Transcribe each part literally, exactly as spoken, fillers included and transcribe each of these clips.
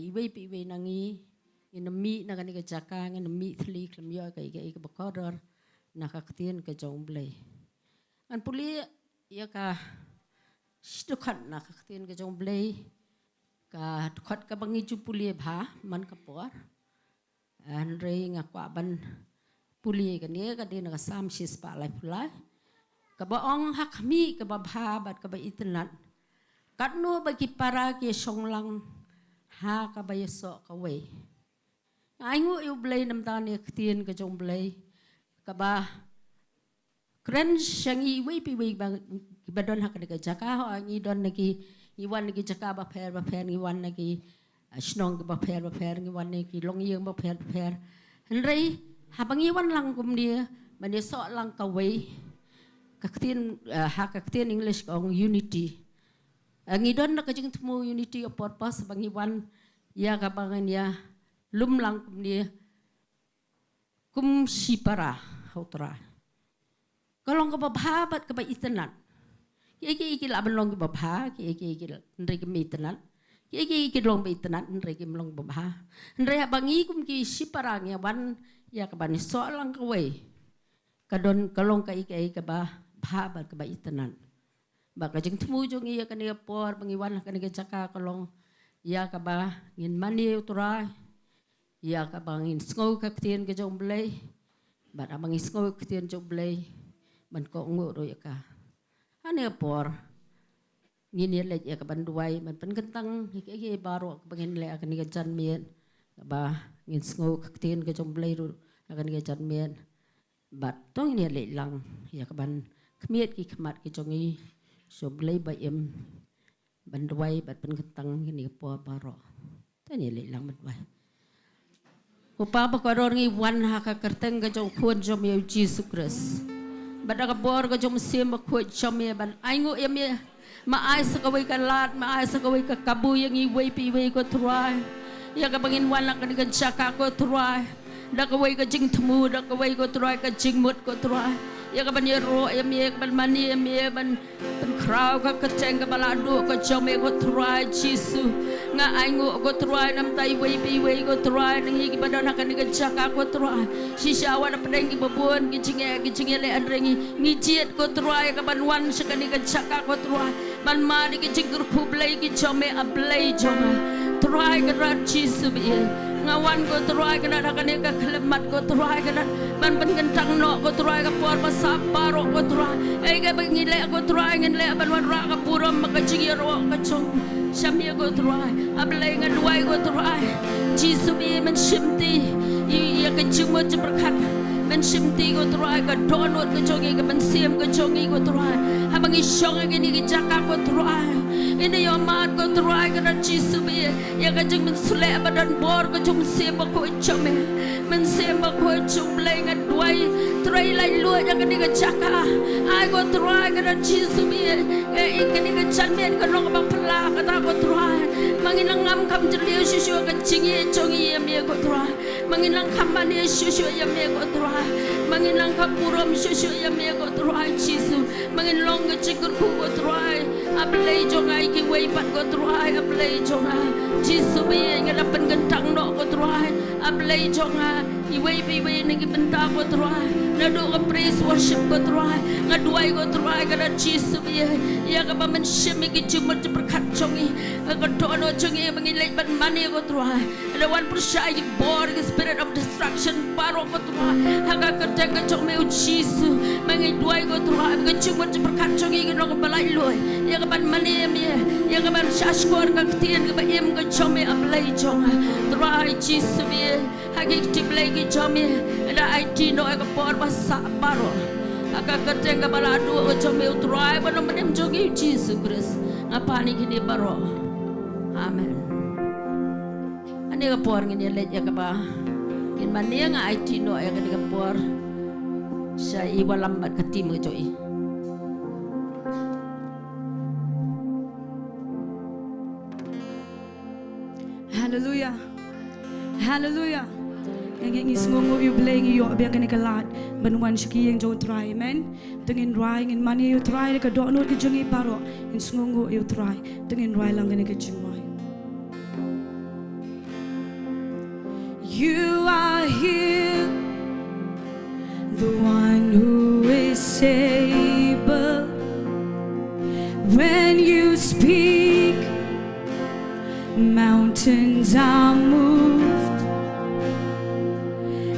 iwei pa iwei na ngi, ngin ym mih na kane ka jaka, ngin ym mih thli khlem ïoh kaei kaei kaba kordor na ka ktien ka jong U Blei. Ngan pule ïa ka shi dkhot na ka ktien ka jong U Blei, ka dkhot kaba ngi ju pule bha man ka por. Hynrei nga kwah ban pule kane, ka dei na ka Salm shispah laiphew lai, kaba ong: Ha khmih kaba bha bad kaba itynnat, katno ba ki para ki shong lang ha kaba ïasoh kawei. Nga ainguh ïa U Blei namar kane ka ktien ka jong U Blei kaba kren sha ngi iwei pa iwei ba, ba don ha kane ka jaka. Ho, ngi don na ki, ngi wan na ki jaka bapher bapher, ngi wan na ki, ah, shnong bapher bapher, ngi wan na ki longïing bapher bapher. Hynrei haba ngi wan lang kumne, ban ïasoh lang kawei, ka ktien, ah, ha ka ktien English ka ong unity. Ah, ngi don na ka jingthmu unity of purpose ba ngi wan ïa kaba ngin ïa lum lang kumne kum shi para ha U Trai. Ka long kaba bha bad kaba itynnat. Kiei kiei ki lah ban long kiba bha, kiei kiei ki, hynrei kim itynnat. Kiei kiei ki long ba itynnat, hynrei kim long ba bha. Hynrei haba ngi kum ki shi para ngi wan ïa kaban ïasoh lang kawei, ka don, ka long kaei kaei kaba bha bad kaba itynnat. Ba ka jingthmu jong ngi ïa kane ka por ba ngi wan ha kane ka jaka ka long ïa kaba ngin mane U Trai, ïa kaba ngin sngew ka ktien ka jong U Blei, bad haba ngi sngew ka ktien jong U Blei, ban kohnguh ruh ïa ka. Ha kane ka por ngin ïa leit ïa kaban duwai, ban pynkyntang ïa kiei kiei baroh kaba ngin leh ha kane ka janmiet, kaba ngin sngew ka ktien ka jong U Blei ruh ha kane ka janmiet. Bad to ngin ïa leit lang ïa kaban khmied ki khmat ki jong ngi sha U Blei ba im, ban duwai bad pynkyntang kine ki por baroh. To ngin ïa leit lang ban duwai. Ko Pa bakordor, ngi wan ha ka kyrteng ka jong U Khun jong me U Jisu Khrist, bad da ka bor ka jong U Mynsiem Bakhuid jong me, ban ainguh ïa me. Ma ai sa kawei ka lad, ma ai sa kawei ka kabu ïa ngi iwei pa iwei ko Trai, ïa kaba ngin wan ha kane ka jaka ko Trai, da kawei ka jingthmu, da kawei ko Trai ka jingmut ko Trai, ïa kaban ïaroh ïa me, ïa kaban mane ïa me, ban pynkhraw ka kyrteng kaba lahduh ka jong me ko Trai Jisu. Nga ainguh ko Trai namar iwei pa iwei ko Trai na ngi kiba don ha kane ka jaka ko Trai, shisha wat hapdeng kiba bun ki jingeh ki jingeh leh, hynrei ngi, ngi jied ko Trai kaban wan sha kane ka jaka ko Trai, ban mad ïa ki jingkyrkhu Blei ki jong me, A Blei jong nga. Trai Kynrad Jisu ba ïeit, nga wan ko Trai Kynrad ha kane ka khyllipmat ko Trai Kynrad, ban pynkyntang noh ko Trai ka por ba sah baroh ko Trai. Ei kaba ngi leh ko Trai, ngin leh ban wanrah ka burom bad ka jingïaroh ka jong sha me ko Trai. A Blei, nga duwai ko Trai Jisu ba ïeit, men shimti ïa ka jingmut jingpyrkhat, men shimti ko Trai ka dohnud ka jong ngi, ka mynsiem ka jong ngi ko Trai, haba ngi shong ha kine ki jaka ko Trai. Ngin ïohmad ko Trai Kynrad Jisu ba ïeit ïa ka jingmynshlur ba don bor ka jong U Mynsiem Bakhuid jong me. Mynsiem Bakhuid jong U Blei, nga duwai Trai, laitluid ïa kane ka jaka. Ai ko Trai Kynrad Jisu ba ïeit, ïa kane ka janmiet kan long kaba phylla kata ko Trai. Ma ngin nang ngam kham jylliew shuh shuh ka jingïeit jong ngi ïa me ko Trai. Ma ngin nang kham mane shuh shuh ïa me ko Trai. Ma ngin nang kham burom shuh shuh ïa me ko Trai Jisu. Ma ngin long ka jingkyrkhu ko Trai, A Blei jong nga, ïa kiwei pat ko Trai, A Blei jong nga. Jisu ba ïeit, nga da pynkyntang noh ko Trai, A Blei jong nga, iwei pa iwei na ki bynta ko Trai, naduh ka praise worship ko Trai. Nga duwai ko Trai Kynrad Jisu ba ïeit, ïa kaba men shim ïa ki jingmut jingpyrkhat jong ngi, ka dohnud jong ngi ba ngi leit ban mane ko Trai. Nga da wan pyrshah ïa ki bor, ki spirit of destruction baroh ko Trai, ha ka kyrteng ka jong me U Jisu. Ma ngi duwai ko Trai ba ka jingmut jingpyrkhat jong ngi kan long kaba laitluid ïa kaban mane ïa me, ïa kaban shahshkor ka ktien kaba im ka jong me, A Blei jong nga. Trai Jisu ba ïeit, ha ki kti Blei ki jong me, nga da aiti noh ïa ka por ba sah baroh ha ka kyrteng kaba lahduh ka jong me U Trai bad U Mynsiem jong ngi U Jisu Khrist. Nga pan ïa kine baroh. Amen. Ha kane ka por ngin ïa leit ïa kaba ngin mane. Nga aiti noh ïa kane ka por sha i Wallam bad ka team ka jong i. Haleluia. Haleluia. Ngi, ngi sngewnguh ïa U Blei, ngi ïoh biang kane ka lad ban wan sha ka ïing jong U Trai. Amen. Te ngin rwai, ngin mane ïa U Trai da ka dohnud ka jong ngi baroh. Ngin sngewnguh ïa U Trai. Te ngin rwai lang kane ka jingmane. You are here, the one who is able. When you speak, mountains are moved.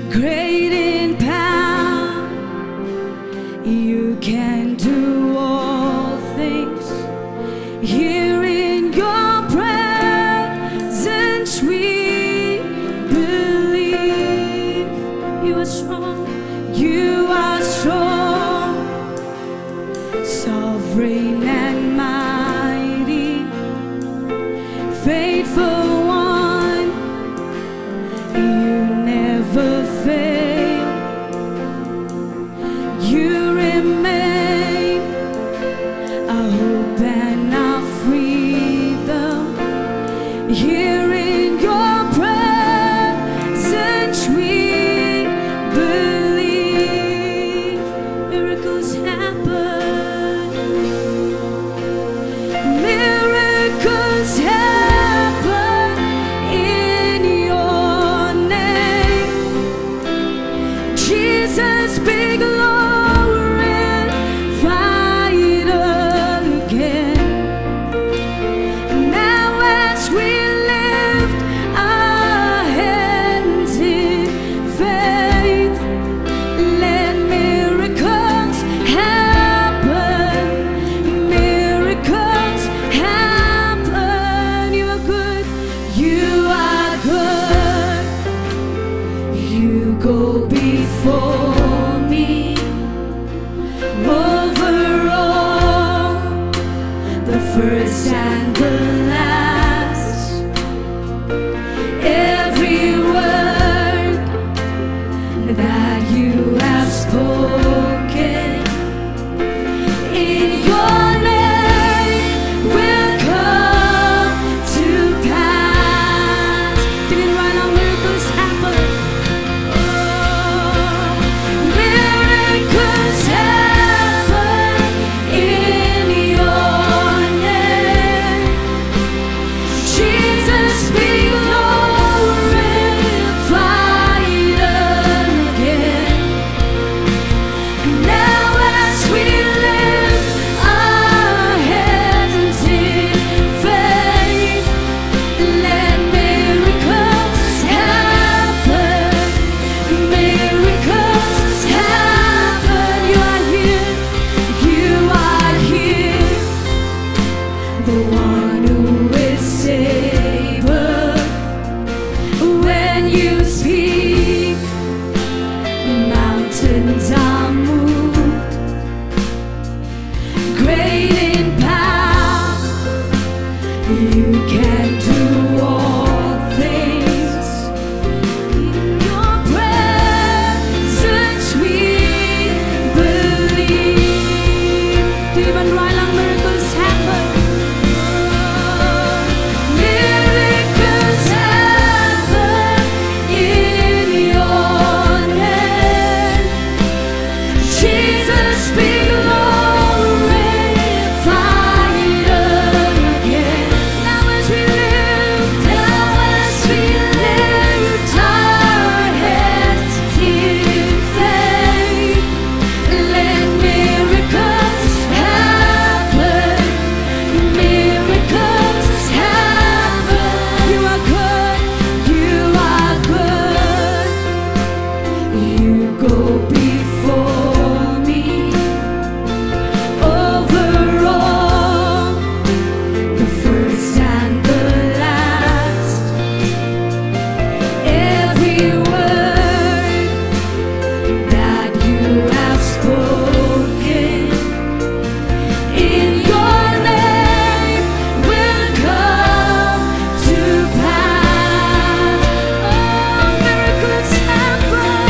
Great in power, you can do all things. Here in your presence we believe. You are strong, you are strong, sovereign and mighty, faithful one, you never fail. You remain our hope and our freedom. Here in your presence we believe. Miracles happen. Miracles happen in your name. Jesus, be glorified again. Now as we lift our hands in faith, let miracles happen. Miracles happen. You are good. You are good. You go before me. Over all, the first and the last. Every word that you have spoken in your name will come to pass. Did anyone know miracles happen? Oh, miracles happen in your name. Jesus, be glorified again. Now as we lift our hands in faith, let miracles happen. Miracles happen. You are here. You are here. The one who is able. When you speak, mountains are moved. Great in power, you can do all things. In your presence we believe. Dei ban rai lang miracles happen. Miracles happen in your name. Jesus, be glorified again. Now as we lift, now as we lift our hands in faith, let miracles happen. Miracles happen. You are good. You are good. You go before me. Over all, the first and the last. Every word that you have spoken in your name will come to pass. Oh, miracles happen.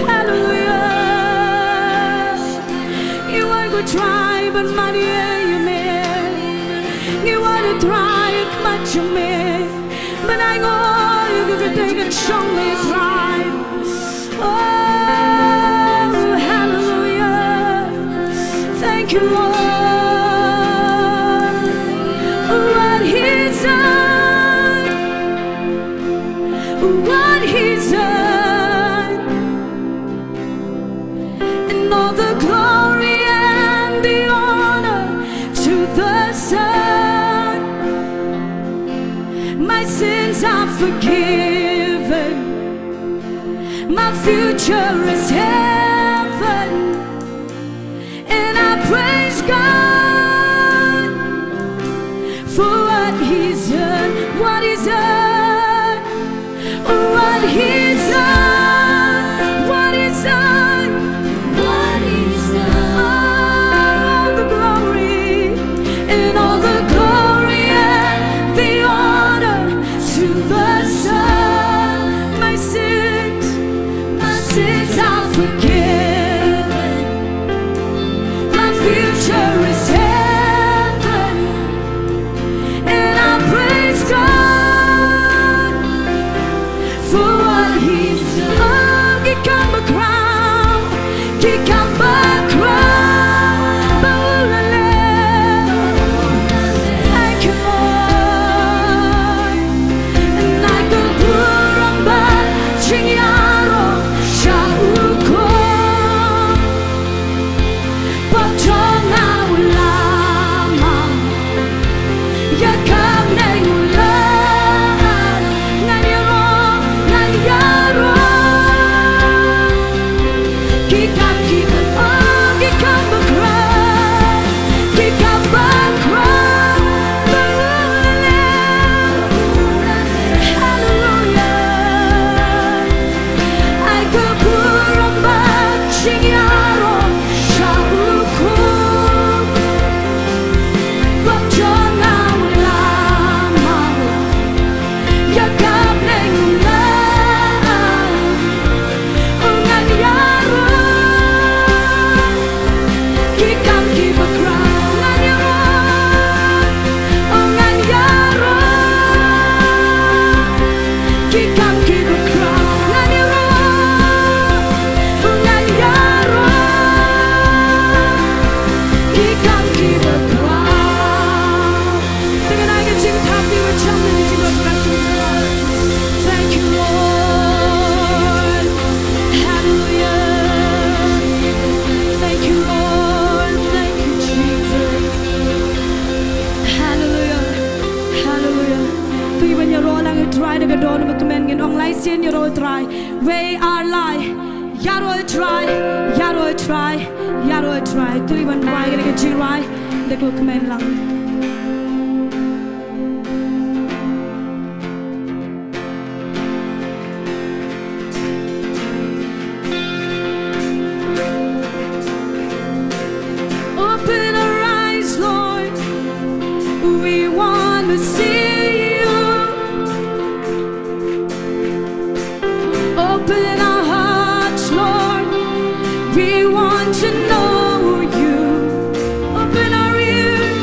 Hallelujah. Ngi wan ko trai ban mane ïa me. Ngi wan ko trai khmat jong me. Ban ai nguh ïa ka kyrteng ka jong me trai. Oh, hallelujah. Thank you, Lord. What he's done. What he's done. And all the glory and the honor to the Son. My sins are forgiven. My future is heaven. And I praise God for what he's done, what he's done, what he's done, what he's done, what he's done. All the glory and all the glory and the honor to the Son. My sins, my sins are forgiven. My future is heaven. And I praise God for what he's done. Oh, ki kam bakhraw, ki kam bakhraw ba u la leh. Thank you, Lord. Nai ka burom bad jingïaroh sha u Kpa. Pop jong nga u la map. Ïa ka bneng u la ai. Ngan ïaroh, ngan ïaroh. Ki kam, ki kam, oh, ki kam bakhraw. Ki kam bakhraw. Hallelujah. Ai ka burom bad jingïaroh sha u Kpa. Pop jong nga u la map. Ïa ka bneng u la ai. Oh, ngan ïaroh. Ki kam ki bakhraw ngan ïaroh. Oh, ngan ïaroh. Ki kam ki bakhraw ngan ïaroh. Oh, ngan ïaroh. Ki kam ki bakhraw. Te ngan ai ka jingthapi ba jam na ka jingdonkam jong u Trai. Thank you, Lord. Hallelujah. Thank you, Lord. Thank you, Jesus. Hallelujah. Hallelujah. To ngi ban ïaroh lang ïa u Trai da ka doh na ka kmen, ngin ong lai sien ïaroh ïa u Trai. Wei ar lai. Ïaroh ïa u Trai, ïaroh ïa u Trai, ïaroh ïa u Trai. To ngi ban rwai kane ka jingrwai da ka kmen lang. Open our eyes, Lord. We want to see you. Open our hearts, Lord. We want to know you. Open our ears.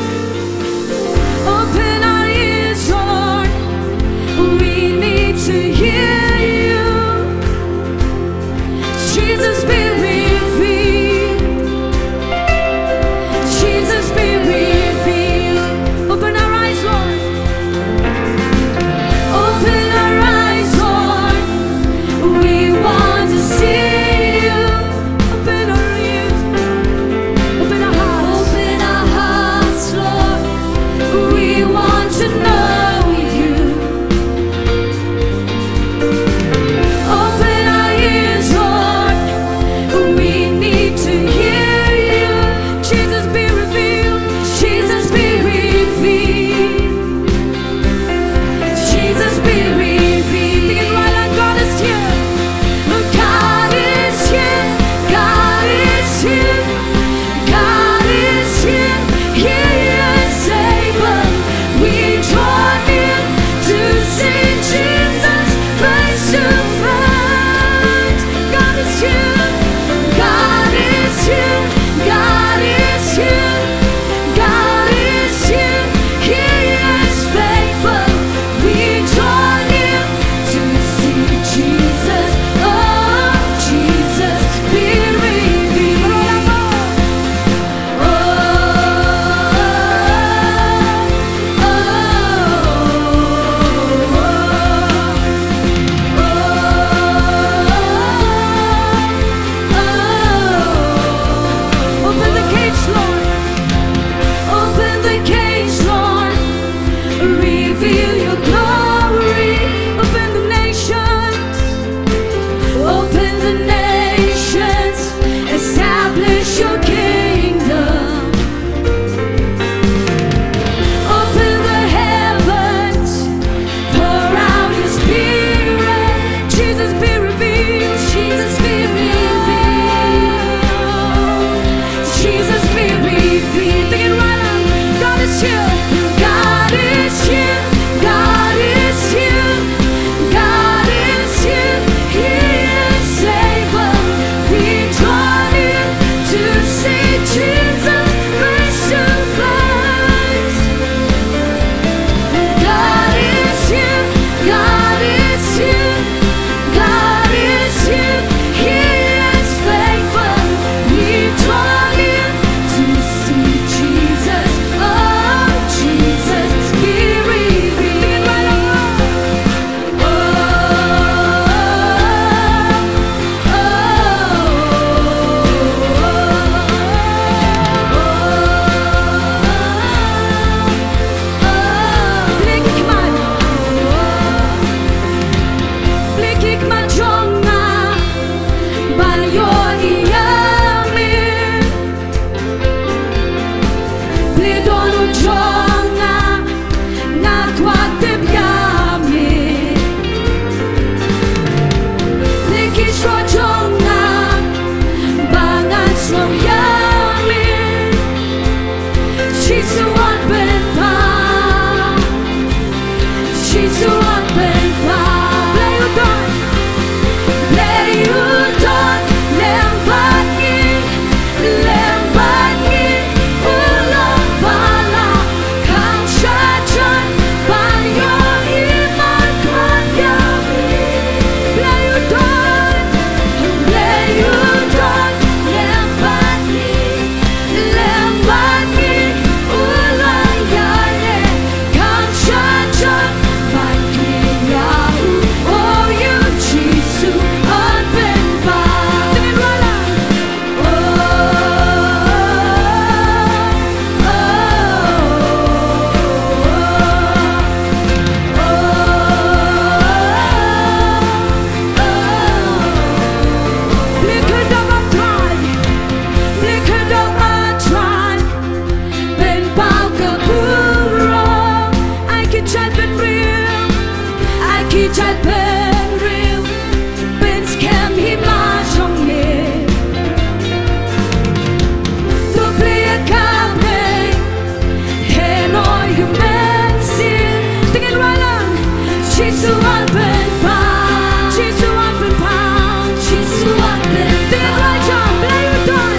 Jisu wan pynpaw. Jisu wan pynpaw. Jisu wan pynpaw. Te rwai jong Blei u don.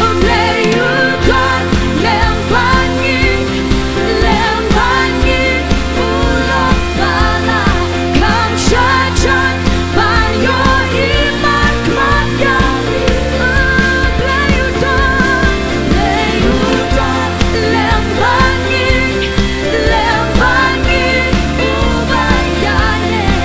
U Blei u don. Lem bad ngi. Lem bad ngi. U long ba la kham sha jan ban ïohi markhmat ïa ngi. U Blei u don. Blei u don. Lem bad ngi. Lem bad ngi. U ban ïaineh.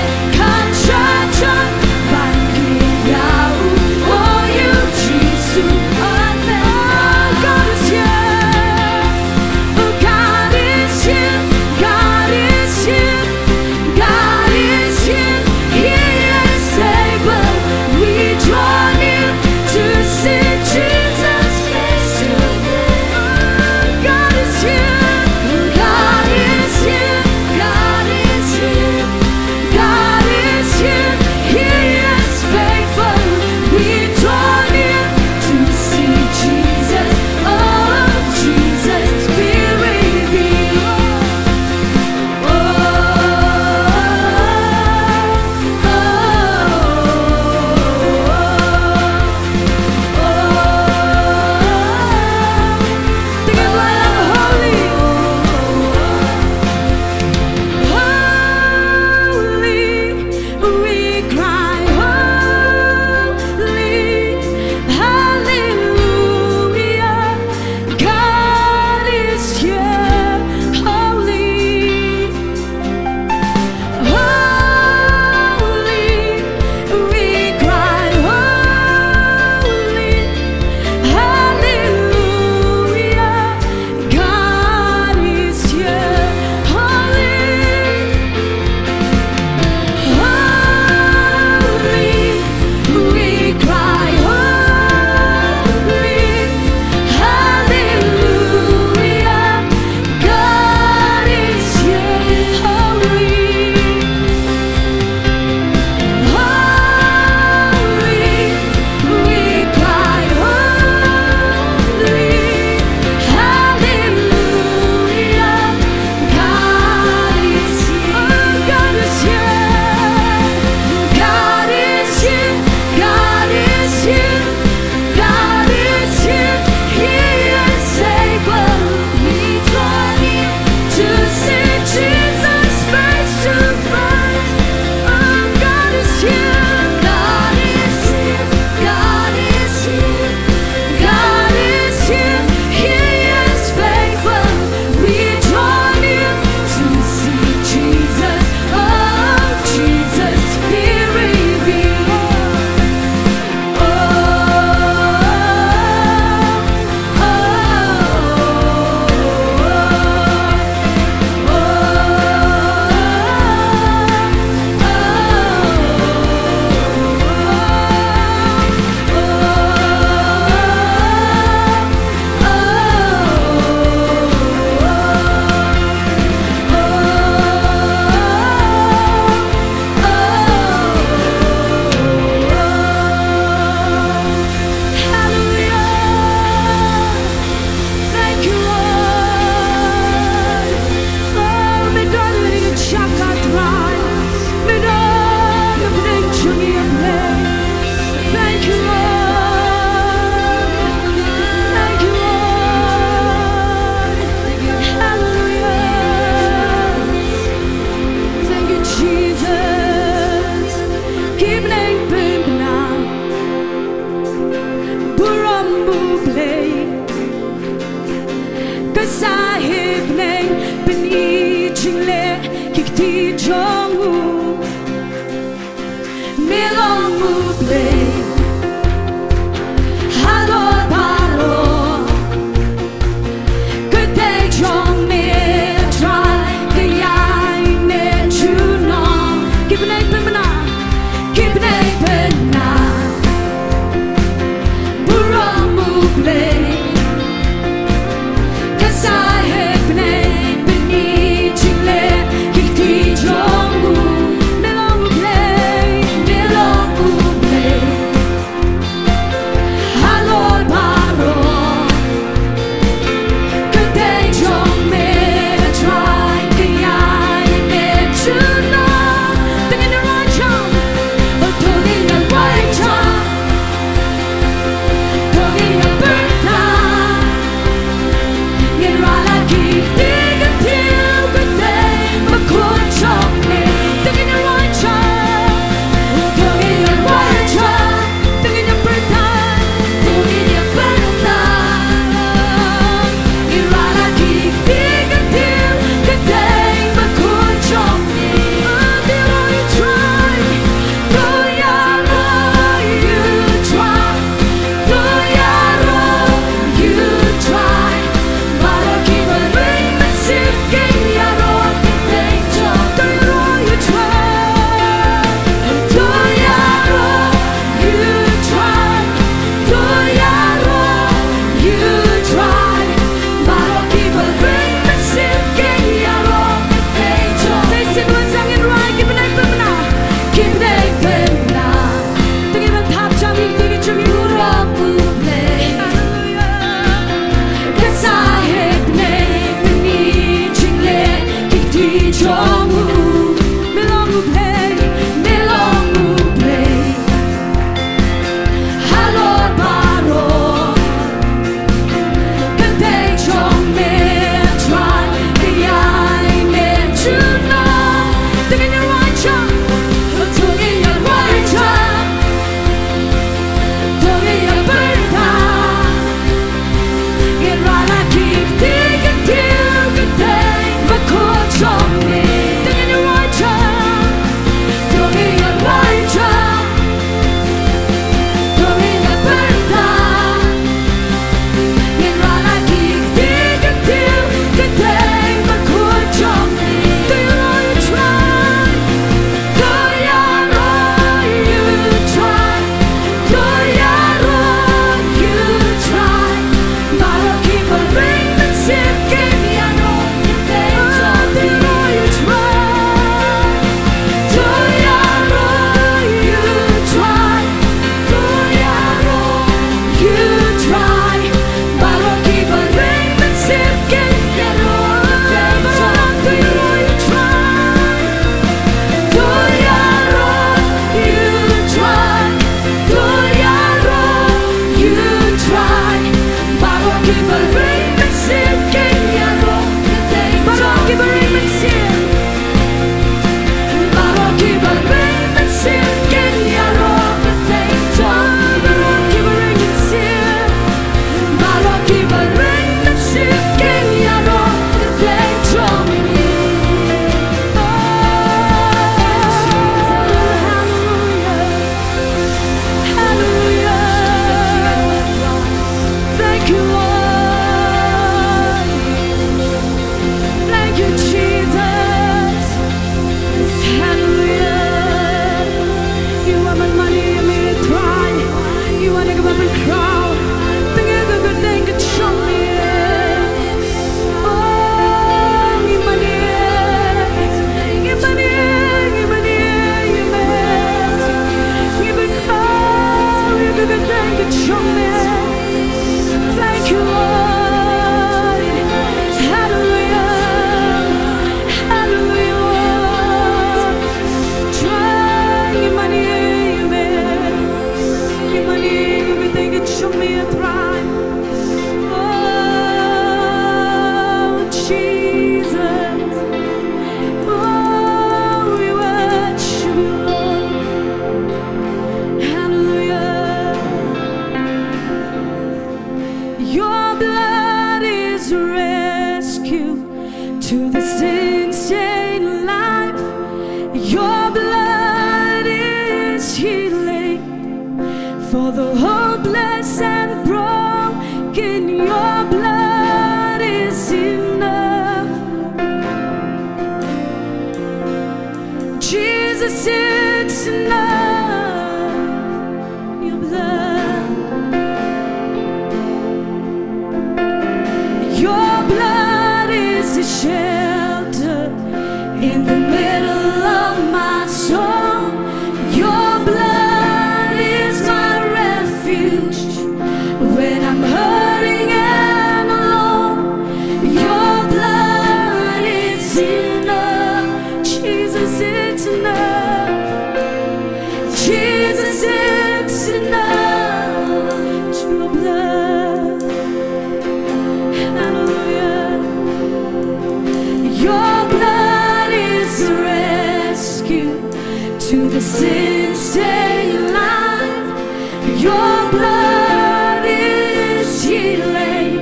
To the sin stained life, your blood is healing.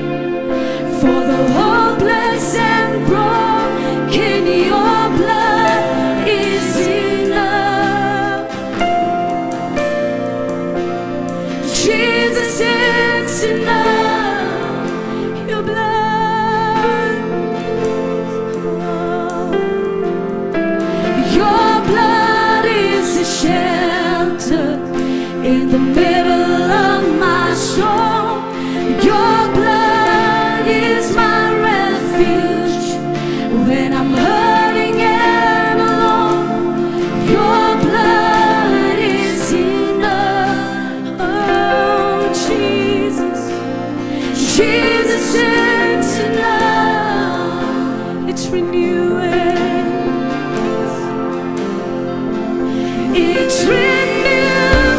For the hopeless and broken, your blood is enough. Jesus, it's enough. Your blood, your blood is a shelter in the middle of my storm. Your blood is my refuge when I'm hurting and alone. Your blood is enough. Oh, Jesus, Jesus, it's enough. It's renewing. It's renewing.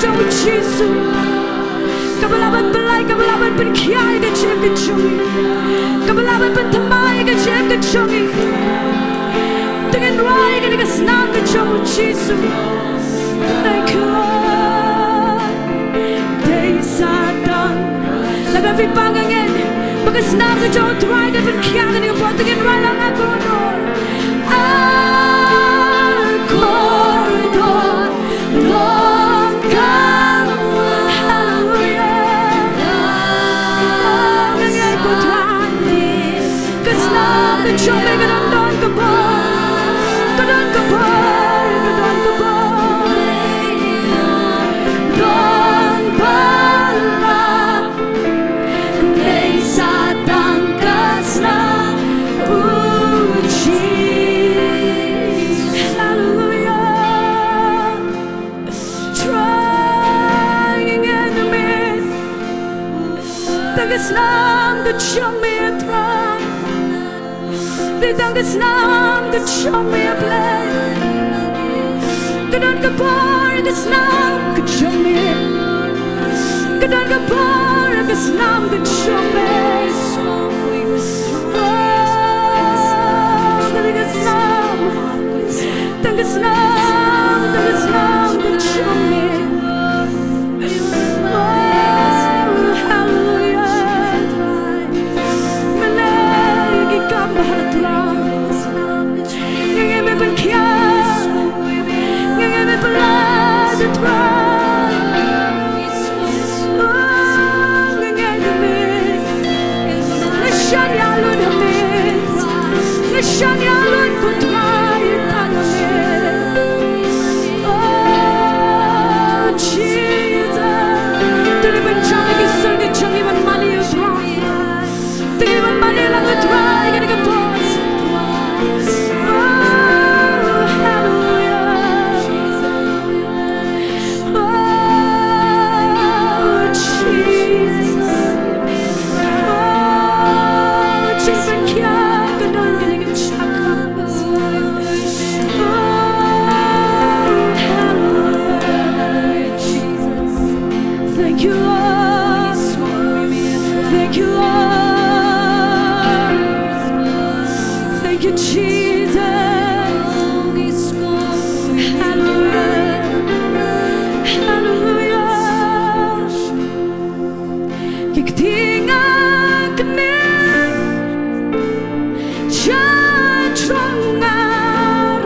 jong u Jisu. Kaba lah ban pynlait, kaba lah ban pynkhiah ïa ka jingim ka jong ngi. Kaba lah ban pynthymmai ïa ka jingim ka jong ngi. Te ngin rwai ïa kane ka snam ka jong u Jisu. Thank you, Lord. Dei sa tang. Lada phi pang hangne ba ka snam ka jong u Trai kan pynkhiah kane ka por, te ngin rwai lang, A kordor, A kordor long kawei. Haleluya. Ngan ngeit ko Trai. Ka snam ka jong me ka don don ka bor. Ka don ka bor, ka don ka bor. Don balang. Dei sa tang ka snam u Jisu. Haleluya. Trai, ngi ngeit ïa me. Tang ka snam ka jong me, Trai. Dei tang ka snam ka jong me, A Blei. Ka don ka bor ka snam ka jong me. Ka don ka bor ka snam ka jong me. Oh, ka don ka snam. Tang ka snam, tang ka snam ka jong me. Oh, haleluya. Mynne ki kam ba ha Trai. Ngi ngeit me pynkhiah. Ngi ngeit me pynlait, Trai. Oh, ngi ngeit me. Nga shaniah lut ha me. Nga shaniah lut ko Trai, tang ha me. Oh, Jesus. Te ngi pynjah ïa ki sur ki jong ngi ban mane ïa u Trai. Te ngi ban mane lang ïa u Trai kane ka por. Oh, haleluya. Oh, Jesus. Oh, jingpynkhiah ka don kane ka jaka. Oh, haleluya, Jesus. Thank you, Lord. Thank you, Lord. Thank you, Jesus. Hallelujah. Hallelujah. Ki ktien nga kmen, sha jrong nga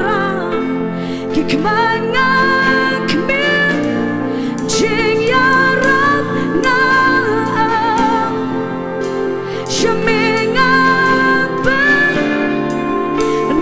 ram. Ki kmen nga kmen, jingïarap nga am. Sha me nga pynrem,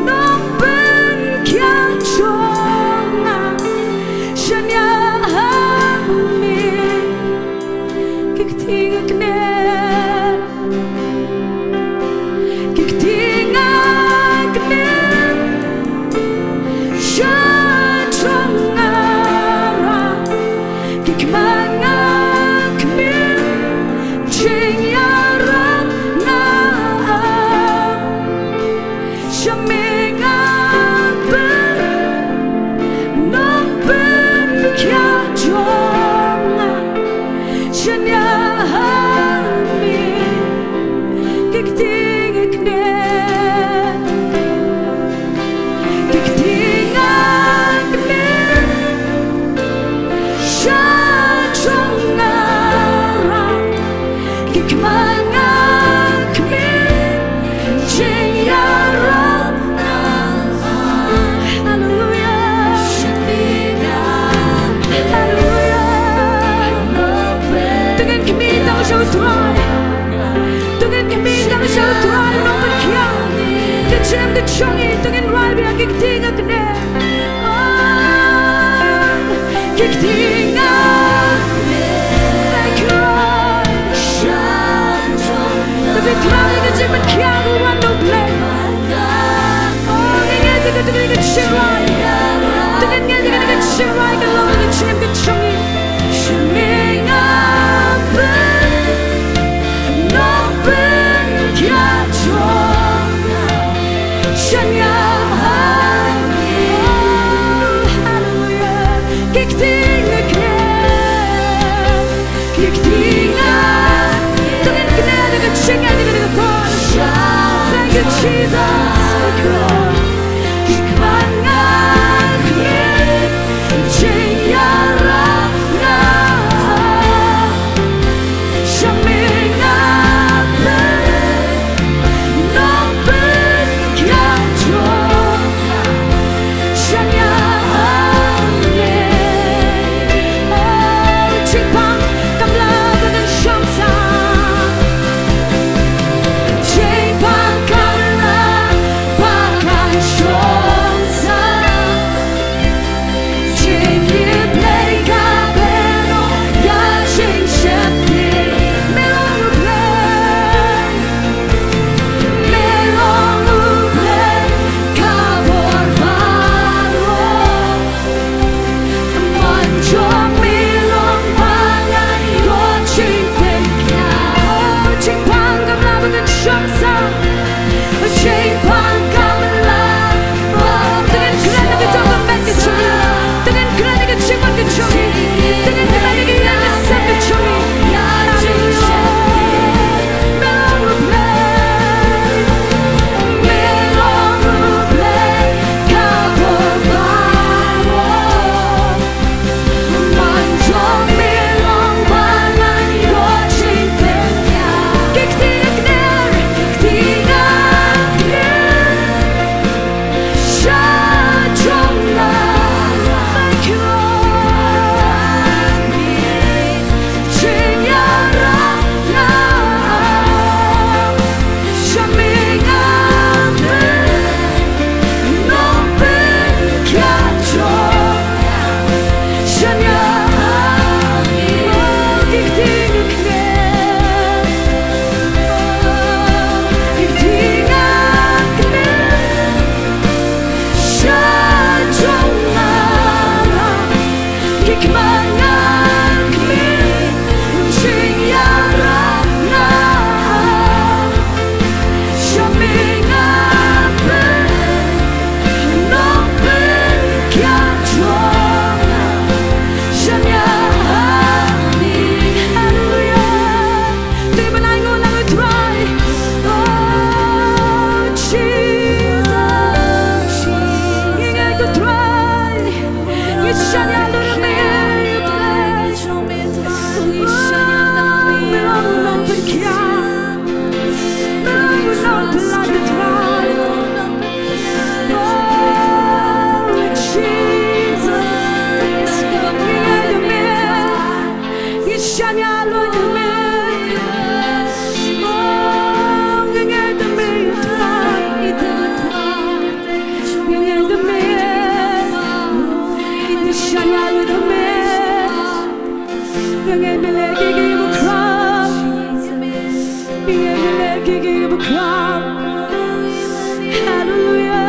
Hallelujah.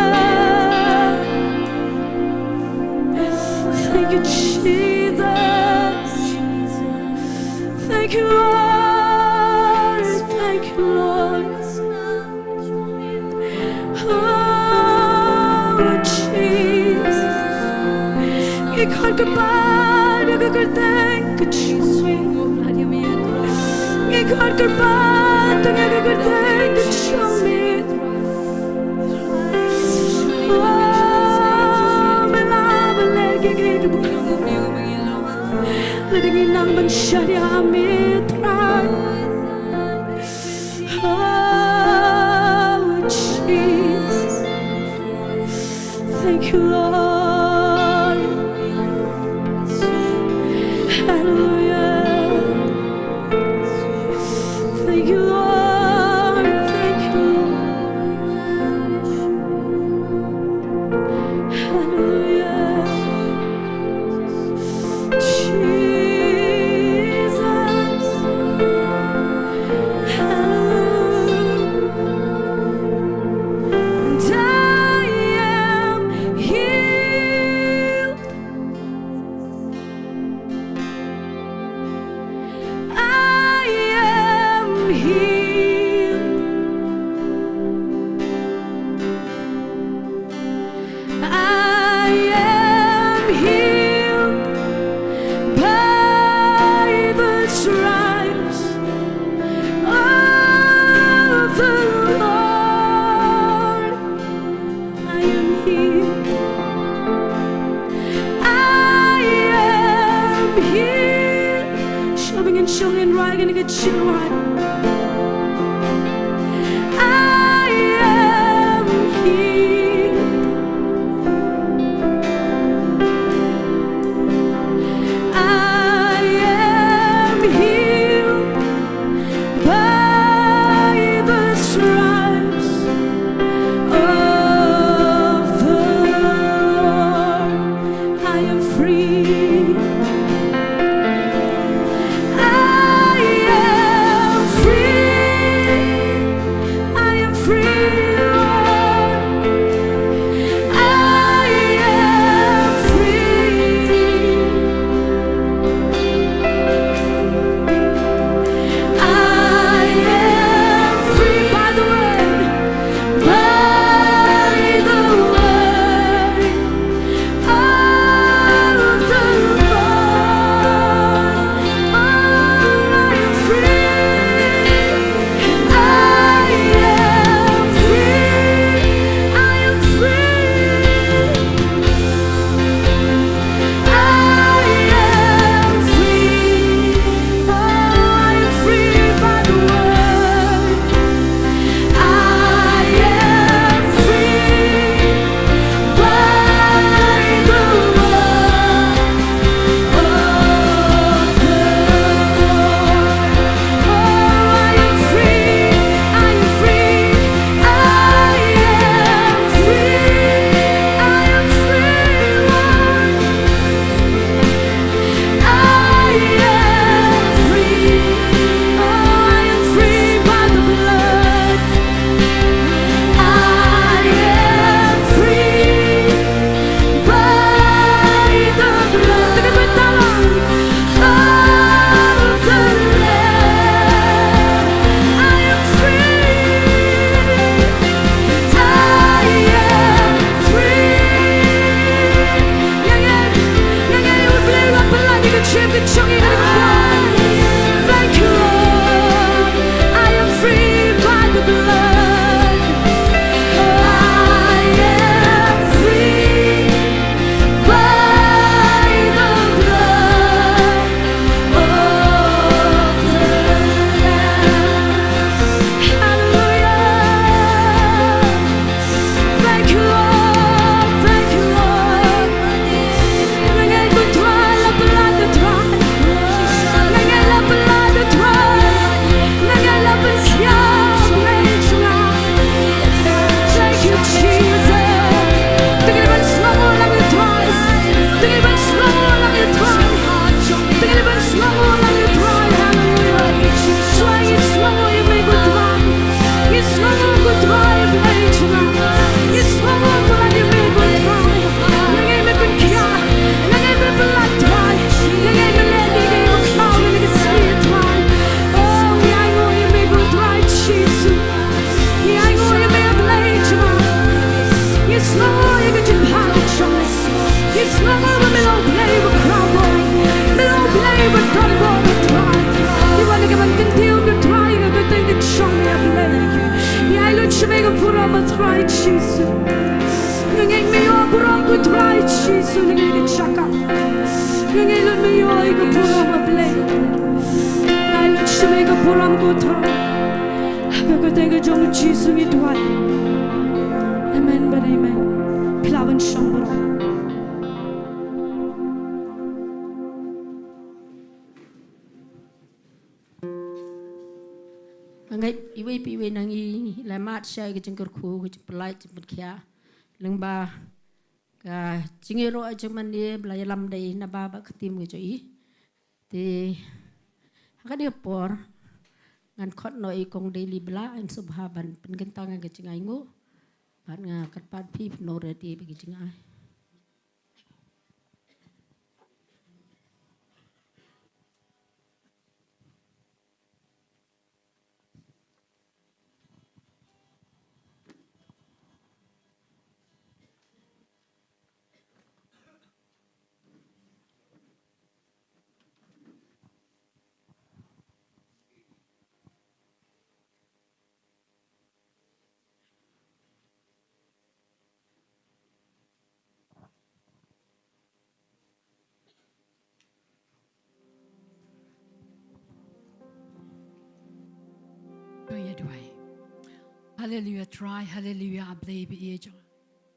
Thank you, Jesus. Thank you, Lord. Thank you, Lord. Oh, Jesus. Ngi khot kyrpad ïa ka kyrteng ka jong me. Ngi khot kyrpad ïa ka kyrteng ka jong me. Oh, me la ba leh kiei kiei kiba khlem. Lada ngi nang ban shaniah ha me, Trai. Oh, Jesus. Thank you, Lord. Hallelujah. Thank you, Lord. Thank you, Lord. Hallelujah. Jesus. Hallelujah. And I am healed. I am healed. I am healed by the stripes of the Lord. I am healed. I am healed. Shong in, shong in, right in, get you right. I am healed. I am healed by the stripes of the Lord. I am free. I am free. Jisu, nga ngeit ïa ka jaka. Nga ngeit lut me ïoh ïa ka burom, A Blei. Nga lut shim ïa ka burom, ko Trai. Ha ka kyrteng ka jong u Jisu ngi duwai. Amen bad amen. Phi lah ban shong baroh. Nga ngeit iwei pa iwei na ngi la mad sha ka jingkyrkhu, ka jingpyllait, jingpynkhiah lyngba ka jingïaroh jingmane ba la ïalam da i Naba bad ka team ka jong i. Te ha kane ka por ngan khot noh ïa i Kong Daily Blah, yn sngewbha ban pynkyntang ïa ka jingainguh. Bad nga kyrpad phi pynlong ready bad ka jingai. To ïa duwai. Haleluia, Trai, haleluia, A Blei ba ïeit jong nga.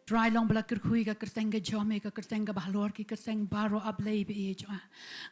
Trai, long ba la kyrkhu ïa ka kyrteng ka jong me, ka kyrteng kaba halor ki kyrteng baroh, A Blei ba ïeit jong nga.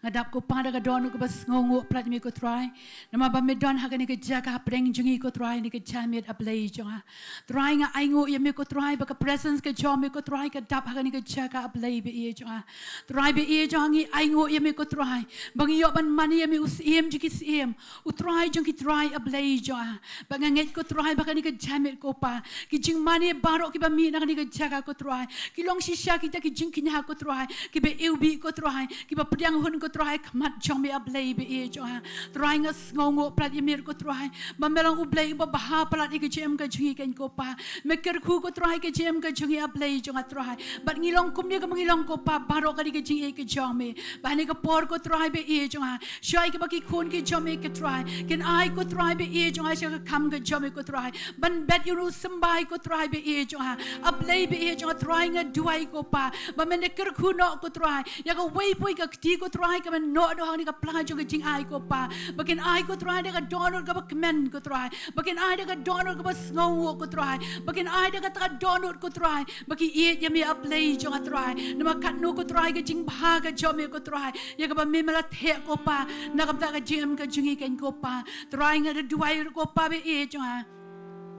Nga dap ko Pa da ka dohnud kaba sngewnguh palat ïa me ko Trai. Namar ba me don ha kane ka jaka hapdeng jong ngi ko Trai, kane ka janmiet A Blei jong nga. Trai nga ainguh ïa me ko Trai, ba ka presence ka jong me ko Trai, ka dap ha kane ka jaka A Blei ba ïeit jong nga. Trai ba ïeit jong nga ngi ainguh ïa me ko Trai. Ba ngi ïoh ban mane ïa me u Syiem jong ki syiem. U Trai jong ki trai A Blei jong nga. Ba nga ngeit ko Trai ba kane ka janmiet ko Pa. Ki jingmane baroh kiba mih na kane ka jaka ko Trai. Ki long shisha kita ki jingkñia ko Trai. Kiba iwbih ko Trai. Kiba pdiang hun ko Trai. Khmat jong me A Blei ba ïeit jong nga. Trai nga sngewnguh palat ïa me ko Trai. Ba me long U Blei uba bha palat ïa ka jingim ka jong ngi keiñ ko Pa. Me kyrkhu ko Trai ka jingim ka jong ngi A Blei jong nga Trai. Bad ngi long kumne kaba ngi long ko Pa baroh ka dei ka jingïeit ka jong me. Ba ha kane ka por ko Trai ba ïeit jong nga. Shoi kaba ki khun ki jong me ko Trai. Kin ai ko Trai ba ïeit jong nga sha ka kam ka jong me ko Trai. Ban bet ïa u symbai ko Trai ba ïeit jong nga. A Blei ba ïeit jong nga Trai nga duwai ko Pa. Ba men da kyrkhu noh ko Trai. Ïa kawei pa kawei ka kti ko Trai ka men noh noh hangne ka pla jong ka jingai ko Pa. Ba kin ai ko Trai da ka dohnud kaba kmen ko Trai. Ba kin ai da ka dohnud kaba sngewnguh ko Trai. Ba kin ai da kata ka dohnud ko Trai. Ba ki ïeit ïa me A Blei jong nga Trai. Namar katno ko Trai ka jingbha ka jong me ko Trai. Ïa kaba me me la theh ko Pa. Na ka bynta ka jingim ka jong ngi keiñ ko Pa. Trai nga da duwai ruh ko Pa ba ïeit jong nga.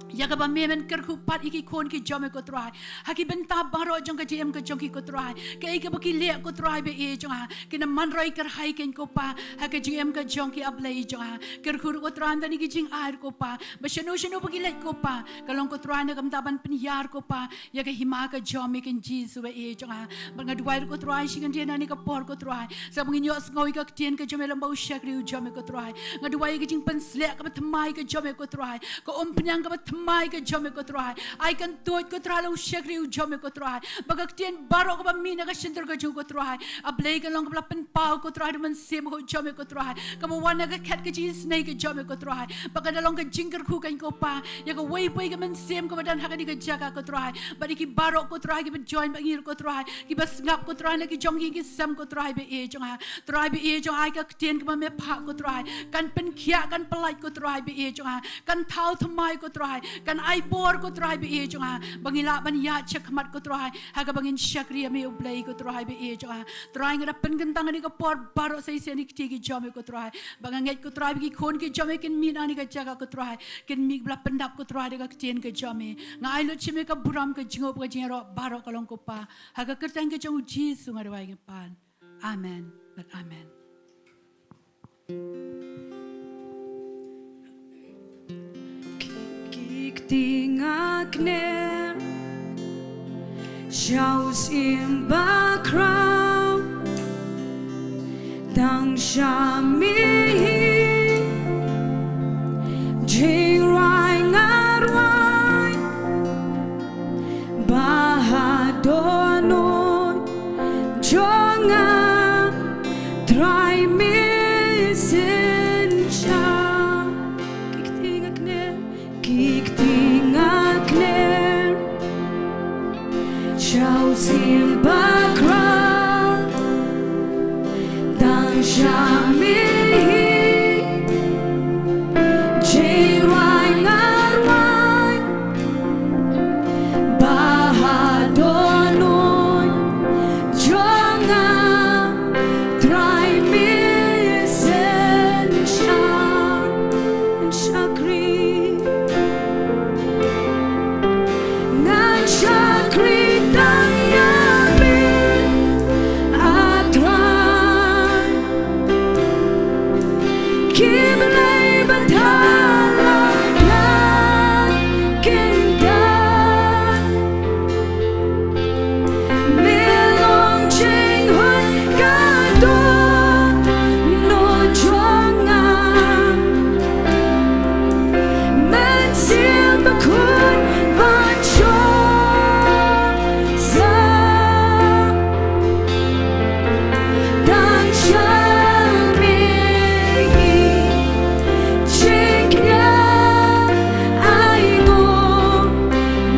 Ïa kaba me men kyrkhu pat ïa ki khun ki jong me ko Trai. Ha ki bynta baroh jong ka jingim ka jong ki ko Trai. Kaei kaba ki leh ko Trai ba ïeit jong nga. Kin ym man roi kyrhai keiñ ko Pa. Ha ka jingim ka jong ki A Blei jong nga. Kyrkhu ruh ko Trai ynda ki jingai ruh ko Pa. Ba shano shano ba ki leit ko Pa. Ka long ko Trai na ka bynta ban pynïar ko Pa. Ïa ka hima ka jong me keiñ Jisu ba ïeit jong nga. Bad nga duwai ruh ko Trai shi kyndit na kane ka por ko Trai. Sa ba ngin ïohsngew ïa ka ktien ka jong me lyngba u shakri u jong me ko Trai. Nga duwai ïa ka jingpynsleh kaba thymmai ka jong me ko Trai. Ka umphniang kaba thymmai ka jong me ko Trai. Ai kan tuid ko Trai la u shakri u jong me ko Trai. Ba ka ktien baroh kaba mih na ka shyntur ka jong ko Trai. A Blei kan long kaba la pynpaw ko Trai da u Mynsiem u jong me ko Trai. Kaba wan na ka khet ka jingisynei ka jong me ko Trai. Ba kan da long ka jingkyrkhu keiñ ko Pa. Ïa kawei pa kawei ka mynsiem kaba don ha kane ka jaka ko Trai. Bad ïa ki baroh ko Trai kiba join bad ngi ruh ko Trai. Kiba sngap ko Trai na ki jong ki ki sem ko Trai ba ïeit jong nga. Trai ba ïeit jong nga ai ka ktien kaba me phah ko Trai. Kan pynkhiah kan pyllait ko Trai ba ïeit jong nga. Kan thaw thymmai ko Trai. Kan ai bor ko Trai ba ïeit jong nga. Ba ngin lah ban ïaid shakhmat ko Trai. Ha kaba ngin shakri ïa me U Blei ko Trai ba ïeit jong nga. Trai nga da pynkyntang ïa kane ka por baroh sa shisien ha ki kti ki jong me ko Trai. Ba nga ngeit ko Trai ba ki khun ki jong me kin mih na kane ka jaka ko Trai. Kin mih ba la pyndap ko Trai da ka ktien ka jong me. Nga ai lut sha me ka burom ka jingïarap ka jingïaroh baroh ka long ko Pa. Ha ka kyrteng ka jong U Jisu nga duwai nga pan. Amen. Bad amen. Ki kti nga kner sha u Syiem bakhraw. Tang sha me hi jingrwai nga rwai. Ba ha dohnud jong nga Trai me synshar. Ki kti nga kner, ki kti nga kner sha u Syiem bakhraw. Ki blei ba thala na kynta. Me long jinghun ka dohnud jong nga. Mynsiem Bakhuid ban jop sa. Tang sha me hi jingkñia, ai nguh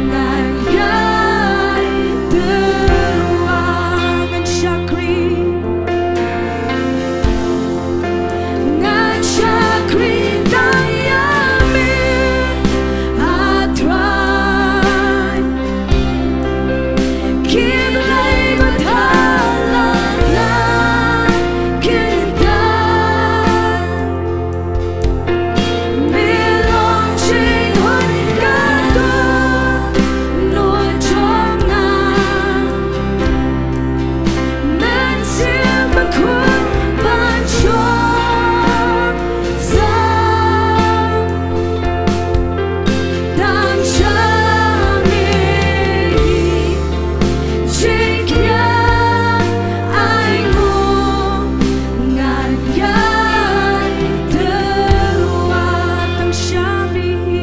ngan ïai tyrwa. Ngan shakri, ngan shakri tang ïa me, A Trai. Ki blei ba thala na kynta. Me long jinghun ka dohnud jong nga. Mynsiem Bakhuid ban jop sa. Tang sha me hi jingkñia, ai nguh ngan ïai tyrwa. Tang sha me hi,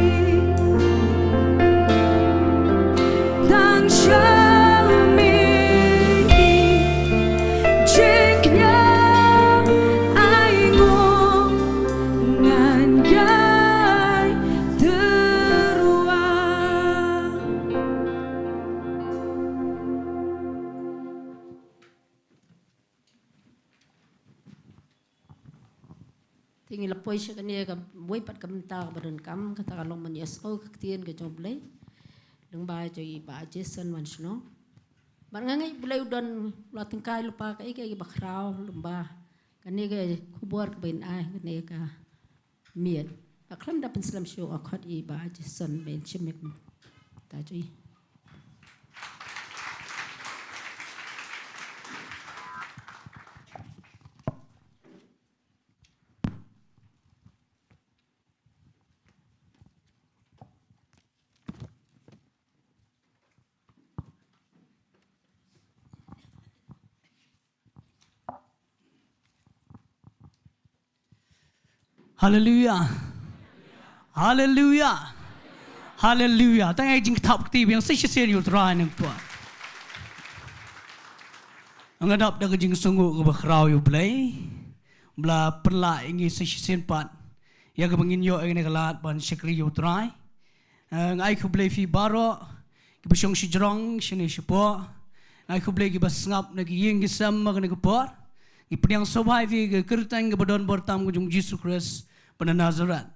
tang sha me hi jingkñia, ai nguh ngan ïai tyrwa. Te ngi la poi sha kane kawei pat ka bynta kaba donkam, kata ka long ban ïohsngew ka ktien ka jong U Blei lyngba jong i Bah Jason Wanshno. Bad nga ngeit U Blei u don, u la tyngkai lypa kaei kaei kaba khraw lyngba kane ka khubor kaba in ai kane ka miet. Bad khlem da pynslem shuh, nga khot ïa i Bah Jason ban shim ïa ka bynta jong i. Haleluya. Haleluya. Haleluya. Tang ai jingthap kti biang sa shisien ïa U Trai nangpor. Nga dap da ka jingsngewnguh kaba khraw ïa U Blei ba la pynlah ïa ngi sa shisien pat ïa kaba ngin ïoh ïa kane ka lad ban shakri ïa U Trai. Eh, nga ai khublei phi baroh kiba shong shajrong shane shapoh. Nga ai khublei kiba sngap na ki ïing ki sem ha kane ka por. Ngi pdiang sngewbha ïa phi ha ka kyrteng kaba don bor tam ka jong U Jisu Khrist ba na Nasareth.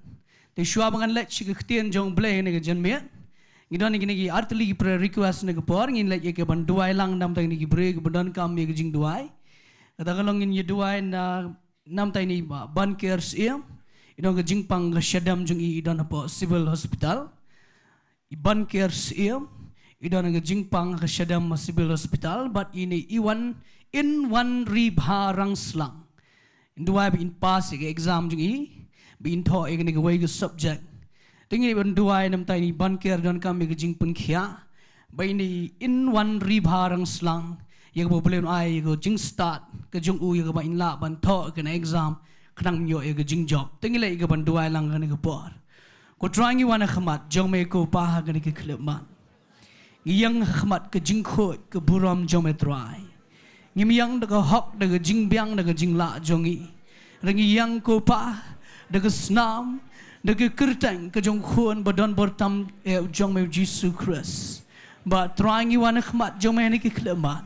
Te shuwa ba ngan leit sha ka ktien jong U Blei ha kane ka janmiet, ngi don ïa kine ki artylli ki prayer request ha kane ka por. Ngin leit ïa ka ban duwai lang namar kine ki briew kiba donkam ïa ka jingduwai. Kata ka long ngin ïa duwai na namar ine i Bah Banker Syiem, i don ka jingpang ka shadem jong i, i don hapoh Civil Hospital. I Banker Syiem, i don ka jingpang ka shadem ha Civil Hospital, bad ine i Wan, in Wanribha Rangslang. Ngin duwai ba in pass ïa ka exam jong i, ba in thoh ïa kane kawei ka subject. Te ngin ïa ban duwai namar ine i Banker donkam ïa ka jingpynkhiah. Ba ine i Wanribha Rangslang, ïa kaba U Blei un ai ïa ka jingstad ka jong u ïa kaba in lah ban thoh ïa kane exam, khnang ïoh ïa ka jingjop. Te ngin leit ïa ka ban duwai lang ha kane ka por. Ko Trai, ngi wan ha khmat jong me ko Pa ha kane ka khyllipmat. Ngi ïeng ha khmat ka jingkhuid ka burom jong me Trai. Ngim ïeng da ka hok, da ka jingbiang, da ka jinglah jong ngi. Hynrei ngi ïeng ko Pa da ka snam, da ka kyrteng ka jong u Khun ba don bor tam, eh, jong me U Jisu Khrist. Ba Trai, ngi wan ha khmat jong me ha kane ka khyllipmat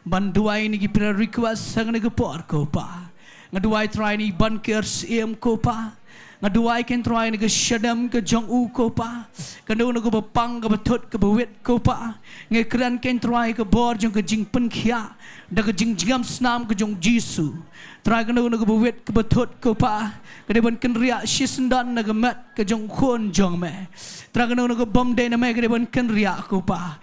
ban duwai ïa kine ki prayer request ha kane ka por ko Pa. Nga duwai Trai ïa i Banker Syiem ko Pa. Nga duwai keiñ Trai ïa ka shadem ka jong u ko Pa. Kano kano kaba pang kaba thut kaba wit ko Pa, nga kren keiñ Trai ïa ka bor jong ka jingpynkhiah da ka jingjngem snam ka jong U Jisu. Trai kano kano kaba wit kaba thut ko Pa, ka dei ban kynriah shisyndon na ka met ka jong u Khun jong me. Trai kano kano kaba bym dei na me ka dei ban kynriah ko Pa.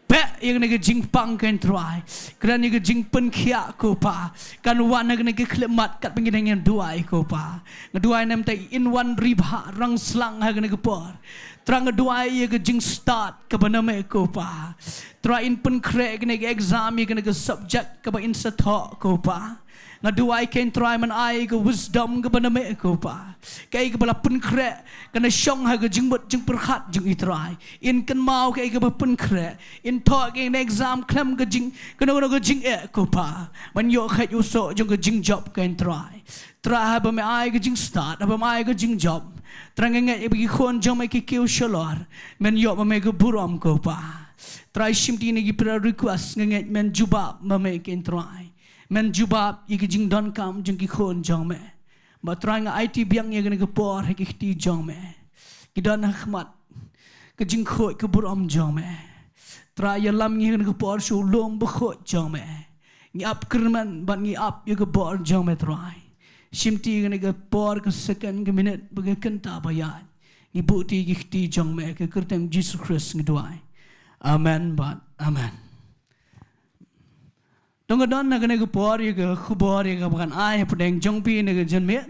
Peit ïa kane ka jingpang, ko Trai. Kren ïa ka jingpynkhiah, ko Pa. Kan wan ha kane ka khyllipmat katba ngi dang ïa duwai, ko Pa. Nga duwai namar ïa i Inwan Ribha Rangslang ha kane ka por. Trai, nga duwai ïa ka jingstad kaba na me, ko Pa. Trai, in pynkhreh kane ka exam ïa kane ka subject kaba in sa thoh, ko Pa. Nga duwai, ko Trai, men ai ka wisdom kaba na me, ko Pa. Kaei kaba la pynkhreh kan shong ha ka jingmut jingpyrkhat jong i, Trai. In kynmaw kaei kaba pynkhreh, in thoh ïa kane ka exam khlem ka jing, kano kano ka jingeh, ko Pa. Men ïoh kheit u soh jong ka jingjop, ko Trai. Trai, haba me ai ka jingstad, haba me ai ka jingjop, Trai, nga ngeit ba ki khun jong me ki kiew shalor, men ïoh ma me ka burom, ko Pa. Trai, shim kine ki prayer request, nga ngeit men jubab ma me, ko Trai. Men jubab ïa ki jingdonkam jong ki khun jong me. Bad Trai, nga aiti biang ïa kane ka por ha ki kti jong me. Ki don ha khmat ka jingkhuid ka burom jong me. Trai, ïalam ngi ha kane ka por sha u lum bakhuid jong me. Ngi ap kyrmen bad ngi ap ïa ka bor jong me, Trai. Shim kane ka por, ka second, ka minit bad ka kynta ba ïaid. Ngi buh ïa ki kti jong me, ha ka kyrteng Jisu Khrist ngi duwai. Amen bad amen. To nga don ha kane ka por ïa ka khubor ïa kaba ngan ai hapdeng jong phi ha kane ka janmiet.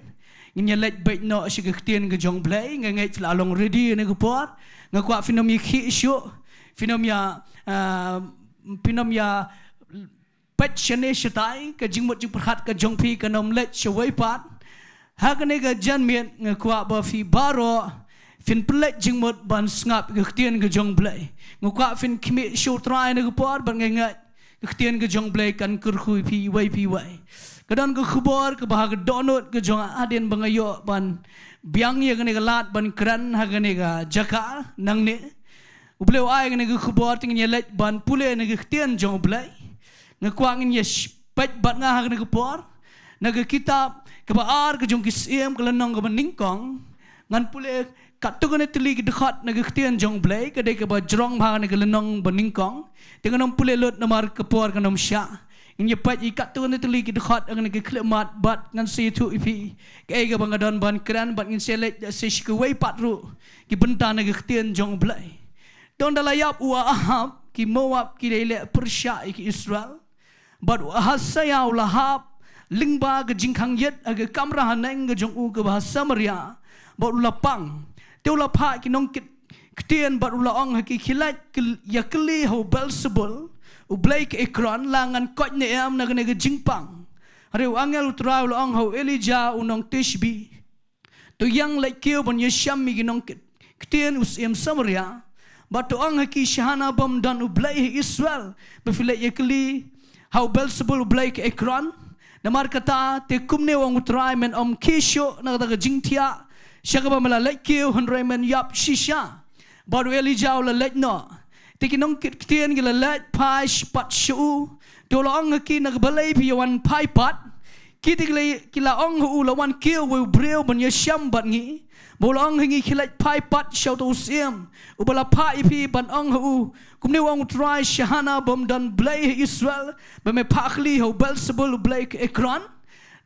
Ngin ïa leit beit noh sha ka ktien ka jong U Blei, nga ngeit phi la long ready ha kane ka por. Nga kwah phin ym ïa khih shuh, phin ym ïa, ah, phin ym ïa peit shane shatai, ka jingmut jingpyrkhat ka jong phi kan ym leit shawei pat. Ha kane ka janmiet nga kwah ba phi baroh phin pynleit jingmut ban sngap ïa ka ktien ka jong U Blei. Nga kwah phin khmih sha U Trai ha kane ka por bad nga ngeit ka ktien ka jong U Blei kan kyrkhu ïa phi iwei pa iwei. Ka don ka khubor kaba ha ka dohnud ka jong nga hadien ba nga ïoh ban biang ïa kane ka lad ban kren ha kane ka jaka nangne. U Blei u ai kane ka khubor, te ngin ïa leit ban pule na ka ktien jong U Blei. Nga kwah ngin ïa sh-, peit bad nga ha kane ka por na ka kitab kaba ar ka jong Ki Syiem, ka lynnong kaba nyngkong. Ngan pule katto katne tylli ki dkhot na ka ktien jong U Blei, ka dei kaba jrong bha na ka lynnong ba nyngkong. Te ngan ym pule lut namar ka por kan ym shah. Ngin ïa peit ïa katto katne tylli ki dkhot ha kane ka khyllipmat bad ngan sa ïathuh ïa phi kaei kaba nga don ban kren bad ngin sa leit da sa sha kawei pat ruh ki bynta na ka ktien jong U Blei. Te ynda la ïap u Ahab, ki Moab ki la ïaleh pyrshah ïa ki Israel. Bad u Ahasaïa u la hap lyngba ka jingkhang ïit ha ka kamra haneng ka jong u kaba ha Samaria. Bad u la pang. Te u la phah ki nongkit ktien bad u la ong ha ki, khie leit ïa kylli ha u Belsebul, u blei ka Ekron, la ngan koit ne em na kane ka jingpang. Hynrei u angel U Trai u la ong ha u Elijah u nong Tishbi, to ïeng leit kiew ban ïashem ïa ki nongkit ktien u syiem Samaria. Bad to ong ha ki, sha hana bym don U Blei ha Israel ba phi leit ïa kylli ha u Belsebul u blei ka Ekron? Namar kata te kumne u ong U Trai, men ym khih shuh na kata ka jingthiah sha kaba me la leit kiew, hynrei men ïap shisha. Bad u Elijah u la leit noh. Te ki nongkit ktien ki la leit phai pat sha u. Te u la ong ha ki, na ka balei phi ïa wan phai pat? Ki te ki la, ki la ong ha u, la wan kiew uwei u briew ban ïashem bad ngi. Bad u la ong ha ngi, khie leit phai pat sha uta u syiem uba la phah ïa phi ban ong ha u, kumne u ong U Trai, sha hana bym don Blei ha Israel ba me phah kylli ha u Belsebul u blei ka Ekron?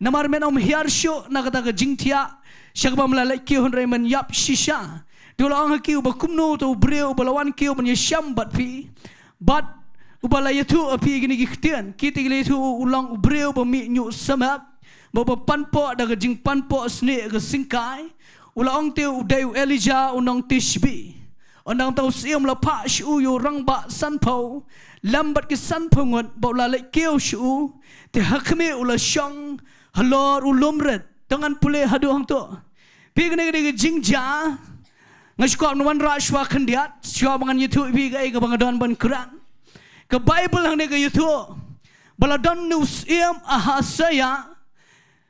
Namar men ym hiar shuh na kata ka jingthiah sha kaba me la leit kiew, hynrei men ïap shisha. Te u la ong ha ki, uba kumno uta u briew uba la wan kiew ban ïashem bad phi bad uba la ïathuh ha phi kine ki ktien? Ki te ki la ïathuh, u long u briew ba mih ñiuh samep bad uba panpoh da ka jingpanpoh snieh ka syngkai. U la ong te, u dei u Elijah u nong Tishbi. Ynda kata u syiem u la phah sha u ïa u rangbah sanphew lem bad ki sanphew ngut bad u la leit kiew sha u. Te ha khmih u la shong halor u lum rit. To ngan pule haduh hangto. Phi, kane ka dei ka jingjia. Nga shu kwah ban wanrah shuwa khyndiat shuwa ba ngan ïathuh ïa phi kaei kaba nga don ban kren. Ka Baibl hangne ka ïathuh ba la don une u syiem Ahasaïa.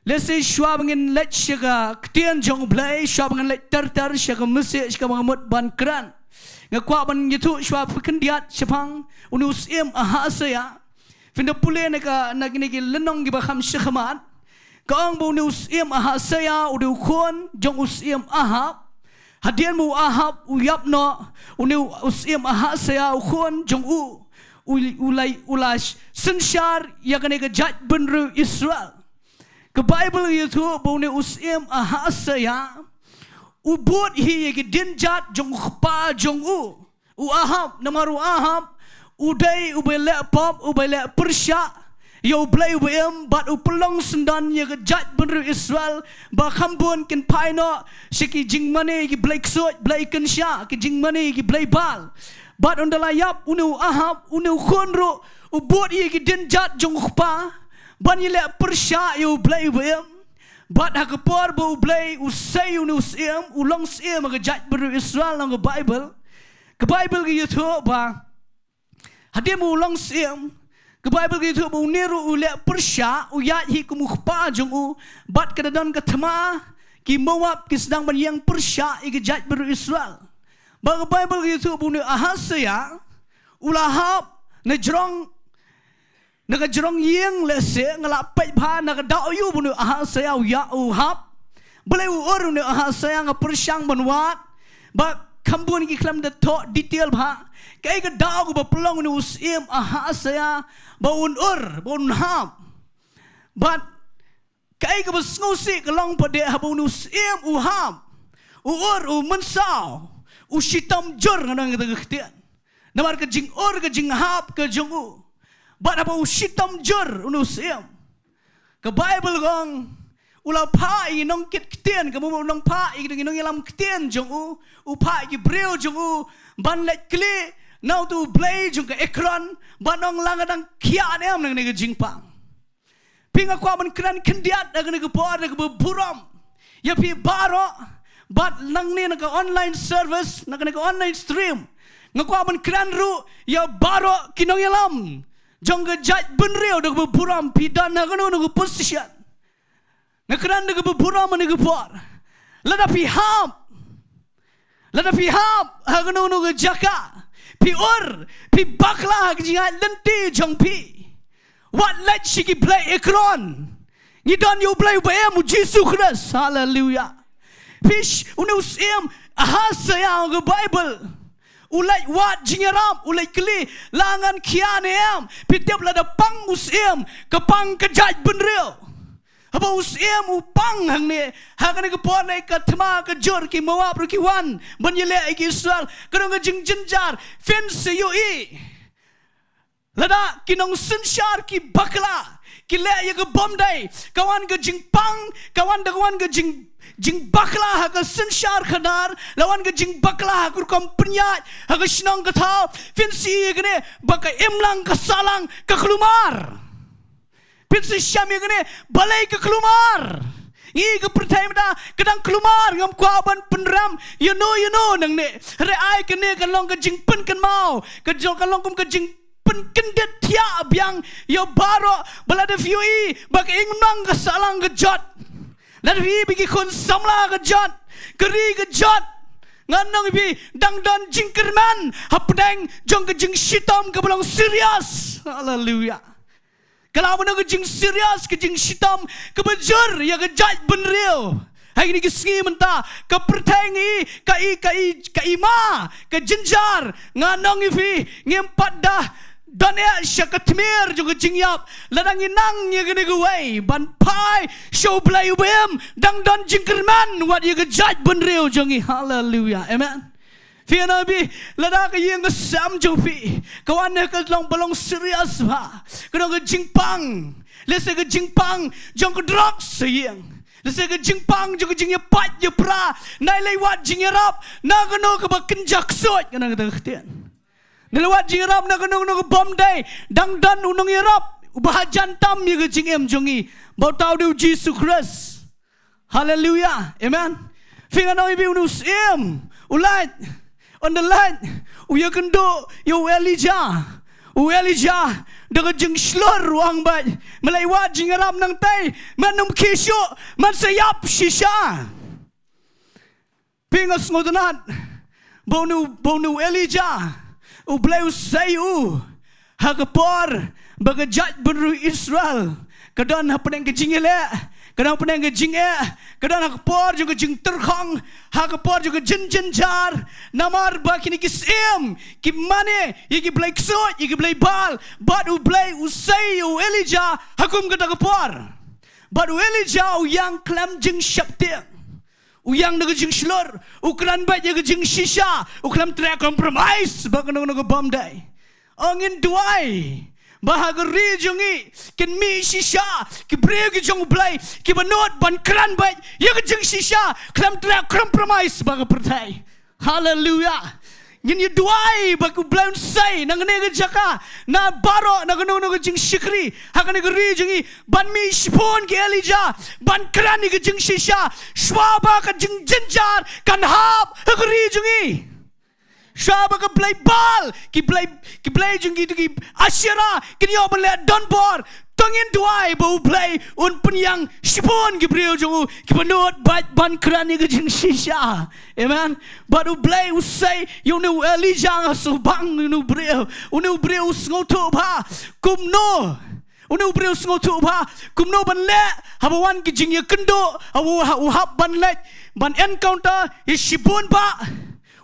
Lehse shuwa ba ngin leit sha ka ktien jong U Blei, shuwa ba ngin leit ter ter sha ka message kaba nga mut ban kren, nga kwah ban ïathuh shuwa phi khyndiat shaphang une u syiem Ahasaïa. Phin da pule na ka, na kine ki lynnong kiba kham shakhmat, ka ong ba une u syiem Ahasaïa u dei u khun jong u syiem Ahab. Hadien ba u Ahab u ïap noh, une u syiem Ahasaïa u khun jong u, u, u la, u la synshar ïa kane ka jaitbynriew Israel. Ka Baibl ka ïathuh ba une u syiem Ahasaïa u bud hi ïa ki dienjat jong u kpa jong u, u Ahab, namar u Ahab u dei uba leh pop, uba leh pyrshah ïa U Blei uba im, bad u pynlong syndon ïa ka jaitbynriew Israel ba kham bun kin phai noh sha ki jingmane ki blei ksuid, blei kynsha, ki jingmane ki blei Baal. Bad ynda la ïap, une u Ahab, une u khun ruh, u bud ïa ki dienjat jong u kpa ban ïaleh pyrshah ïa U Blei uba im. Bad ha ka por ba U Blei u sei une u syiem, u long syiem ha ka jaitbynriew Israel, long ka Baibl. Ka Baibl ka ïathuh ba hadien u long syiem, ka Baibl ka ïathuh ba une ruh u leh pyrshah, u ïaid hi kum u kpa jong u, bad ka da don ka thma ki Moab ki sdang ban ïeng pyrshah ïa ka jaitbynriew Israel. Bad ka Baibl ka ïathuh ba une u Ahasaïah u la hap na jrong, na ka jrong ïing lehse, nga la peit bha na ka daw ïa une u Ahasaïah u ïa u hap. Balei u ur une u Ahasaïah, nga pyrshang ban wad. Ba kham bun ki khlem da thoh detail bha. Kaei ka daw kaba pynlong une u syiem Ahasaïah ba un ur, ba un hap. Bad kaei kaba sngewsih ka long pat de haba une u syiem u hap, u ur, u mynsaw, u shitom jur, nga ong ïa kata ka ktien. Namar ka jingur, ka jinghap ka jong u. Bad haba u shitom jur une u syiem, ka Baibl ka ong, u la phah ïa ki nongkit ktien, ka mut u nongphah ïa ki nongïalam ktien jong u, u phah ïa ki briew jong u ban leit kylli na uto u blei jong ka Ekron, ban ong, la nga dang khia ne em na kane ka jingpang. Phi, nga kwah ban kren khyndiat ha kane ka por da kaba burom ïa phi baroh, bad nangne na ka online service, na kane ka online stream, nga kwah ban kren ruh ïa baroh ki nongïalam jong ka jaitbynriew da kaba burom. Phi don ha kano kano ka position, nga kren da kaba burom ha kane ka por. Lada phi hap, lada phi hap ha kano kano ka jaka, phi ur, phi bakla ha ka jingïaid lynti jong phi, wat leit sha ki blei Ekron. Ngi don ïa U Blei uba im, U Jisu Khrist. Haleluia. Phi, une u syiem Ahasaïah, ong ka Baibl, u leit wad jingïarap, u leit kylli, la ngan khia ne em. Phi tip, lada pang u syiem, ka pang ka jaitbynriew. Haba u syiem u pang hangne, ha kane ka por ne ka thma ka jur, ki Moab ruh ki wan ban ïaleh ïa ki Israel. Ka don ka jingjynjar. Phin sa ïohi, lada ki nongsynshar ki bakla, ki leh ïa ka bymdei, ka wan ka jingpang, ka wan da ka wan ka jing, jingbakla ha ka synshar khadar, la wan ka jingbakla ha ka rukom pynïaid ha ka shnong ka thaw. Phin sa ïohi ïa kane, ba ka imlang ka sahlang ka kulmar. Phin sa shem ïa kane, balei ka kulmar? Ngi, ka pyrthei mynta ka dang kulmar, ngam kwah ban pynrem ïano ïano nangne. Hynrei ai kane kan long ka jingpynkynmaw, ka jong, kan long kum ka jingpynkyndit thiah biang ïa baroh, ba lada phi ïohi ba ka imlang ka sahlang ka jot, lada phi ïohi ba ki khun samla ka jot, ka ri ka jot, ngan ong ïa phi, dang don jingkyrmen hapdeng jong ka jingshitom kaba long serious. Haleluia. Ka la mano ka jingserious, ka jingshitom kaba jur ïa ka jaitbynriew? Ha kine ki sngi mynta, ka pyrthei ngi, ka i, ka i, ka i ma, ka jynjar. Ngan ong ïa phi, ngim pat da don eh sha ka tmier jong ka jingïap. Lada ngi nang ïa kane kawei ban phai sha U Blei uba im, dang don jingkyrmen wat ïa ka jaitbynriew jong ngi. Haleluia. Amen. Phi, ïa na phi, lada ka ïing ka sem jong phi ka wan ha ka long ba long serious bha, ka long ka jingpang, lehse ka jingpang jong ka drugs ha ïing, lehse ka jingpang jong ka jingïapait ïapra, nai leit wad jingïarap na kano kaba kynja ksuid, kano kata ka ktien. Nai leit wad jingïarap na kano kano ka bymdei, dang don u nongïarap uba hajan tam ïa ka jingim jong ngi, ba uta u dei U Jisu Khrist. Haleluia. Amen. Phi, ngan ong ïa phi, une u syiem u leit, ynda leit, u ïakynduh ïa u Elijah. U Elijah da ka jingshlur u ong beit, me leit wad jingïarap nangtei, men ym khie shuh, men sa ïap shisha. Phi, nga sngewtynnat ba une u, ba une u Elijah, U Blei u sei u ha ka por ba ka jaitbynriew Israel ka don hapdeng ka jingïaleh, ka don hapdeng ka jingeh, ka don ha ka por jong ka jingtyrkhong, ha ka por jong ka jynjynjar. Namar ba kine ki syiem ki mane ïa ki blei ksuid, ïa ki blei Baal, bad U Blei u sei ïa u Elijah ha kum kata ka por. Bad u Elijah u ïeng khlem jingsheptieng. U ïeng da ka jingshlur, u kren beit ïa ka jingshisha, u khlem treh compromise bad kano kano ka bymdei. Ong ngin duwai ba ha ka ri jong ngi kin mih shisha ki briew ki jong U Blei kiba nud ban kren beit ïa ka jingshisha khlem treh compromise bad ka pyrthei. Haleluia. Ngin ïa duwai ba U Blei un sei na kane ka jaka, na baroh, na kano kano ka jingshakri ha kane ka ri jong ngi, ban mih shibun ki Elijah ban kren ïa ka jingshisha shuwa ba ka jingjynjar kan hap ha ka ri jong ngi. Shuwa ba ki blei Baal, ki blei, ki blei jong ki, ki Asherah kin ïoh ban leh donbor. To ngin duwai ba U Blei un pynïeng shibun ki briew jong u kiba nud bad ban kren ïa ka jingshisha. Amen. Bad U Blei u sei ïa une u Elijah, nga sngewbang ïa une u briew. Une u briew u sngewthuh bha kumno, une u briew u sngewthuh bha kumno ban leh haba wan ki jingïakynduh, haba u hap ban leit ban encounter ïa shibun bah.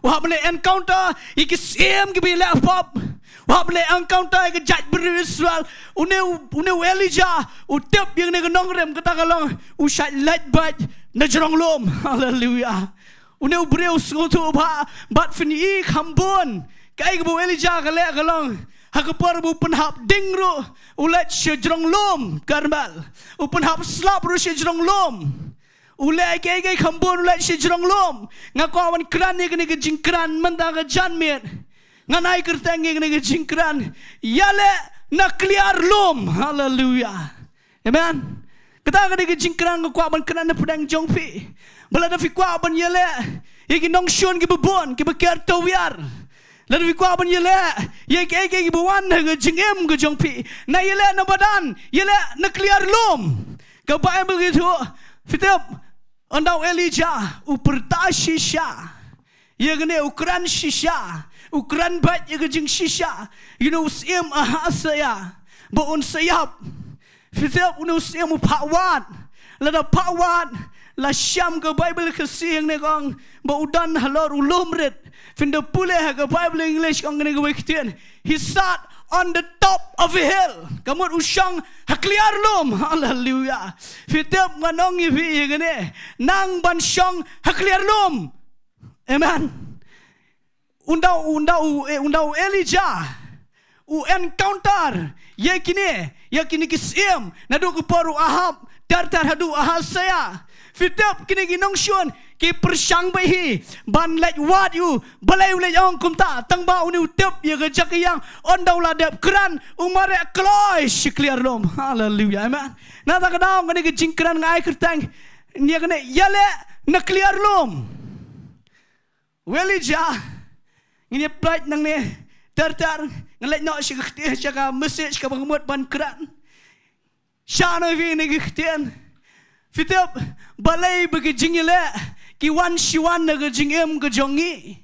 U hap ban leh encounter ïa ki syiem kiba ïaleh pop. U hap ban leh encounter ïa ka jaitbynriew Israel. Une u, une u Elijah u tip ïa kane ka nongrim, kata ka long u shait leit beit na jrong lum. Haleluia. Une u briew u sngewthuh bha, bad phin i kham bun kaei kaba u Elijah ka leh ka long, ha ka por ba u pynhap ding ruh u leit sha jrong lum Karmel. U pynhap slap ruh sha jrong lum. U leh kiei kiei kham bun, u leit sha jrong lum. Nga kwah ban kren ïa kane ka jingkren mynta ka janmiet. Ngan ai kyrteng ïa kane ka jingkren, ïaleh na kliar lum. Haleluia. Amen. Kata kane ka jingkren nga kwah ban kren na pdeng jong phi. Ba lada phi kwah ban ïaleh ïa ki nongshun kiba bun, kiba ker tawiar, lada phi kwah ban ïaleh ïa kiei kiei kiba wan ha ka jingim ka jong phi, na ïaleh na madan, ïaleh na kliar lum. Ka Baibl ka ïathuh, phi tip, ynda u Elijah u pyrta shisha ïa kane, u kren shisha, u kren beit ïa ka jingshisha ïa une u syiem Ahasuerus ba un sa ïap. Phi tip, une u syiem u phah wad. Lada phah wad, la sham, ka Baibl Khasi hangne ka ong ba u don halor u lum rit. Phin da pule ha ka Baibl English ka ong kane kawei ka ktien, he sat on the top of a hill. Ka mut u shong ha kliar lum. Haleluia. Phi tip, ngan ong ïa phi ïa kane, nang ban shong ha kliar lum. Amen. Ynda u, ynda u, eh, ynda u Elijah u encounter ïa kine, ïa kine ki syiem, naduh ka por u Ahab ter ter haduh u Ahasuerus. Phi tip, kine ki nongshun ki pyrshang beit hi ban leit wad ïa u. Balei u leit ong kumta? Tang ba une u tip ïa ka jaka ïeng, ynda u la dep kren u mareh kloi sha kliar lum. Haleluia. Amen. Na kata ka daw kane ka jingkren nga ai kyrteng ïa kane, ïaleh na kliar lum. U Elijah, ngin ïa pynlait nangne ter ter, ngan leit noh sha ka ktien, sha ka message kaba nga mut ban kren. Shah noh ïa phi kane ka ktien. Phi tip, balei ba ki jingïaleh ki wan shi wan na ka jingim ka jong ngi?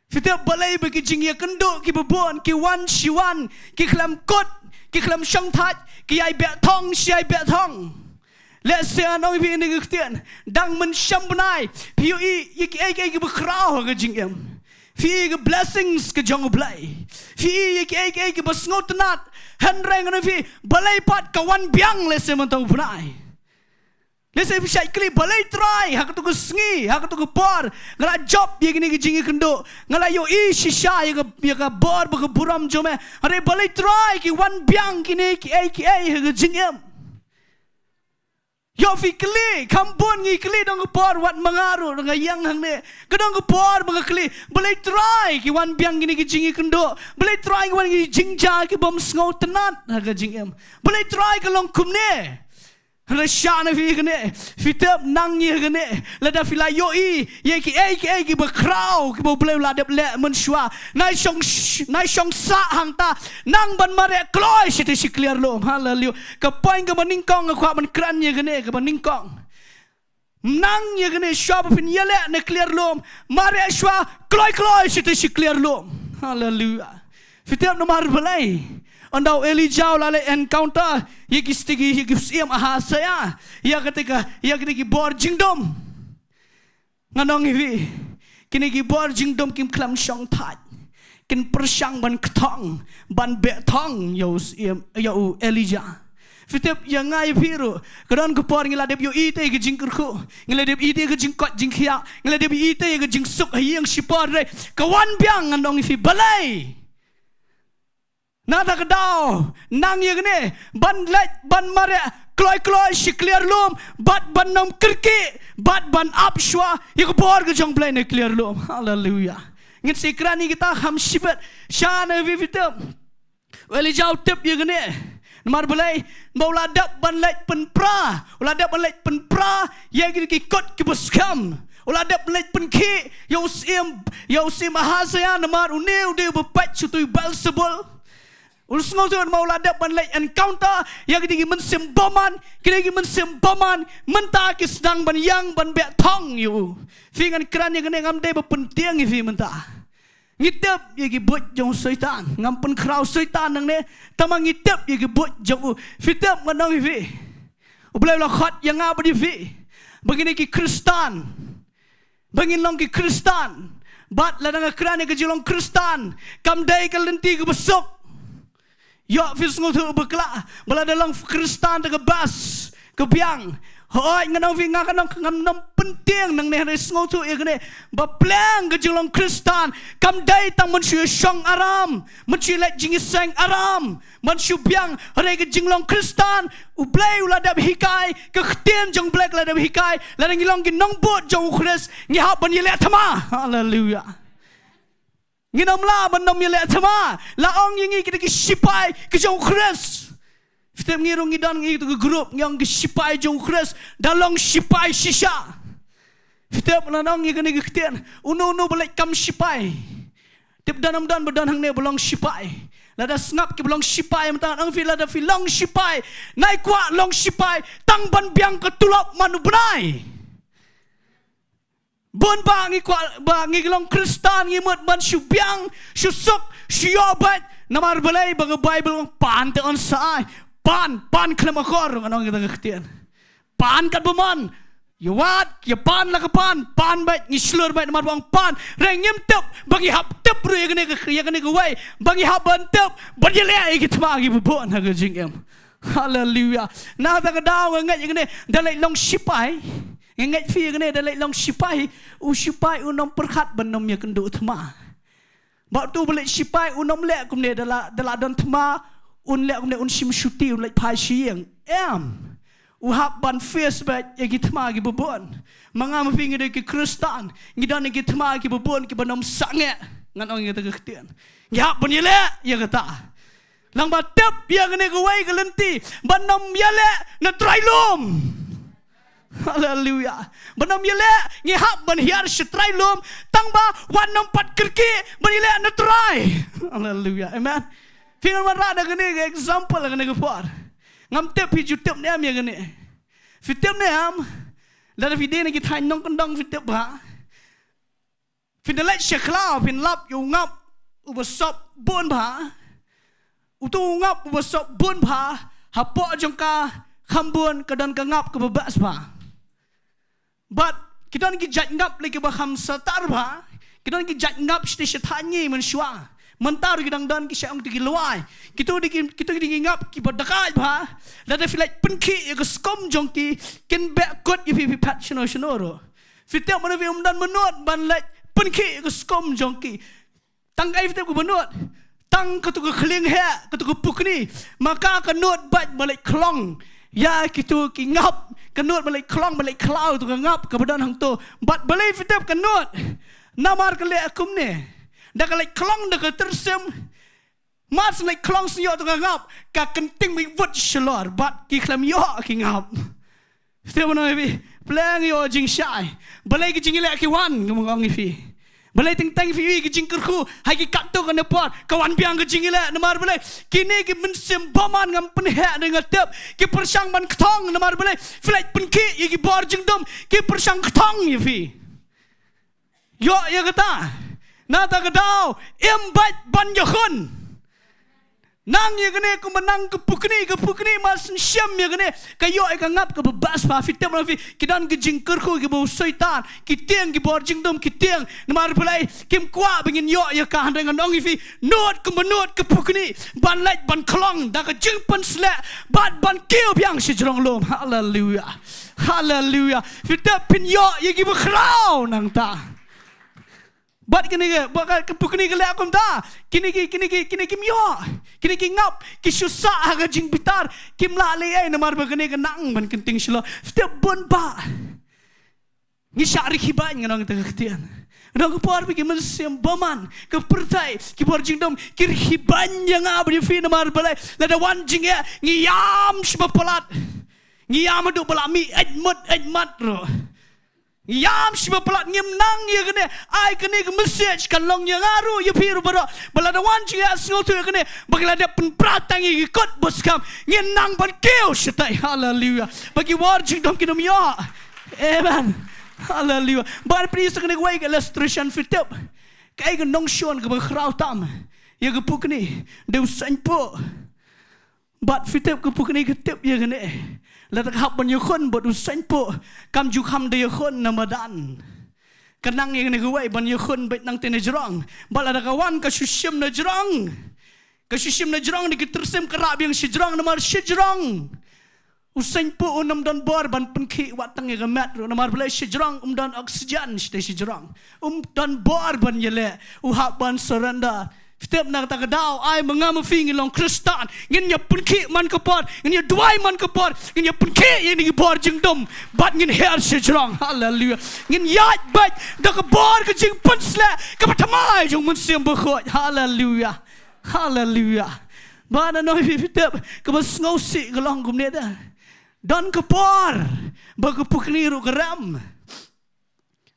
Phi tip, balei ba ki jingïakynduh kiba bun ki wan shi wan, ki khlem kut, ki khlem shongthait, ki ïai beh thong shi ïai beh thong? Lehse ngan ong ïa phi kane ka ktien, dang mynshem bnai phi ïohi ïa kiei kiei kiba khraw ha ka jingim. Phi ïohi ïa ka blessings ka jong U Blei, phi ïohi ïa kiei kiei kiba sngewtynnat. Hynrei ngan ong ïa phi, balei pat ka wan biang lehse mynta u bnai? Lehse phi shait kylli, balei Trai ha kato ka sngi, ha kato ka por nga la jop ïa kine ki jingïakynduh, nga la ïohi shisha ïa ka, ïa ka bor bad ka burom jong me, hynrei balei Trai ki wan biang kine kiei kiei ha ka jingim? Ïoh phi kylli, kham bun ngi kylli, don ka por wat ma nga ruh nga ïeng hangne, ka don ka por ba nga kylli, balei Trai ki wan biang kine ki jingïakynduh, balei Trai ki wan ki jingjia ki bym sngewtynnat ha ka jingim, balei Trai ka long kumne? Hynrei shah noh ïa phi kane, phi tip, nang ïa kane, lada phi la ïohi ïa kiei kiei kiba khraw kiba U Blei u la dep leh mynshuwa, nai shong, nai shong sah hangta, nang ban mareh kloi shatei shi kliar lum. Haleluia. Ka point kaba nyngkong nga kwah ban kren ïa kane, kaba nyngkong, nang ïa kane, shuwa ba phin ïaleh na kliar lum, mareh shuwa kloi kloi shatei shi kliar lum. Haleluia. Phi tip namar balei? Ynda u Elijah u la leit encounter ïa ki shatei ki, ïa ki syiem Ahasuerus, ïa kata ka, ïa kata ki bor jingdum, ngan ong ïa phi, kine ki bor jingdum kim khlem shongthait, kin pyrshang ban kthong, ban beh thong ïa u syiem, ïa u Elijah. Phi tip, ïa nga ïa phi ruh ka don ka por ngi la dep ïohi te ïa ka jingkyrkhu, ngi la dep ïohi te ïa ka jingkoit jingkhiah, ngi la dep ïohi te ïa ka jingsuk ha ïing shipor, hynrei ka wan biang, ngan ong ïa phi, balei? Nangta ka daw nang ïa kane ban leit ban mareh kloi kloi sha ka liar lum, bad ban nym kyrkieh, bad ban ap shuwa ïa ka bor ka jong U Blei na ka liar lum. Haleluya. Ngin sa ïakren ïa kita kham shibit sha na phi, phi tip. U Elijah u tip ïa kane. Namar balei? Ba u la dep ban leit pynpra, u la dep ban leit pynpra ïa ki, ki kot kiba skhem. U la dep ban leit pynkhih ïa u syiem, ïa u syiem Ahazia, namar une u dei uba peit sha uto u Beelzebul. U sngewthuh namar u la dep ban leit encounter ïa kine ki mynsiem bymman, kine ki mynsiem bymman mynta ki sdang ban ïeng ban beh thong ïa u. Phi, ngan kren ïa kane, ngam dei ba pyntieng ïa phi mynta. Ngi tip ïa ki buit jong u Soitan. Ngam pynkhraw Soitan nangne, tangba ngi tip ïa ki buit jong u. Phi tip, ngan ong ïa phi, U Blei u la khot ïa nga bad ïa phi ba ngin long ki Khristan, ba ngin long ki Khristan. Bad lada nga kren ïa ka jinglong Khristan, kam dei ka lynti kaba suk. Ïoh, phi sngewthuh bakla ba lada long Khristan da ka best ka biang. Hooid, ngan ong ïa phi, nga, ngan ong, ngam nym pyntieng nangne, hynrei sngewthuh ïa kane, ba pleng ka jinglong Khristan kam dei tang ban shu ïashong aram, ban shu leit jingïaseng aram, ban shu biang. Hynrei ka jinglong Khristan, U Blei u la dep hikai, ka ktien jong U Blei ka la dep hikai, lada ngi long ki nongbud jong U Khrist, ngi hap ban ïaleh thma. Haleluya. Ngin ym lah ban nym ïaleh thma. La ong ïa ngi kita ki sipai ki jong U Khrist. Phi tip, ngi ruh ngi don ngi tu ka group, ngi ong ki sipai jong U Khrist, da long sipai shisha. Phi tip, la ong ïa kane ka ktien, uno uno ba leit kam sipai. Tip, don ym don ba don hangne ba long sipai. Lada sngap kiba long sipai mynta, ong phi, lada phi long sipai, nai kwah long sipai tang ban biang ka tulop man u bnai. Bun ba ngi kwah ba ngi long Khristan, ngi mut ban shu biang, shu suk, shu ïoh beit. Namar balei? Ba ka Baibl ong pan te yn sa ai. Pan, pan khlem akor, ngan ong kita ka ktien. Pan katba mon. Ïa wad, ïa pan la ka pan, pan beit, ngi shlur beit, namar ba ong pan. Hynrei ngim tip ba ngi hap tip ruh ïa kane ka, ïa kane kawei, ba ngi hap ban tip ban ïaleh ïa ki thma kiba bun ha ka jingim. Haleluya. Nangta ka daw nga ngeit ïa kane, da leit long sipai. Nga ngeit phi ïa kane, da leit long sipai, u sipai un ym pyrkhat ban nym ïakynduh thma. Bad uto ba leit sipai un ym leh kumne, da la, da la don thma, un leh kumne, un shim shuti, un leit phai sha ïing. Em. U hap ban face beit ïa ki thma kiba bun. Ma nga ma phi ngi dei ki Khristan, ngi don ïa ki thma kiba bun kiba nym sangeh. Ngan ong ïa kata ka ktien. Ngi hap ban ïaleh ïa kata. Nang ba tip ïa kane kawei ka lynti, ban nym ïaleh na trai lum. Haleluya. Ban nym ïaleh, ngi hap ban hiar sha trai lum, tang ba wat nym pat kyrkieh ban ïaleh na trai. Haleluya. Amen. Phi, ngan wanrah da kane ka example ha kane ka por. Ngam tip phi ju tip ne em ïa kane. Phi tip ne em, lada phi dei na ki thaiñ nongkyndong phi tip ba phin da leit sha khlaw, phin lap ïa u ngap uba sop bun bha. Uto u ngap uba sop bun bha, hapoh jong ka kham bun ka don ka ngap kaba best bha. Bad ki don ki jait ngap lei kiba kham satar bha. Ki don ki jait ngap shatei shathaiñ ngi mynshuwa. Mynta ruh ki dang don ki, sha ong kito ki lwai. Kito dei ki, kito dei ki ngap kiba dakaid bha. Lada phi leit pynkhih ïa ka skum jong ki, kin beh kut ïa phi, phi phet shano shano ruh. Phi tip, mano phi, ym don mano ban leit pynkhih ïa ka skum jong ki. Tang kaei phi tip kaba nud? Tang kato ka khlieng heh, kato ka pukni. Ma ka, ka nud beit ban leit khlong ïa kito ki ngap. Ka nud ban leit khlong, ban leit khlaw ïa kato ka ngap kaba don hangto. Bad balei phi tip ka nud? Namar ka leh kumne. Da ka leit khlong da ka tyrsim, mar shu leit khlong shu ïoh ïa kato ka ngap, ka kynting mih wut shalor bad ki khlem ïoh ki ngap. Phi tip, ngan ong ïa phi, pleng ïoh jingshai. Balei ki jingïaleh ki wan, nga ong ïa phi. Balei teng teng phi ïohi ki jingkyrkhu ha ki katto katne por, ka wan biang ka jingïaleh? Namar balei? Kine ki mynsiem bymman, ngam pynheh ne nga tip, ki pyrshang ban kthong. Namar balei? Phi leit pynkhih ïa ki bor jingdum, ki pyrshang kthong ïa phi. Ïoh ïa kata. Nangta ka daw, im beit ban ïakhun. Nang ïa kane kumba nang ka pukni, ka pukni mar shu shem ïa kane, ka ïoh ïa ka ngap kaba best bha. Phi tip, ngan ong ïa phi, ki don ki jingkyrkhu kiba u Soitan, ki tieng, ki bor jingdum ki tieng. Namar balei? Kim kwah ba ngin ïoh ïa ka. Hynrei ngan ong ïa phi, nud kumba nud ka pukni ban leit ban khlong da ka jingpynsleh bad ban kiew biang sha jrong lum. Haleluya. Haleluya. Phi tip, phin ïoh ïa kiba khraw nangta. Bad kine ki, ba ka, ka pukni ka leh kumta. Kine ki, kine ki, kine kim ïoh. Kine ki ngap, ki shu sah ha ka jingbitar. Kim lah leh ei namar ba kane ka nang ban kynting shalor. Te bun ba ngi shah rikhibain, nga ong ïa kata ka ktien. Nga ong ka por ba ki mynsiem bymman, ka pyrthei, ki bor jingdum ki rikhibain ïa nga bad ïa phi namar balei? Lada wan jingeh ngi ïam shibun palat. Ngi ïam haduh ba la mih eit mut eit mat ruh. Ngi ïam shibun palat, ngim nang ïa kane. Ai kane ka message kan long ïa nga ruh, ïa phi ruh baroh. Ba lada wan jingeh sngewthuh ïa kane, ba ki la dep pynpra tang ïa ki kot ba skam, ngin nang ban kiew shatai. Haleluya. Ba ki bor jingdum kin ym ïoh. Amen. Haleluya. Ba phi sa kane kawei ka illustration, phi tip kaei ka nongshun kaba khraw tam ïa ka pukni? Dei u seiñpuh. Bad phi tip ka pukni ka tip ïa kane. Lada ka hap ban ïakhun bad u seiñpuh, kam ju kham da ïakhun na madan. Ka nang ïa kane kawei ban ïakhun beit nangta na jrong. Bad lada ka wan ka shu shim na jrong. Ka shu shim na jrong, da ki tyrsim ka rah biang sha jrong, namar sha jrong u seiñpuh um don bor ban pynkhih wat tang ïa ka met ruh, namar balei? Sha jrong um don oxygen, shatei sha jrong. Um don bor ban ïaleh, u hap ban surrender. Phi tip, na kata ka daw, ai ma nga ma phi ngi long Khristan, ngin ïa pynkhih man ka por, ngin ïa duwai man ka por, ngin ïa pynkhih ïa kine ki bor jingdum, bad ngin her sha jrong. Haleluya. Ngin ïaid beit da ka bor ka jingpynsleh kaba thymmai jong u Mynsiem Bakhuid. Haleluya. Haleluya. Ba na noi phi, phi tip, kaba sngewsih ka long kumne da. Don ka por ba ka pukni ruh ka rem.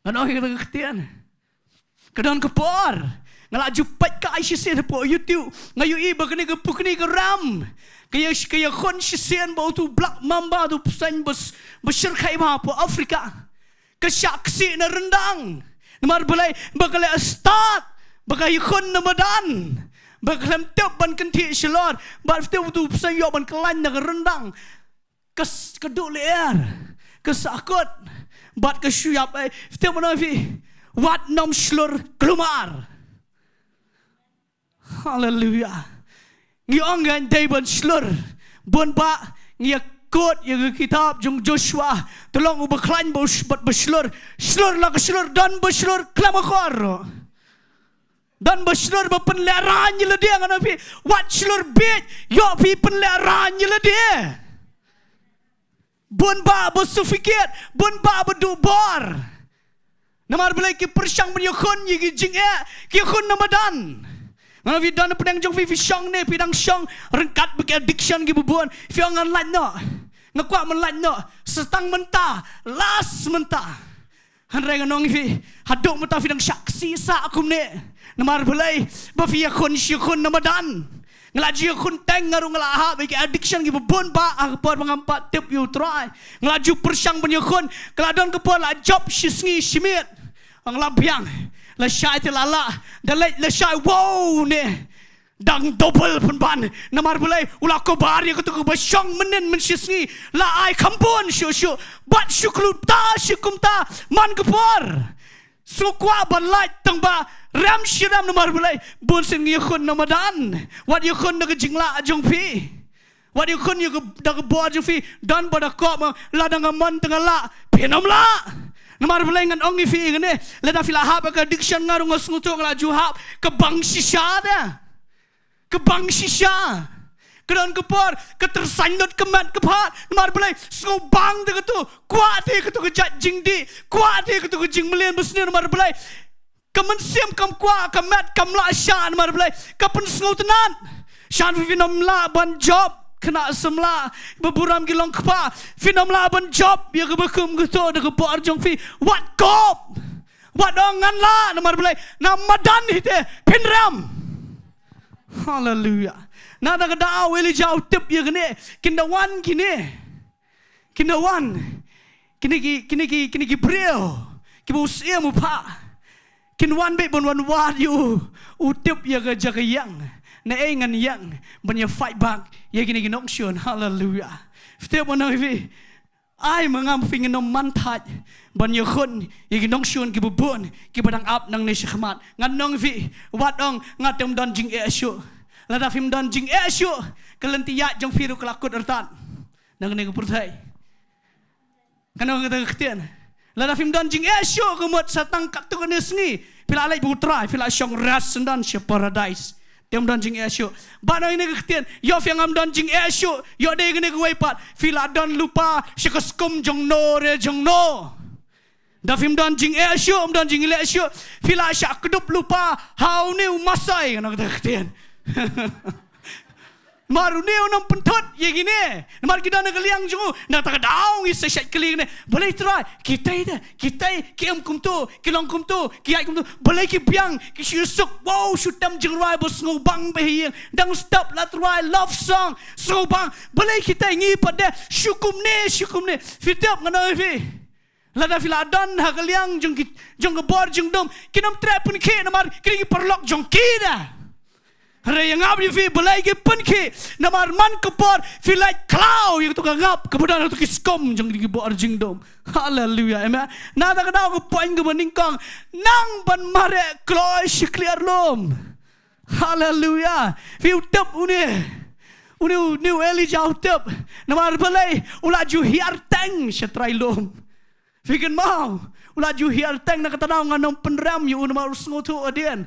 Nga ong ïa kata ka ktien. Ka don ka por. Nga la ju peit kai shisien hapoh YouTube. Nga ïohi ba kane ka pukni ka rem. Ka ïa, ka ïakhun shisien bad utu u black mamba, utu u bseiñ ba s-, ba shyrkhei bha hapoh Afrika. Ka shah ksih na ryndang. Namar balei? Ba ka leh stad ba ka ïakhun na madan. Ba ka khlem tip ban kynthih shalor. Bad phi tip, utu u bseiñ ïoh ban khlaiñ na ka ryndang. Ka s-, ka duh lyer, ka sahkut, bad ka shu ïap ei. Phi tip, ma nga ong ïa phi, wat nym shlur kulmar. Haleluya. Ngi ong ngan dei ban shlur. Bun ba ngi ïa kut ïa ka kitab jong Joshua. To long uba khlaiñ bad u sh-, bad ba shlur. Shlur la ka shlur, don ba shlur khlem akor. Don ba shlur ba pynlehraiñ ïa lade, nga ong ïa phi. Wat shlur bieit, ïoh phi pynlehraiñ ïa lade. Bun ba ba sufficate, bun ba ba duh bor. Namar balei? Ki pyrshang ban ïakhun ïa ki jingeh, ki ïakhun na madan. Nga ong ïa phi, don na pdeng jong phi, phi shong ne, phi dang shong ryngkat bad ki addiction kiba bun. Phi ong ngan lait noh. Nga kwah ban lait noh. Sa tang mynta, last mynta. Hynrei nga ong ïa phi, haduh mynta phi dang shah ksih sah kumne. Namar balei? Ba phi ïakhun shi khun na madan. Nga la ju ïakhun teng, nga ruh nga la hap ïa ki addiction kiba bun ba ha ka por ba ngam pat tip ïa u Trai. Nga la ju pyrshang ban ïakhun, ka la don ka por la jop shi sngi shi miet. Nga la biang, la shai te la lah, da leit la shai, wow ne. Dang double pynban. Namar balei? U la kobar ïa katu kaba shong mynnin mynshisngi. La ai kham bun shuh shuh. Bad shu kumta, shu kumta man ka por. Shu kwah ban lait tang ba rem shi rem, namar balei? Bun sien ngi ïakhun na madan. Wat ïakhun da ka jinglah jong phi. Wat ïakhun ïa ka, da ka bor jong phi. Don ba da kop ma, lada nga mon te nga lah. Phin ym lah. Namar balei? Ngan ong ïa phi ïa kane. Lada phi la hap ïa ka addiction, nga ruh nga sngewthuh nga la ju hap. Ka bang shisha da. Ka bang shisha. Ka don ka por, ka tyrsañ lut ka met ka phad. Namar balei? Sngewbang te katu, kwah te katu ka jait jingdih, kwah te katu ka jingmlien basniew. Namar balei? Ka mynsiem kam kwah, ka met kam lah shisha. Namar balei? Ka pynsngewtynnat. Shisha phin ym lah ban jop khynnah samla, ba burom ki long kpa. Phin ym lah ban jop ïa kaba kum katu da ka bor jong phi. Wat kop. Wat ong ngan lah, namar balei? Na madan hi te phin rem. Haleluya. Na kata ka daw u Elijah u tip ïa kane, kin da wan kine. Kin da wan kine ki, kine ki, kine ki briew kiba u syiem u phah. Kin wan beit ban wan wad ïa u, u tip ïa ka jaka ïeng. Naei ngan ïeng ban ïa fight back ïa kine ki nongshun. Haleluya. Phi tip, ma nga ong ïa phi, ai ma nga ma phi, ngin ym man thait ban ïakhun ïa ki nongshun kiba bun kiba dang ap nangne shakhmat. Ngan ong ïa phi, wat ong nga te ym don jingeh shuh. Lada phim don jingeh shuh, ka lynti ïaid jong phi ruh ka la kut rtat nangne ka pyrthei. Ngan ong kata ka ktien. Lada phim don jingeh shuh ka mut sa tang katto katne sngi phi la leit bad u Trai, phi la shong ras syndon sha paradise. Te ym don jingeh shuh. Bad ïa kane ka ktien, ïoh phi ngam don jingeh shuh, ïoh dei kane kawei pat, phi la don lypa sha ka skum jong no re jong no. Da phim don jingeh shuh, ym don jingeh shuh, phi la shah kdup lypa ha une u masai, kane ka ktien. Namar une u nang pynthut ïa kine. Namar ki don ha ka liang jong u. Na kata ka daw ngi sa shait kylli kine. Balei Trai, kitei de, kitei, ki im kumto, ki long kumto, ki ïaid kumto. Balei ki biang, ki shu suk, wow, shu tem jingrwai ba sngewbang ba ïing. Dang stop la Trai, love song, sngewbang. Balei kitei, ngi pat de, shu kumne, shu kumne. Phi tip ngan ong ïa phi. Lada phi la don ha ka liang jong ki, jong ka bor jingdum, kin ym treh pynkhih namar kine ki paralok jong ki de. Hynrei ïa ngap ïa phi balei ki pynkhih, namar man ka por phi lait khlaw ïa katu ka ngap kaba don ha katu ki skum jong kine ki bor jingdum. Haleluya, amen. Na kata ka daw ka point kaba nyngkong, nang ban mareh kloi shakliar lum. Haleluya. Phi u tip une, une, une u Elijah u tip. Namar balei, u la ju hiar teng sha trai lum. Phi kynmaw, u la ju hiar teng. Na kata ka daw ngan ym pynrem ïa u namar u sngewthuh hadien.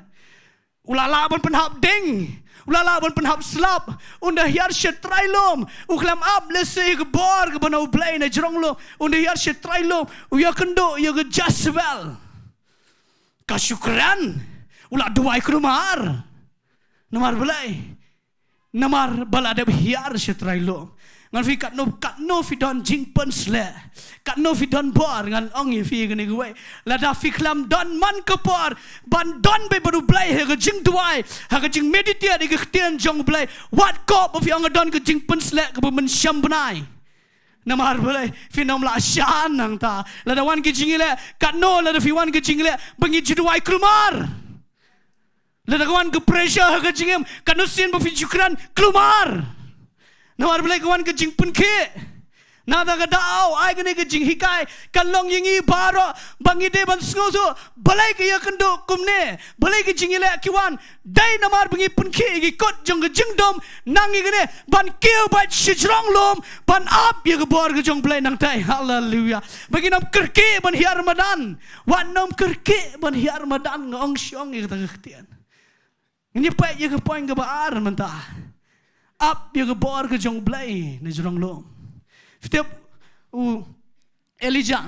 U la lah ban pynhap ding, u la lah ban pynhap slap. Un da hiar sha trai lum, u khlem ap lehse ïa ka bor kaba na U Blei na jrong lum. Un da hiar sha trai lum, u ïakynduh ïa ka Jezebel. Ka shu kren, u la duwai kulmar. Namar balei? Namar ba la dep hiar sha trai lum. Ngan ong ïa phi, katno, katno phi don jingpynsleh, katno phi don bor, ngan ong ïa phi kane kawei. Lada phi khlem don man ka por ban don beit bad U Blei ha ka jingduwai, ha ka jingmeditate ïa ka ktien jong U Blei, wat kob ba phi ong don ka jingpynsleh kaba mynshem bnai. Namar balei? Phin ym lah shan nangta. Lada wan ka jingïaleh, katno lada phi wan ka jingïaleh ba ngi ju duwai kulmar. Lada ka wan ka pressure ha ka jingim, katno sien ba phi ju kren kulmar. Namar balei? Ka wan ka jingpynkhih. Na kata ka daw, ai kane ka jinghikai kan long ïa ngi baroh ba ngi dei ban sngewthuh balei ka ïakynduh kumne, balei ka jingïaleh ki wan. Dei namar ba ngi pynkhih ïa ki kut jong ka jingdum, nang ïa kane ban kiew beit sha jrong lum, ban ap ïa ka bor ka jong U Blei nangtai. Haleluya. Ba ngin ym kyrkieh ban hiar madan. Wat nym kyrkieh ban hiar madan, nga ong shong ïa kata ka ktien. Ngin ïa peit ïa ka point kaba ar mynta. Ap ïa ka bor ka jong U Blei na jrong lum. Phi tip u Elijah,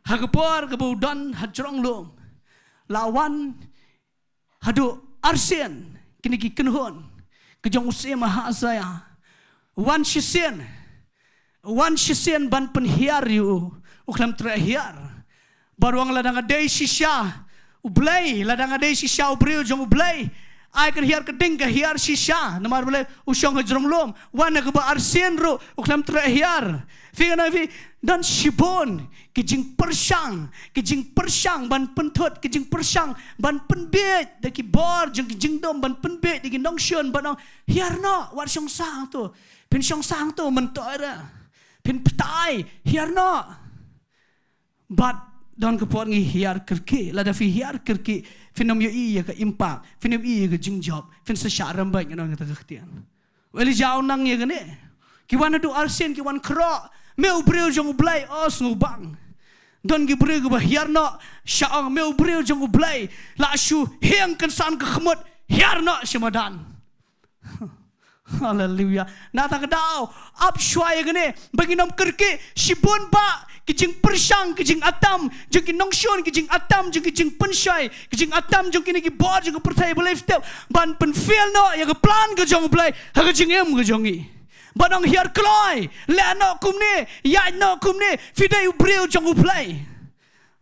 ha ka por kaba u don ha jrong lum, la wan haduh arsien kine ki kynhun ka jong u syiem Ahazia. Wan shisien, wan shisien ban pynhiar ïa u, u khlem treh hiar. Baroh, lada nga dei shisha U Blei, lada nga dei shisha u briew jong U Blei, ai kan hiar ka ding ka hiar shisha. Namar balei? U shong ha jrong lum, wan ha kaba arsien ruh u khlem treh hiar. Phi, ngan ong ïa phi, don shibun ki jingpyrshang, ki jingpyrshang ban pynthut, ki jingpyrshang ban pynbiej da ki bor jong ki jingdum, ban pynbiej da ki nongshun, ban ong, hiar noh, wat shong sah hangto. Phin shong sah hangto myntoi re, phin batai, hiar noh. Bad don ka por ngi hiar kyrkieh. Lada phi hiar kyrkieh, phin ym ïohi ïa ka impact, phin ym ïohi ïa ka jingjop, phin sa shah rem beit, ngan ong ïa kata ka ktien. U Elijah u nang ïa kane. Ki wan haduh arsien, ki wan khroh. Me u briew jong U Blei, o sngewbang. Don ki briew kiba hiar noh, shah ong, me u briew jong U Blei, la shu hiar kynsan ka khmut, hiar noh sha madan. Haleluya. Na kata ka daw, ap shuwa ïa kane, ba ngin ym kyrkieh, shibun bah ki jingpyrshang, ki jingatam jong ki nongshun, ki jingatam jong ki jingpynshoi, ki jingatam jong kine ki bor jong ka pyrthei, balei? Phi tip, ban pynfail noh ïa ka plan ka jong U Blei ha ka jingim ka jong ngi. Ban ong hiar kloi, leh noh kumne, ïaid noh kumne, phi dei u briew jong U Blei.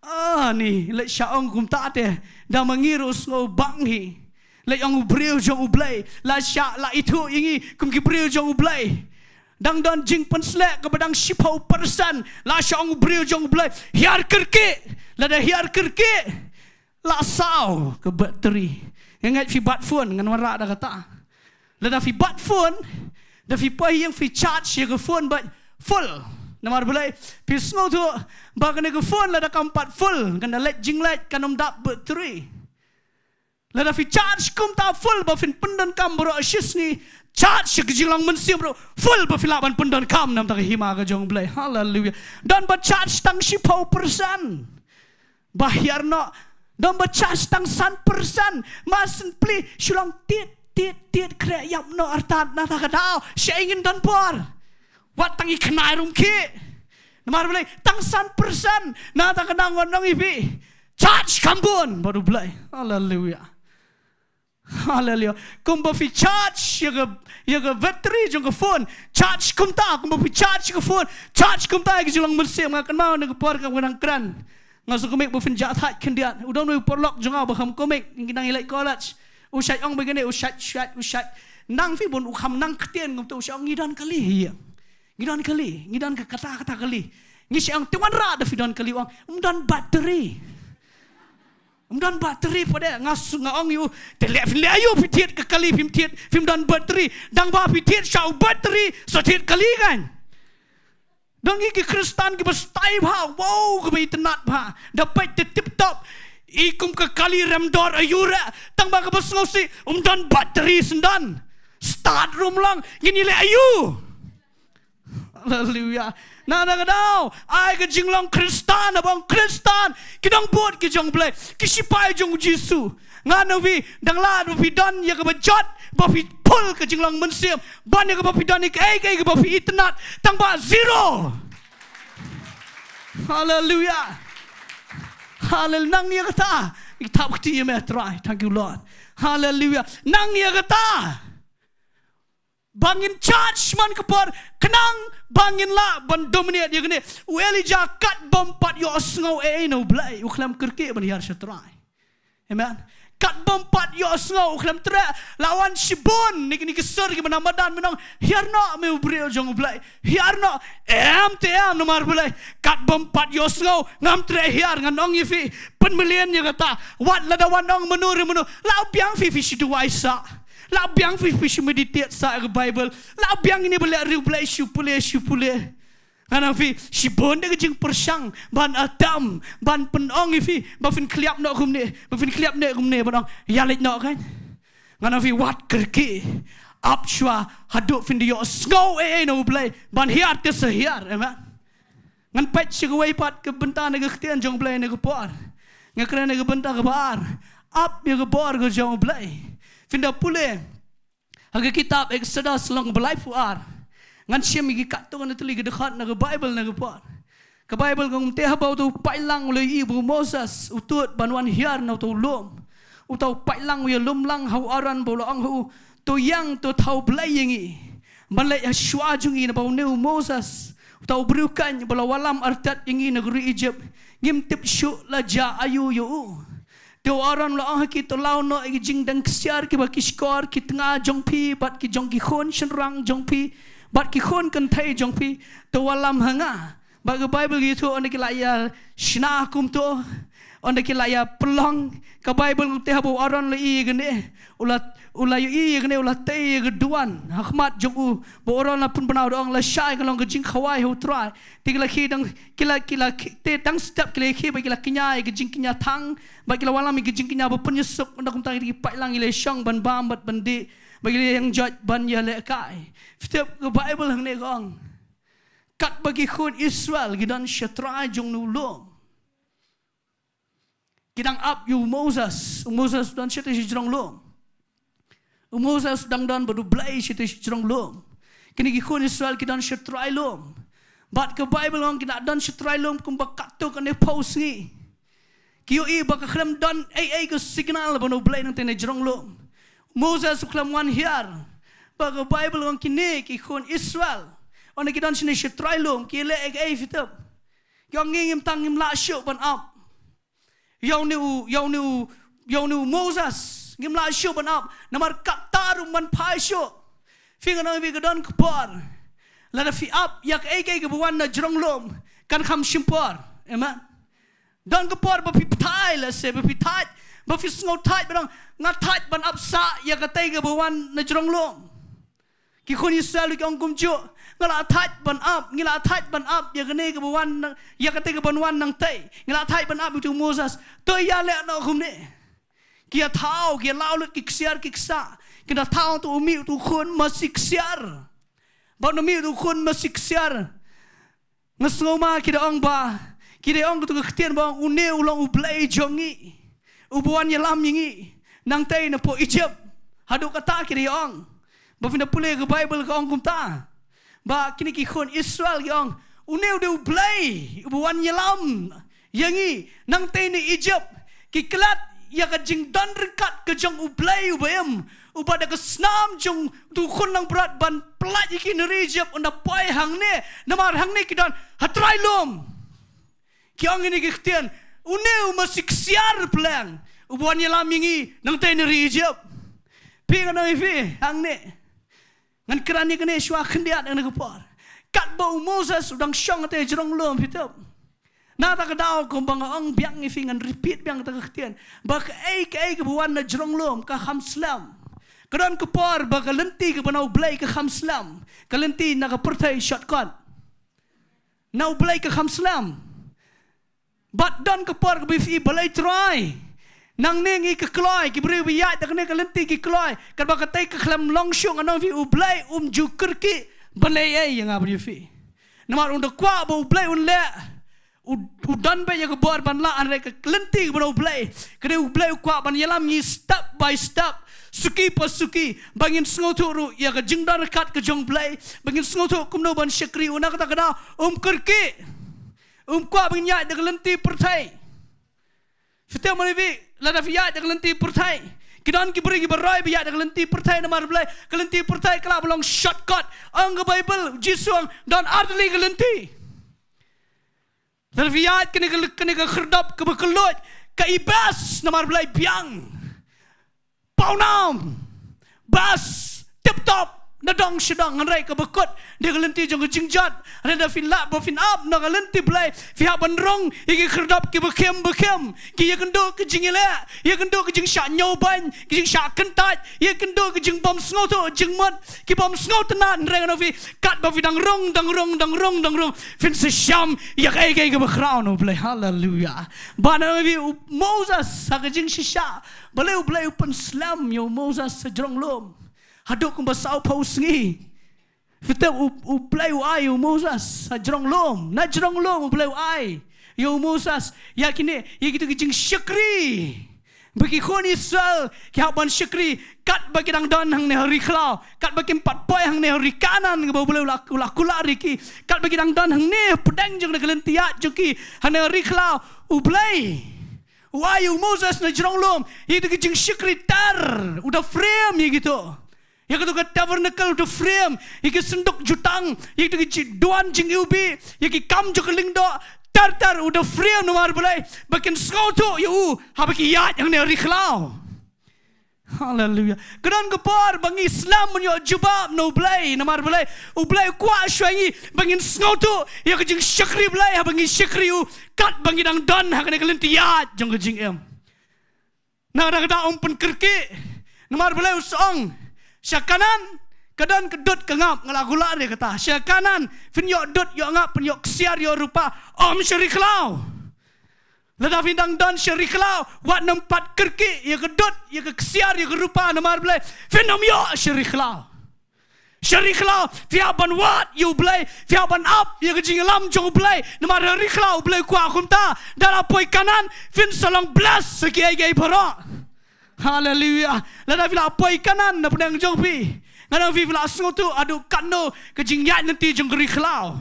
Ani, leit shah ong kumta te, da ma ngi ruh sngewbang hi. Leit ong u briew jong U Blei, la shah, la ithuh ïa ngi kum ki briew jong U Blei. Dang don jingpynsleh kaba dang shiphew percent, la shah ong u briew jong U Blei, hiar kyrkieh, lada hiar kyrkieh, la saw ka battery. Nga ngeit phi bat phone, ngan wanrah da kata. Lada phi bat phone, da phi poi ïing phi charge ïa ka phone beit full. Namar balei? Phi sngewthuh ba kane ka phone lada kam pat full, kan da leit jingleit, kan ym dap battery. Lada phi charge kumta full ba phin pyndonkam baroh shi sngi. Charge sha ka jinglong mynsiem ruh full ba phi lah ban pyndonkam na ka bynta ka hima ka jong U Blei. Haleluia. Don ba charge tang shiphew percent. Ba hiar noh. Don ba charge tang san percent. Mar syn plie shu long tied, tied, tied, khreh ïap noh artat na kata ka daw. Shaei ngin don por? Wat tang i khnai ruh ym khih. Namar balei? Tang san percent na kata ka daw, ngan ong ïa phi. Charge kham bun bad U Blei. Haleluia. Haleluia. Kumba phi charge ïa ka, ïa ka battery jong ka phone. Charge kumta, kumba phi charge ïa ka phone. Charge kumta ïa ka jinglong mynsiem. Nga kynmaw na ka por kaba nga dang kren. Nga shu comic ba phin jah thait khyndiat. U don uwei u paralok jong nga uba kham comic. Ngi dang ïaleit college. U shait ong ba kane, u shait, shait, u shait. Nang phi bun u kham nang ktien kumta, u shait ong ngi don kali hi. Ngi don kali, ngi don ka kata kata kali. Ngi shait ong te wanrah da phi don kali, u ong ym don battery. Ym don battery pat de. Nga su-, nga ong ïa u, te leh phin leh aïu, phi thied ka kali phim thied, phim don battery. Dang ba phi thied sha u battery, sa thied kali kan. Don ngi ki Khristan kiba stai bha, wow, kiba itynnad bha. Da peit te tip top. I kum ka kali rem dor aïu re, tang ba kaba sngewsih ym don battery syndon. Start ruh ym long, ngin ïaleh aïu? Haleluia. Na kata ka daw, ai ka jinglong Khristan, haba ong Khristan, ki nongbud ki jong U Blei, ki sipai jong U Jisu. Ngan ong ïa phi, dang lad ba phi don ïa kaba jot ba phi pull ka jinglong mynsiem ban ïa kaba phi don ïa kaei kaei kaba phi itynnad, tang ba zero. Haleluia. Haleluia. Nang ïa kata. Ngi thap kti ïa me Trai. Thank you Lord. Haleluia. Nang ïa kata. Ba ngin charge man ka por, khnang ba ngin lah ban dominate ïa kane. U Elijah kat bym pat ïohsngew ei ei na U Blei, u khlem kyrkieh ban hiar sha Trai. Amen. Kat bym pat ïohsngew, u khlem treh. La wan shibun na kine ki sur kiba na madan, mynta ong hiar noh me u briew jong U Blei. Hiar noh, em te em namar balei? Kat bym pat ïohsngew, ngam treh hiar, ngan ong ïa phi. Pynmlien ïa kata. Wat lada wan ong mano re mano, la biang phi phi shu duwai sah. La biang phi phi shu meditate sah ïa ka Bible. La biang ine ba leh riewblei shu pule shu pule. Ngan ong ïa phi, shibun de ka jingpyrshang ban atam, ban pynong ïa phi ba phin khlem noh kumne, ba phin khlem noh kumne, ban ong ïa leit noh kan. Ngan ong ïa phi, wat kyrkieh, ap shuwa haduh phin da ïohsngew ei ei na U Blei ban hiar te sa hiar. Amen. Ngan peit sha kawei pat ka bynta na ka ktien jong U Blei na ka por. Nga kren na ka bynta kaba ar. Ap ïa ka bor ka jong U Blei. Phin da pule ha ka kitab Exodus lynnong ba laiphew ar. Ngan shim ïa ki katto katne tylli ki dkhot na ka Bible na ka por. Ka Bible ka ong, te haba uta u paidlang u la ïohi ba u Moses u tud ban wan hiar na uta u lum, uta u paidlang u ïalum lang ha u Aaron bad u la ong ha u, to ïeng, to thaw blei ïa ngi ban leit ha shuwa jong ngi, naba une u Moses, uta u briew kaiñ ba la wallam artat ïa ngi na ka ri Ijipt, ngim tip shuh la jia aïu ïa u. Te u Aaron u la ong ha ki, to law noh ïa ki jingdeng ksiar kiba ki shkor ki tnga jong phi bad ki jong ki khun shynrang jong phi bad ki khun kynthei jong phi, to wallam ha nga. Bad ka Bible ka ïathuh, ynda ki la ïa shna kumto, ynda ki la ïa pynlong, ka Bible ka ong, te haba u Aaron u la ïohi ïa kane, u la, u la ïohi ïa kane, u la tei ïa ka duwan ha khmat jong u. Bad u Aaron u la pynbna, u da ong, lashai ka long ka jingkhawai ha U Trai. Te ki la khie dang, ki la, ki la khie, te dang step ki la khie bad ki la kñia ïa ka jingkñia thang, bad ki la wallam ïa ka jingkñia ba pynïasuk. Ynda kumta ki paidlang ki la shong ban bam bad ban dih, bad ki la ïeng joit ban ïalehkai. Phi tip ka Bible hangne ka ong, katba ki khun Israel ki don sha trai jong une u lum, ki dang ap ïa u Moses. U Moses u don shatei sha jrong lum. U Moses u dang don bad U Blei shatei sha jrong lum. Kine ki khun Israel ki don sha trai lum. Bad ka Bible ka ong ki la don sha trai lum kumba katto katne phew sngi. Ki ïohi ba ka khlem don ei ei ka signal ban U Blei nangtei na jrong lum. Moses u khlem wan hiar. Bad ka Bible ka ong kine ki khun Israel, ynda ki don shane sha trai lum, ki leh ei ei, phi tip? Ki ong, ngi ngim tang, ngim lah shuh ban ap ïa une u, ïa une u, ïa une u Moses. Ngim lah shuh ban ap namar katta ruh um phai shuh. Phi, ngan ong ïa phi, ka don ka por, lada phi ap ïa kaei kaei kaba wan na jrong lum, kan kham shim por. Amen. Don ka por ba phi thait, lehse ba phi thait, ba phi sngew thait, ba dang, nga thait ban ap sah ïa katei kaba wan na jrong lum. Ki khun Israel ki ong kumjuh, nga la thait ban ap, ngi la thait ban ap ïa kane kaba wan na, ïa katei kaban wan nangtei. Ngi la thait ban ap ïa utu u Moses. To ïaleh noh kumne. Ki ïa thaw, ki ïa law lut ki ksiar ki ksah. Ki da thaw uto u mih uto u khun masi ksiar. Bad u mih uto u khun masi ksiar. Nga sngew ma ki da ong ba, ki da ong kato ka ktien ba ong, une u long u Blei jong ngi, uba wan ïalam ïa ngi nangtei na poh Egypt. Haduh kata ki da ong. Ba phin da pule ka Baibl ka ong kumta. Ba kine ki khun Israel ki ong, une u dei u Blei uba wan ïalam ïa ngi nangtei na Egypt. Ki klet ïa ka jingdon ryngkat ka jong u Blei uba im, uba da ka snam jong uto u khun langbrot ban pyllait ïa ki na ri Egypt, un da poi hangne. Namar hangne ki don ha trai lum. Ki ong ïa kine ki ktien, une u masi ksiar pleng, uba wan ïalam ïa ngi nangtei na ri Egypt. Phi, ngan ong ïa phi hangne. Ngan kren ïa kane shuwa khyndiat ïa kane ka por. Katba u Moses u dang shong hangtei ha jrong lum, phi tip. Na kata ka daw, kumba nga ong biang ïa phi, ngan repeat biang kata ka ktien. Ba kaei kaei kaba wan na jrong lum ka kham slem. Ka don ka por ba ka lynti kaba na u Blei ka kham slem. Ka lynti na ka pyrthei shortcut. Na u Blei ka kham slem. Bad don ka por kaba phi, balei Trai? Nangne ngi ka kloi, ki briew ba ïaid da kane ka lynti ki kloi. Katba katei ka khlem long shuh, ngan ong ïa phi, u Blei um ju kyrkieh ban leh ei ei ïa nga bad ïa phi. Namar un da kwah ba u Blei un leh. U, u don beit ïa ka bor ban lah, hynrei ka lynti kaba na u Blei. Ka dei u Blei u kwah ban ïalam ngi step by step, suki pa suki, ba ngin sngewthuh ruh ïa ka jingdon ryngkat ka jong u Blei, ba ngin sngewthuh kumno ban shakri u. Na kata ka daw um kyrkieh. Um kwah ba ngin ïaid da ka lynti pyrthei. Phi tip ma ïa phi, lada phi ïaid da ka lynti pyrthei. Ki don ki briew kiba roi ba ïaid da ka lynti pyrthei, namar balei? Ka lynti pyrthei ka lah ba long shortcut. Ong ka Baibl, u Jisu u ong, don ar tylli ki lynti. Lada phi ïaid kane ka, kane ka khyrdop kaba kylluid, ka i best, namar balei? Biang. Pawnam. Best. Tip top. Na dong sha dong. Hynrei kaba kut, da ka lynti jong ka jingjot. Hynrei lada phin lah ba phin ap na ka lynti Blei, phi hap ban rung ïa ki khyrdop kiba khim ba khim. Ki ïakynduh ka jingïaleh, ïakynduh ka jingshah ñiewbeiñ, ka jingshah kyntait, ïakynduh ka jingbym sngewthuh jingmut, ki bym sngewtynnad. Hynrei ngan ong ïa phi, katba phi dang rung, dang rung, dang rung, dang rung, phin sa shem ïa kaei kaei kaba khraw na u Blei. Haleluya. Ba ngan ong ïa phi, u Moses ha ka jingshisha, balei u Blei u pynslem ïa u Moses ha jrong lum haduh kumba sawphew sngi? Phi tip, u, u Blei u ai ïa u Moses ha jrong lum. Na jrong lum u Blei u ai ïa u Moses ïa kine, ïa kito ki jingshakri. Ba ki khun Israel ki hap ban shakri katba ki dang don hangne ha ri khlaw, katba kim pat poi hangne ha ri Kanaan kaba u Blei u la, u la kular ïa ki, katba ki dang don hangne hapdeng jong kane ka lynti ïaid jong ki hangne ha ri khlaw. U Blei u ai ïa u Moses na jrong lum ïa kito ki jingshakri ter, u da frame ïa kito. Ïa kato ka tabernacle u da frame, ïa ki synduk jutang, ïa kito ki ji-, duwan jingiwbih, ïa ki kam jong ka lyngdoh, ter ter u da frame. Namar balei? Ba kin sngewthuh ïa u haba ki ïaid hangne ha ri khlaw. Haleluya. Ka don ka por ba ngi slem ban ïoh jubab na u Blei. Namar balei? U Blei u kwah shuwa ïa ngi ba ngin sngewthuh ïa ka jingshakri Blei haba ngi shakri u katba ngi dang don ha kane ka lynti ïaid jong ka jingim. Na kata ka daw um pynkyrkieh. Namar balei? U sa ong, sha Kanaan ka don ka dud ka ngap, nga la kular ïa kata. Sha Kanaan phin ïoh dud, ïoh ngap, phin ïoh ksiar, ïoh rupa. Ym sha ri khlaw. Lada phi dang don sha ri khlaw, wat nym pat kyrkieh ïa ka dud, ïa ka ksiar, ïa ka rupa. Namar balei? Phin nym ïoh sha ri khlaw. Sha ri khlaw phi hap ban wad ïa u Blei, phi hap ban ap ïa ka jingïalam jong u Blei. Namar ha ri khlaw u Blei u kwah kumta. Da la poi Kanaan phin sa long bless ha kiei kiei baroh. Haleluya. Lada phi la poi Kanaan na pdeng jong phi, ngan ong ïa phi, phi la sngewthuh haduh katno ka jingïaid lynti jong ka ri khlaw.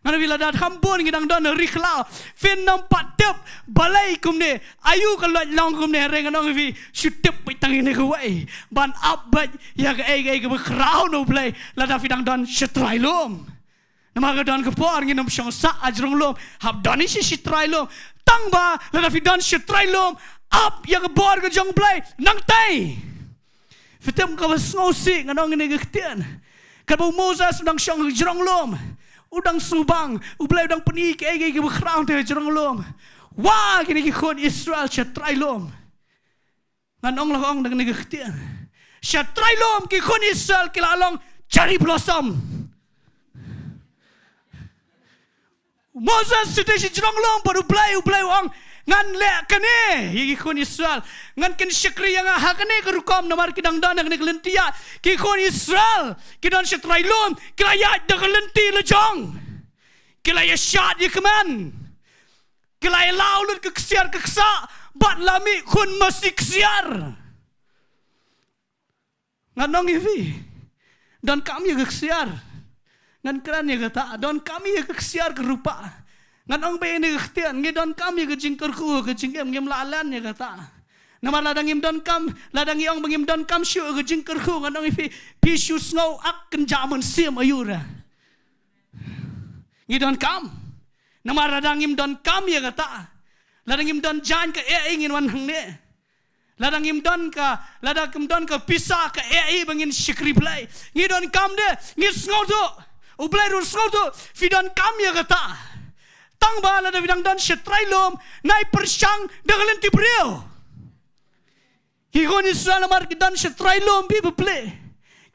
Ngan ong ïa phi, lada kham bun ngi dang don ha ri khlaw, phin nym pat tip balei kumne, aïu ka loit long kumne. Hynrei ngan ong ïa phi, shu tip beit tang ïa kane kawei, ban ap beit ïa kaei kaei kaba khraw na u Blei lada phi dang don sha trai lum. Namar ka don ka por ngin ym shong sah ha jrong lum, hap don hi sha trai lum. Tang ba lada phi don sha trai lum, ap ïa ka bor ka jong u Blei nangtei. Phi tip kaba sngewsih, ngan ong ïa kane ka ktien. Katba u Moses u dang shong ha jrong lum, u dang sngewbang, u Blei u dang pyni kaei kaei kaba khraw hangtei ha jrong lum. Wah, kine ki khun Israel sha trai lum. Ngan ong, la ong da kane ka ktien. Sha trai lum ki khun Israel ki la long cherry blossom. Moses u dei sha jrong lum bad u Blei, u Blei u ong, Ngan leh kane ïa ki khun Israel. Ngan kin shakri ïa nga ha kane ka rukom namar ki dang don ha kane ka lynti ïa. Ki khun Israel ki don sha trai lum, ki la ïaid da ka lynti la jong. Ki la ïa shad ïa kmen. Ki la ïa law lut ka ksiar ka ksah bad la mih khun masi ksiar. Ngan ong ïa phi, donkam ïa ka ksiar. Ngan kren ïa kata, donkam ïa ka ksiar ka rupa. Ngan ong ba ïa ka ktien, ngi donkam ïa ka jingkyrkhu, ka jingim, ngim lah len ïa kata. Namar lada ngim donkam, lada ngi ong ba ngim donkam shuh ka jingkyrkhu, ngan ong ïa phi, phi shu sngew ak kynja mynsiem aïu re. Ngi donkam. Namar lada ngim donkam ïa kata, lada ngim don jaiñ ka ei ei ngin wan hangne. Lada ngim don ka, lada kim don ka pisa ka ei ei ba ngin shakri Blei. Ngi donkam de, ngin sngewthuh. U Blei ruh u sngewthuh, phi donkam ïa kata. Tang ba lada phi dang don sha trai lum, nai pyrshang da ka lynti briew. Ki khun Israel namar ki don sha trai lum, phi ba plie.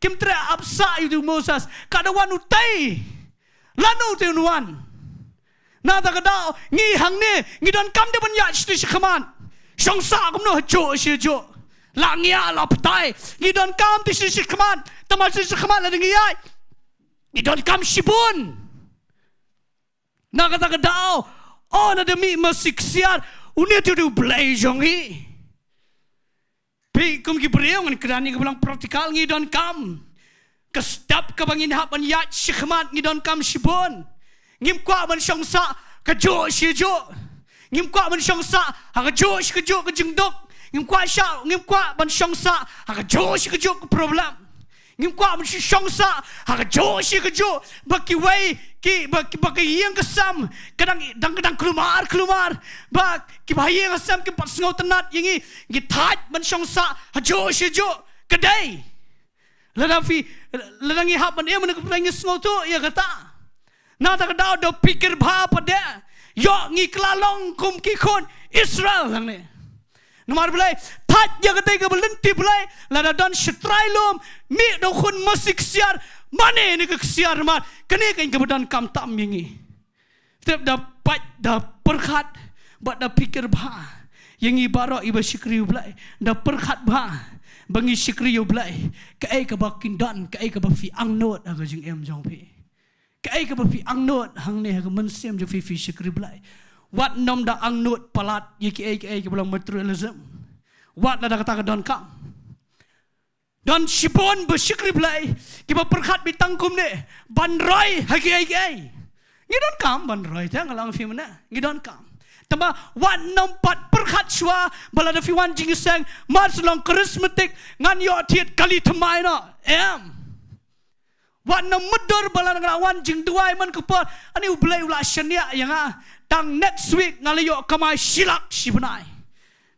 Kim treh ap sah ïa u Moses, ka da wan u tei. Lano te un wan. Na kata ka daw ngi hangne ngi donkam de ban ïaid sha te sha khmat. Shong sah kumno ha juh sha juh. La ngiah la patai. Ngi donkam te sha te sha khmat. Tang ba sha te sha khmat lada ngi ïaid, ngi donkam shibun. Na kata ka daw, oh, lada mih masi ksiar, une te u Blei jong ngi. Phi kum ki briew, ngan kren ïa kaba long practical, ngi donkam. Ka step kaba ngin hap ban ïaid sha khmat ngi donkam shibun. Ngim kwah ban shong sah ka juh sha juh. Ngim kwah ban shong sah ha ka juh sha ka juh ka jingduk. Ngim kwah sah, ngim kwah ban shong sah ha ka juh sha ka juh ka problem. Ngim kwah ban shong sah ha ka juh sha ka juh, ba kiwei ki, ba, ba ka ïing ka sem ka dang, dang, dang khlumar khlumar, ba kiba ha ïing ha sem kim pat sngewtynnat ïa ngi. Ngi thait ban shong sah ha juh sha juh. Ka dei, lada phi, lada ngi hap ban im na ka pyrthei ngi sngewthuh ïa kata. Na kata ka daw da pyrkhat bha pat de, ïoh ngi kylla long kum ki khun Israel hangne. Namar balei? Thait ïa katei kaba lynti Blei, lada don sha trai lum, mih da u khun masi ksiar, mane ne ka ksiar, namar kane ka kaba donkam tam ïa ngi. Tip, da pyrkhat, da pyrkhat bad da pyrkhat bha ïa ngi baroh kiba shakri ïa u Blei, da pyrkhat bha ba ngi shakri ïa u Blei, kaei kaba kin don, kaei kaba phi angnud ha ka jingim jong phi. Kaei kaba phi angnud hangne ha ka mynsiem jong phi, phi shakri Blei. Wat nym da angnud palat ïa kiei kiei kiba long materialism. Wat lada kata ka donkam. Don shibun ba shakri Blei kiba pyrkhat beit tang kumne, ban roi ha kiei kiei. Ngi donkam ban roi, te nga la ong ïa phi mynne, ngi donkam. Tangba wat nym pat pyrkhat shuwa ba lada phi wan jingïaseng, mar shu long charismatic, ngan ïoh thied kali thymmai noh. Em. Wat nym mutdur ba lada nga la wan jingduwai man ka por, ani u Blei u la shaniah ïa nga, tang next week nga la ïoh kamai shi lak shi bnai.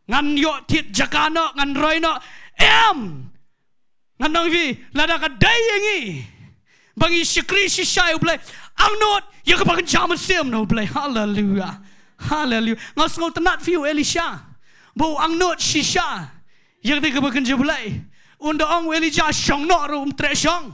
Ngan ïoh thied jaka noh, ngan roi noh. Em. Ngan ong ïa phi, lada ka dei ïa ngi ba ngi shakri shisha ïa u Blei, angnud ïa kaba kynja mynsiem na u Blei. Haleluia. Haleluia. Nga sngewtynnat ïa phi, u Elisha, ba u angnud shisha ïa kaba kynja Blei. Un da ong u Elijah shong noh ruh um treh shong.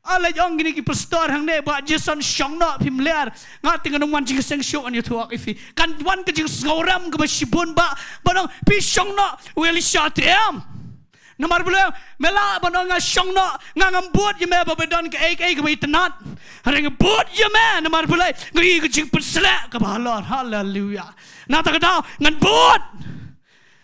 Ala ong kine ki pastor hangne, Bah Jason shong noh, phim ler. Nga te ngan ym wan jingïaseng shuh, ngan ïathuh ïa phi. Kan wan ka jingsngewrem kaba shibun ba, ba ong phi shong noh, u Elisha te em. Namar balei? Me lah ban ong nga shong noh, nga ngam bud ïa me ba phi don kaei kaei kaba phi tynnat. Hynrei nga bud ïa me namar balei? Nga ïohi ka jingpynsleh kaba halor. Haleluia. Na kata ka daw ngan bud.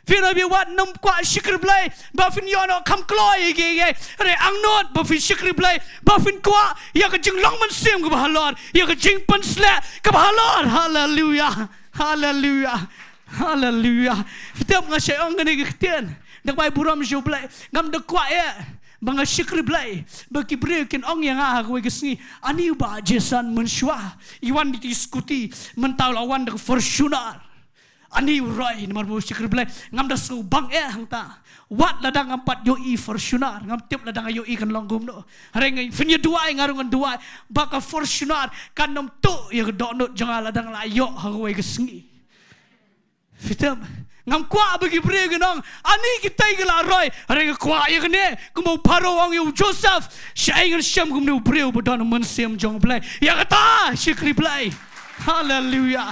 Phi ruh phi, wat nym kwah shakri Blei ba phin ïoh noh kham kloi ïa kiei kiei. Hynrei angnud ba phin shakri Blei ba phin kwah ïa ka jinglong mynsiem kaba halor, ïa ka jingpynsleh kaba halor. Haleluia. Haleluia. Haleluia. Phi tip, nga shait ong kane ka ktien, da kaba ai burom sha u Blei. Ngam da kwah eh ba nga shakri Blei ba ki briew kin ong ïa nga ha kawei ka sngi, ani u Bah Jason mynshuwa i wan da ki scooty, mynta u la wan da ka Fortuner. Ani u roi, namar ba u shakri Blei. Ngam da sngewbang eh hangta. Wat lada ngam pat ïohi Fortuner, ngam tip lada nga ïohi kan long kumno. Hynrei phin ïa duwai, nga ruh ngan duwai ba ka Fortuner kan nym tuh ïa ka dohnud jong nga lada nga la ïoh ha kawei ka sngi. Phi tip, ngam kwah ba ki briew kin ong ani kitei ki la roi. Hynrei nga kwah ïa kane, kumba u Pharaoh u ong ïa u Joseph, shaei ngan shem kumne u briew ba don mynsiem jong u Blei. Ïa kata shakri Blei. Haleluia.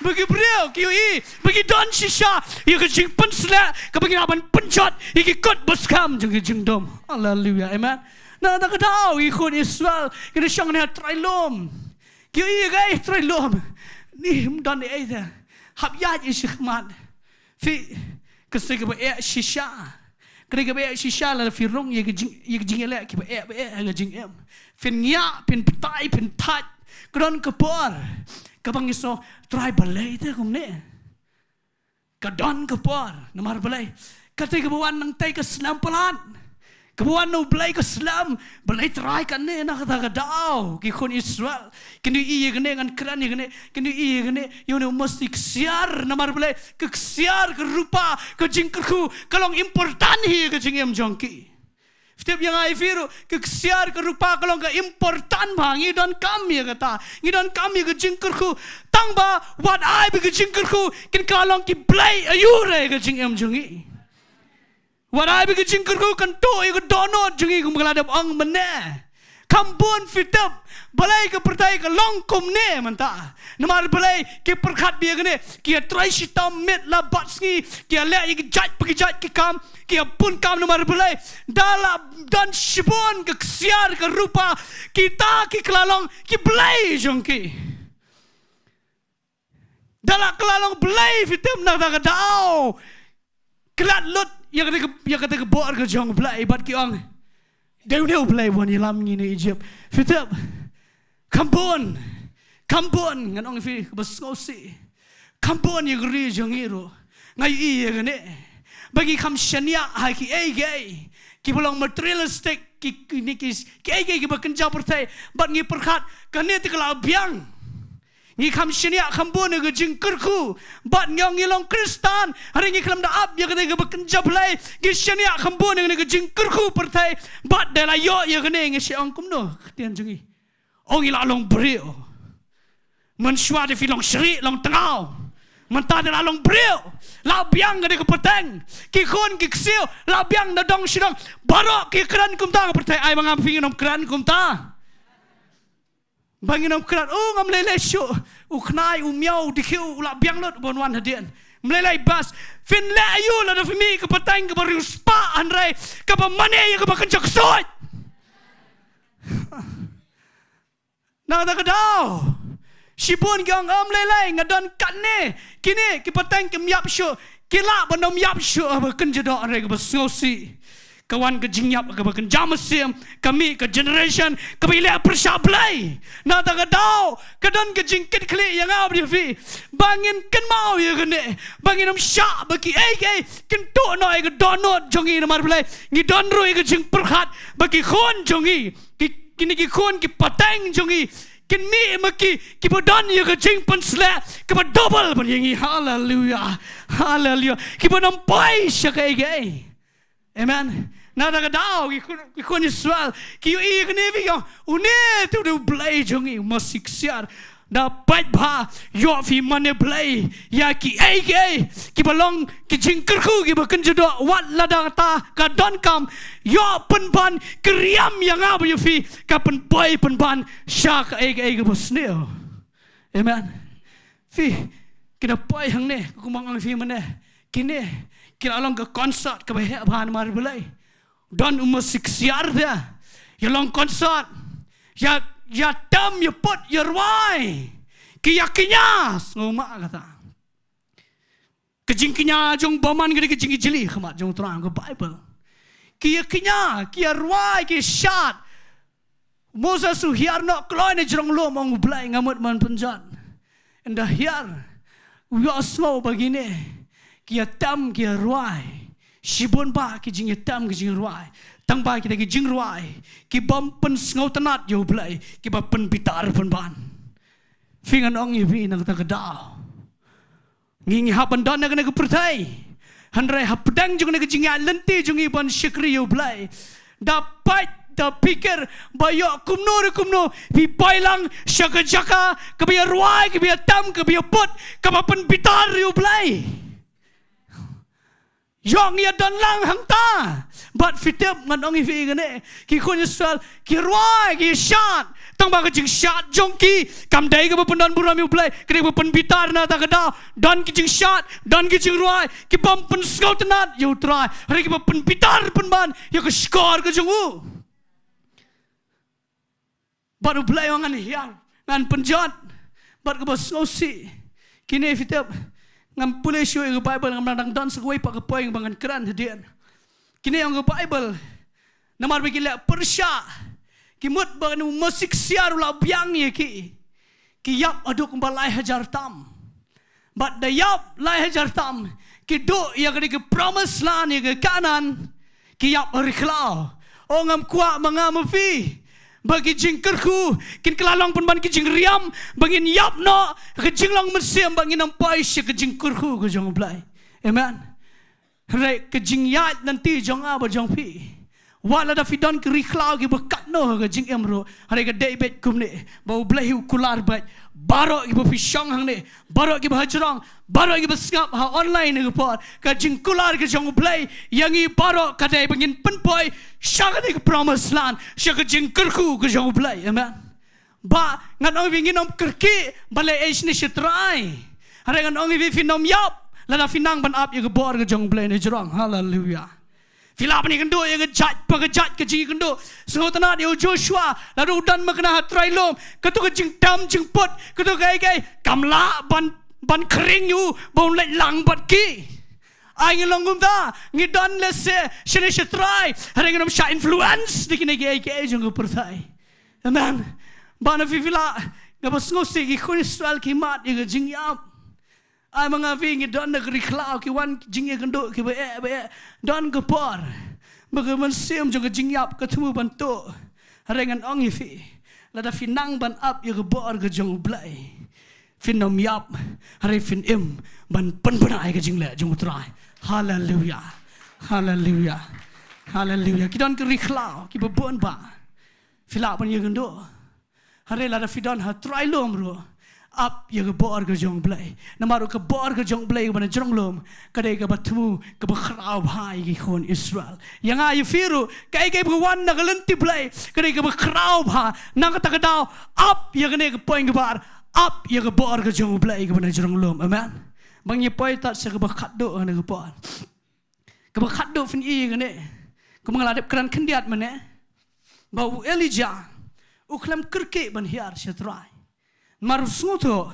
Ba ki briew ki ïohi ba ki don shisha ïa ka jingpynsleh kaba ki lah ban pynjot ïa ki kot ba skhem jong ki jingdum. Haleluia, amen. Na kata ka daw, ki khun Israel ki da shong ne ha trai lum. Ki ïohi ïa ka trai lum. Ni ym don ei ei te. Hap ïaid ïa shi khmat. Phi, ka sngi kaba eh shisha. Ka dei kaba eh shisha lada phi rung ïa ka jing, ïa ka jingïaleh kiba eh ba eh ha ka jingim. Phin ngiah, phin batai, phin thait. Ka don ka por kaba ngi sngew, Trai, balei te kumne? Ka don ka por, namar balei? Ka dei kaba wan nangtai ka slem palat. Kaba wan na U Blei ka slem, balei Trai kane? Na kata ka daw, ki khun Israel kin ïohi ïa kane, ngan kren ïa kane, kin ïohi ïa kane, ïa une u masi ksiar, namar balei? Ka ksiar, ka rupa, ka jingkyrkhu ka long important hi ha ka jingim jong ki. Phi tip, ïa nga ïa phi ruh, ka ksiar, ka rupa ka long ka important bha. Ngi donkam ïa kata, ngi donkam ïa ka jingkyrkhu. Tang ba wat ai ba ka jingkyrkhu kin kylla long ki blei aiu re ha ka jingim jong ngi. Wat ai ba ka jingkyrkhu kan tuh ïa ka dohnud jong ngi, kum ka la dep ong mynne. Kham bun, phi tip balei ka pyrthei ka long kumne mynta? Namar balei? Ki pyrkhat bha ïa kane, ki ïa trei shitom miet la bad sngi, ki ïa leh ïa ki jait pa ki jait ki kam, ki ïa bun kam. Namar balei? Da la don shibun ka ksiar, ka rupa, kita ki kylla long ki blei jong ki. Da la kylla long blei, phi tip, na kata ka daw, klet lut ïa kata ka, ïa kata ka bor ka jong U Blei, bad ki ong, dei une U Blei uba wan ïalam ngi na Egypt. Phi tip, kham bun, kham bun, ngan ong ïa phi, kaba sngewsih, kham bun ïa ka ri jong ngi ruh, nga ïohi ïa kane, ba ngi kham shaniah ha kiei kiei kiba long materialistic, ki, ki, ki, kiei kiei kiba kynja pyrthei, bad ngi pyrkhat kane te ka la biang. Ngi kham shaniah kham bun ïa ka jingkyrkhu, bad ngi ong ngi long Khristan, hynrei ngi khlem da ap ïa kane kaba kynja pyrthei. Ngi shaniah kham bun ïa kane ka jingkyrkhu pyrthei, bad da la ïoh ïa kane, ngi sa ong kumno ka ktien jong ngi? Ong ngi la long briew. Mynshuwa te phi long shrieh, long tngaw. Mynta te la long briew. La biang kane ka pateng. Ki khun ki ksiew la biang na dong shi dong. Baroh ki kren kumta, ka pyrthei ai ma nga ma phi ngin ym kren kumta? Ba ngin ym kren, oh, ngam lei lei shuh, u khnai, u miaw, u dkhiew u la biang lut ban wan hadien. Ym lei lei, bas. Phin leh aiu lada phi mih ka pateng kaba riewspah, hynrei kaba mane ïa kaba kynja ksuid? Na kata ka daw, shibun ki ong, ym lei lei, nga don katne. Kine ki pateng kim ïap shuh, ki lah ban ym ïap shuh, ba kynja doh, hynrei kaba sngewsih, ka wan ka jingïap kaba kynja mynsiem, ka mih ka generation kaba ïaleh pyrshah Blei. Na kata ka daw, ka don ka jingkitkhlieh ïa nga bad ïa phi, ba ngin kynmaw ïa kane, ba ngin ym shah ba kiei kiei kin tuh noh ïa ka dohnud jong ngi. Namar balei? Ngi don ruh ïa ka jingpyrkhat ba ki khun jong ngi, ki, kine ki khun ki pateng jong ngi, kin mih ma ki kiba don ïa ka jingpynsleh kaba double ban ïa ngi. Haleluia. Haleluia. Kiba ym poi sha kaei kaei. Amen. Na kata ka daw, ki khun, ki khun Israel ki ïohi ïa kane, phi ong, une te u dei U Blei jong ngi, u masi ksiar. Da peit bha, ïoh phi mane Blei ïa kiei kiei kiba long ki jingkyrkhu kiba kynja doh, wat lada kata ka donkam, ïoh pynban, ka riam ïa nga bad ïa phi, ka pynpoi pynban sha kaei kaei kaba sniew. Amen. Phi, ki da poi hangne, kumba nga ong ïa phi mynne, kine ki la long ka concert kaba heh bha, namar balei? Don u masi ksiar te ïa long concert, ïa, ïa tem, ïa put, ïa rwai. Ki ïa kñia, sngewma kata. Ka jingkñia jong u bymman ka dei ka jingijli ha khmat jong U Trai, ka Baibl. Ki ïa kñia, ki ïa rwai, ki ïa shad. Moses u hiar noh kloi na jrong lum, ong U Blei, nga mut ban pynjot. Ynda hiar, u ïohsngew ba kine ki ïa tem, ki ïa rwai. Shibun bah ki jingïatem, ki jingrwai, tang ba kita ki jingrwai ki bym pynsngewtynnad ïa U Blei, kiba pynbitar pynban. Phi, ngan ong ïa phi na kata ka daw, ngi, ngi hap ban don ha kane ka pyrthei, hynrei hapdeng jong kane ka jingïaid lynti jong ngi ban shakri ïa U Blei, da peit, da pyrkhat ba ïoh kumno re kumno phi poi lang sha ka jaka kaba ïa rwai, kaba ïa tem, kaba ïa put, kaba pynbitar ïa U Blei. Jong ïa don lang hangta. Bad phi tip ngan ong ïa phi kane, ki khun Israel ki rwai ki shad. Tang ba ka jingshad jong ki kam dei kaba pyndon burom ïa U Blei, ka dei ba pynbitar. Na kata ka daw don ki jingshad, don ki jingrwai kiba ym pynsngewtynnat ïa U Trai, hynrei kiba pynbitar pynban ïa ka shkor ka jong u. Bad U Blei u ong ngan hiar, ngan pynjot. Bad kaba sngewsih, kine phi tip, ngam pule shuh ïa ka Baibl, ngam dang don sa kawei pat ka point ba ngan kren hadien. Kine ong ka Baibl, namar ba ki leh pyrshah, ki mut ba kane u masi ksiar u la biang ïa ki. Ki ïap haduh kumba lai hajar tam. Bad da ïap lai hajar tam, ki duh ïa kane ka promised land, ïa ka Kanaan, ki ïap ha ri khlaw. O, ngam kwah ma nga ma phi ba ki jingkyrkhu kin kylla long pynban ki jingriam, ba ngin ïap noh ka jinglong mynsiem, ba ngin ym poi sha ka jingkyrkhu ka jong U Blei. Amen. Hynrei ka jingïaid lynti jong nga bad jong phi, wat lada phi don ki ri khlaw kiba katno ha ka jingim ruh, hynrei ka dei beit kumne, ba U Blei u kular beit. Baroh kiba phi shong hangne, baroh kiba hajrong, baroh kiba sngap ha online ha ka por, ka jingkular ka jong U Blei ïa ngi baroh ka dei ba ngin pynpoi sha kane ka promised land, sha ka jingkyrkhu ka jong U Blei. Amen. Ba ngan ong ïa phi, ngin ym kyrkieh ban leh ei shane sha trai. Hynrei ngan ong ïa phi, phin ym ïap lada phi nang ban ap ïa ka bor ka jong U Blei na jrong. Haleluia. Phi lah ban ïakynduh ïa ka jait pa ka jait ka jingïakynduh. Sngewtynnat ïa u Joshua, lada u don makna ha trai lum, kato ka jingdam jingput, kato kaei kaei, kam lah ban, ban khring ïa u ba un leit lang bad ki. Ai ngi long kumta, ngi don lehse shane sha trai, hynrei ngin ym shah influence da kine kiei kiei jong ka pyrthei. Amen. Ba na phi phi lah, nga ba sngewsih, ki khun Israel ki mad ïa ka jingïap. Ai ma nga phi, ngi don na ka ri khlaw, ki wan jingïakynduh kiba eh ba eh. Don ka por ba ka mynsiem jong ka jingïap ka thmu ban tuh. Hynrei ngan ong ïa phi, lada phi nang ban ap ïa ka bor ka jong U Blei, phin ym ïap, hynrei phin im ban pynbna ïa ka jingleh jong U Trai. Haleluia. Haleluia. Haleluia. Ki don ka ri khlaw kiba bun bha. Phi lah ban ïakynduh. Hynrei lada phi don ha trai lum ruh, ap ïa ka bor ka jong U Blei. Namar ka bor ka jong U Blei kaba na jrong lum ka dei kaba thmu, kaba khraw bha ïa ki khun Israel. Ïa nga ïa phi ruh, kaei kaei ba ka wan na ka lynti Blei ka dei kaba khraw bha. Na kata ka daw, ap ïa kane ka point kaba ar, ap ïa ka bor ka jong U Blei kaba na jrong lum. Amen. Ba ngin ïa poi tad sha kaba khatduh ha kane ka por. Kaba khatduh phin ïohi kane, kumba nga la dep kren khyndiat mynne, ba u Elijah u khlem kyrkieh ban hiar sha trai. Namar u sngewthuh,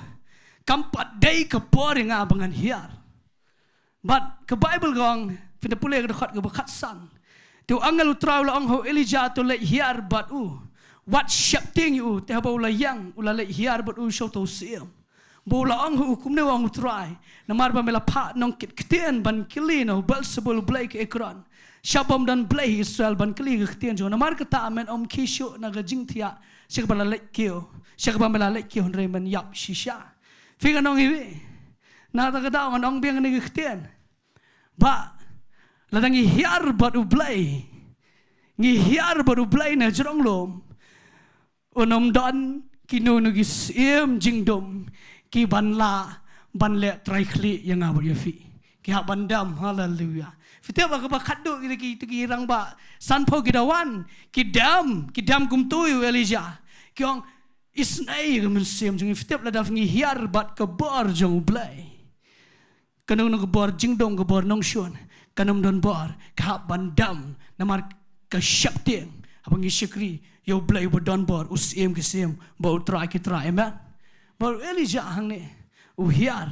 kam pat dei ka por ïa nga ba ngan hiar. Bad ka Baibl ka ong, phin da pule ka dkhot kaba khatsan, te u angel U Trai u la ong ha u Elijah, to leit hiar bad u, wat sheptieng ïa u. Te haba u la ïeng, u la leit hiar bad u sha uta u syiem. Ba u la ong ha u, kumne u ong U Trai, namar ba me la phah nongkit ktien ban kylli na u Beelzebul, u blei ka Ekron, sha bym don blei ha Israel ban kylli ka ktien jong u. Namar kata men ym khie shuh na ka jingthiah sha kaba la leit kiew, sha kaba me la leit kiew, hynrei men ïap shisha. Phi, ngan ong ïa phi, na kata ka daw ngan ong biang kane ka ktien, ba lada ngi hiar bad U Blei, ngi hiar bad U Blei na jrong lum, un ym don kino kino ki syiem jingdum ki ban lah ban leh trai khlieh ïa nga bad ïa phi. Ki hap ban dem. Haleluia. Phi tip ba kaba khatduh, kita ki, kita ki rangbah sanphew ki da wan, ki dem, ki dem kumta ïa u Elijah. Ki ong, isynei ïa ka mynsiem jong ngi. Phi tip, lada ngi hiar bad ka bor jong U Blei, kano kano ka bor jingdum, ka bor nongshun, kan ym don bor, ka hap ban dem, namar ka sheptieng haba ngi shakri ïa U Blei uba don bor, U Syiem ki syiem bad U Trai ki trai. Amen. Bad u Elijah hangne u hiar,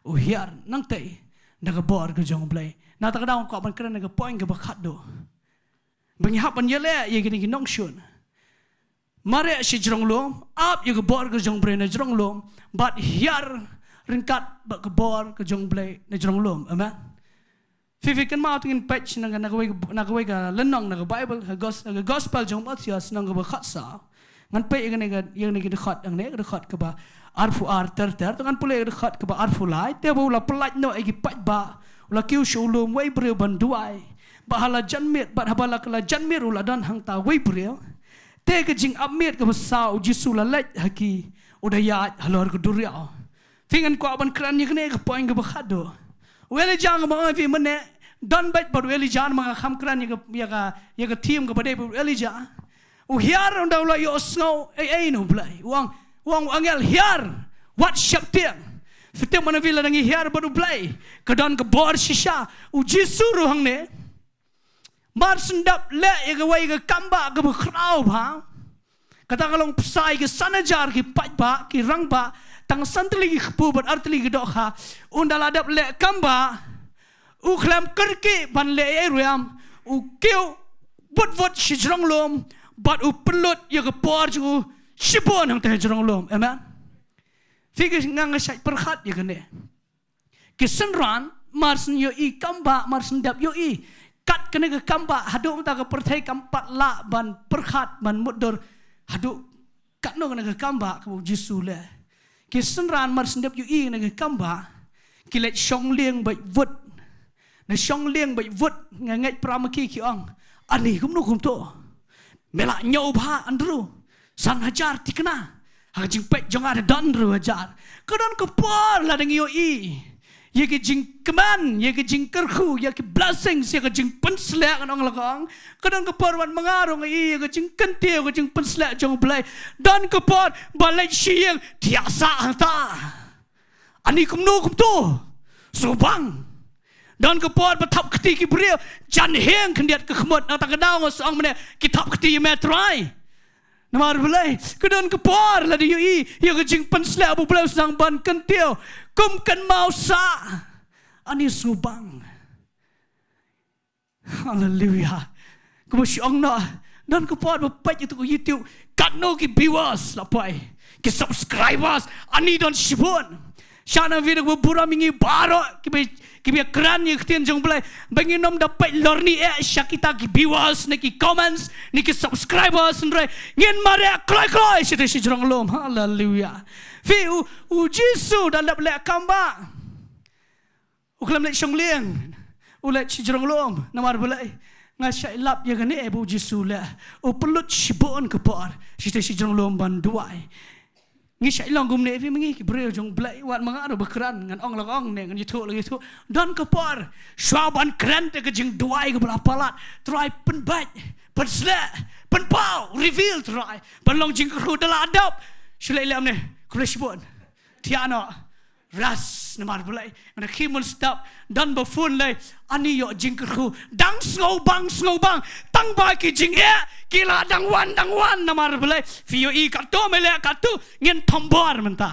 u hiar nangtei da ka bor ka jong U Blei. Na kata ka daw nga kwah ban kren na ka point kaba khatduh, ba ngi hap ban ïaleh ïa kine ki nongshun. Mareh sha jrong lum, ap ïa ka bor ka jong U Blei na jrong lum, bad hiar ryngkat bad ka bor ka jong U Blei na jrong lum. Amen. Phi, phi kynmaw, to ngin peit na ka, na kawei ka, na kawei ka lynnong na ka Baibl, ha gos-, ha ka Gospel jong u Mathaios, lynnong kaba khatsaw. Ngan peit ïa kane ka, ïa kane ka dkhot, ïa kane ka dkhot kaba arphew ar ter ter, to ngan pule ïa ka dkhot kaba arphew lai. Te haba u la pyllait noh ïa ki paidbah, u la kiew sha u lum wei briew ban duwai. Bad ha la janmiet, bad haba la ka la janmiet ruh la don hangta wei briew. Te ka jingap miet kaba saw, u Jisu u la leit ha ki, u da ïaid halor ka duriaw. Phi, ngan kwah ban kren ïa kane ka point kaba khatduh. U Elijah, nga ong ïa phi mynne, Don bad bad u Elijah, namar nga kham kren ïa ka, ïa ka, ïa ka theme kaba dei bad u Elijah. U hiar, ynda u la ïohsngew ei ei na u Blei, u ong, u ong u angel, hiar, wat sheptieng. Phi tip mynta phi, lada ngi hiar bad u Blei, ka don ka bor shisha. U Jisu ruh hangne, mar shen dep leh ïa kawei ka kambah kaba khraw bha. Kata ka long pisa ïa ki san hajar ki paidbah, ki rangbah, tang san tylli ki kpu bad ar tylli ki dohkha. Ynda la dep leh kambah, u khlem kyrkieh ban leh ei ei ruh em, u kiew wut wut sha jrong lum, bad u pynlut ïa ka por jong u shibun hangta ha jrong lum. Amen. Phi, nga, nga shait pyrkhat ïa kane. Ki synran, mar shen ïohi kambah, mar shen dep ïohi, kat kane ka kambah, haduh mynta ka pyrthei kam pat lah ban pyrkhat, ban mutdur haduh katno kane ka kambah kaba u Jisu u leh. Ki synran mar shen dep ïohi kane ka kambah, ki leit shong lieng bad wut. Na shong lieng bad wut, nga ngeit para ma ki ki ong, ani kumno kumto. Me la ñiew bha Andrew, san hajar thikna. Ha ka jingpeit jong nga da don hynriew hajar. Ka don ka por lada ngi ïohi ïa ki jingkmen, ïa ki jingkyrkhu, ïa ki blessings, ïa ka jingpynsleh, ngan ong la ka ong. Ka don ka por wat ma nga ruh nga ïohi ïa ka jingkyntiew, ka jingpynsleh jong u Blei. Don ka por ba leit sha ïing, thiah sah hangta. Ani kumno kumto. Sngewbang. Don ka por ba thap kti ki briew, jan hiang khyndiat ka khmut, nangta ka daw nga sa ong mynne, ki thap kti ïa me Trai. Namar balei? Ka don ka por lada ïohi ïa ka jingpynsleh ba u Blei u sdang ban kyntiew, kum kynmaw sah. Ani sngewbang. Haleluia. Kumba shu ong noh, don ka por ba peit ïa tu ka YouTube, katno ki viewers la poi, ki subscribers, ani don shibun. Shah nang video ba burom ïa ngi baroh kiba, kiba kren ïa ka ktien jong u Blei, ba ngin ym da peit lorni eh sha kita ki viewers ne ki comments ne ki subscribers, hynrei ngin mareh kloi kloi sha te sha jrong lum. Haleluia. Phi, u, u Jisu da leh, leh kambah, u khlem leit shong lieng, u leit sha jrong lum. Namar balei? Nga shait lap ïa kane ba u Jisu u leh, u pynlut shibun ka por sha te sha jrong lum ban duwai. Ngi shait long kumne phi ma ngi ki briew jong u Blei, wat ma nga ruh ba kren, ngan ong la ka ong ne ngan ïathuh la ka ïathuh. Don ka por shuwa ban kren te ka jingduwai kaba la palat, Trai pynbeit, pynsleh, pynpaw, reveal Trai, ban long jingkyrkhu da la dep. Shu leh lem ne, khublei shibun. Thiah noh. Ras, namar balei? Nga da khie mynstep, don ba phone lei, ani ïoh jingkyrkhu. Dang sngewbang, sngewbang. Tang ba ki jingeh ki la dang wan, dang wan, namar balei? Phi ïohi katto me leh katto, ngin thombor mynta.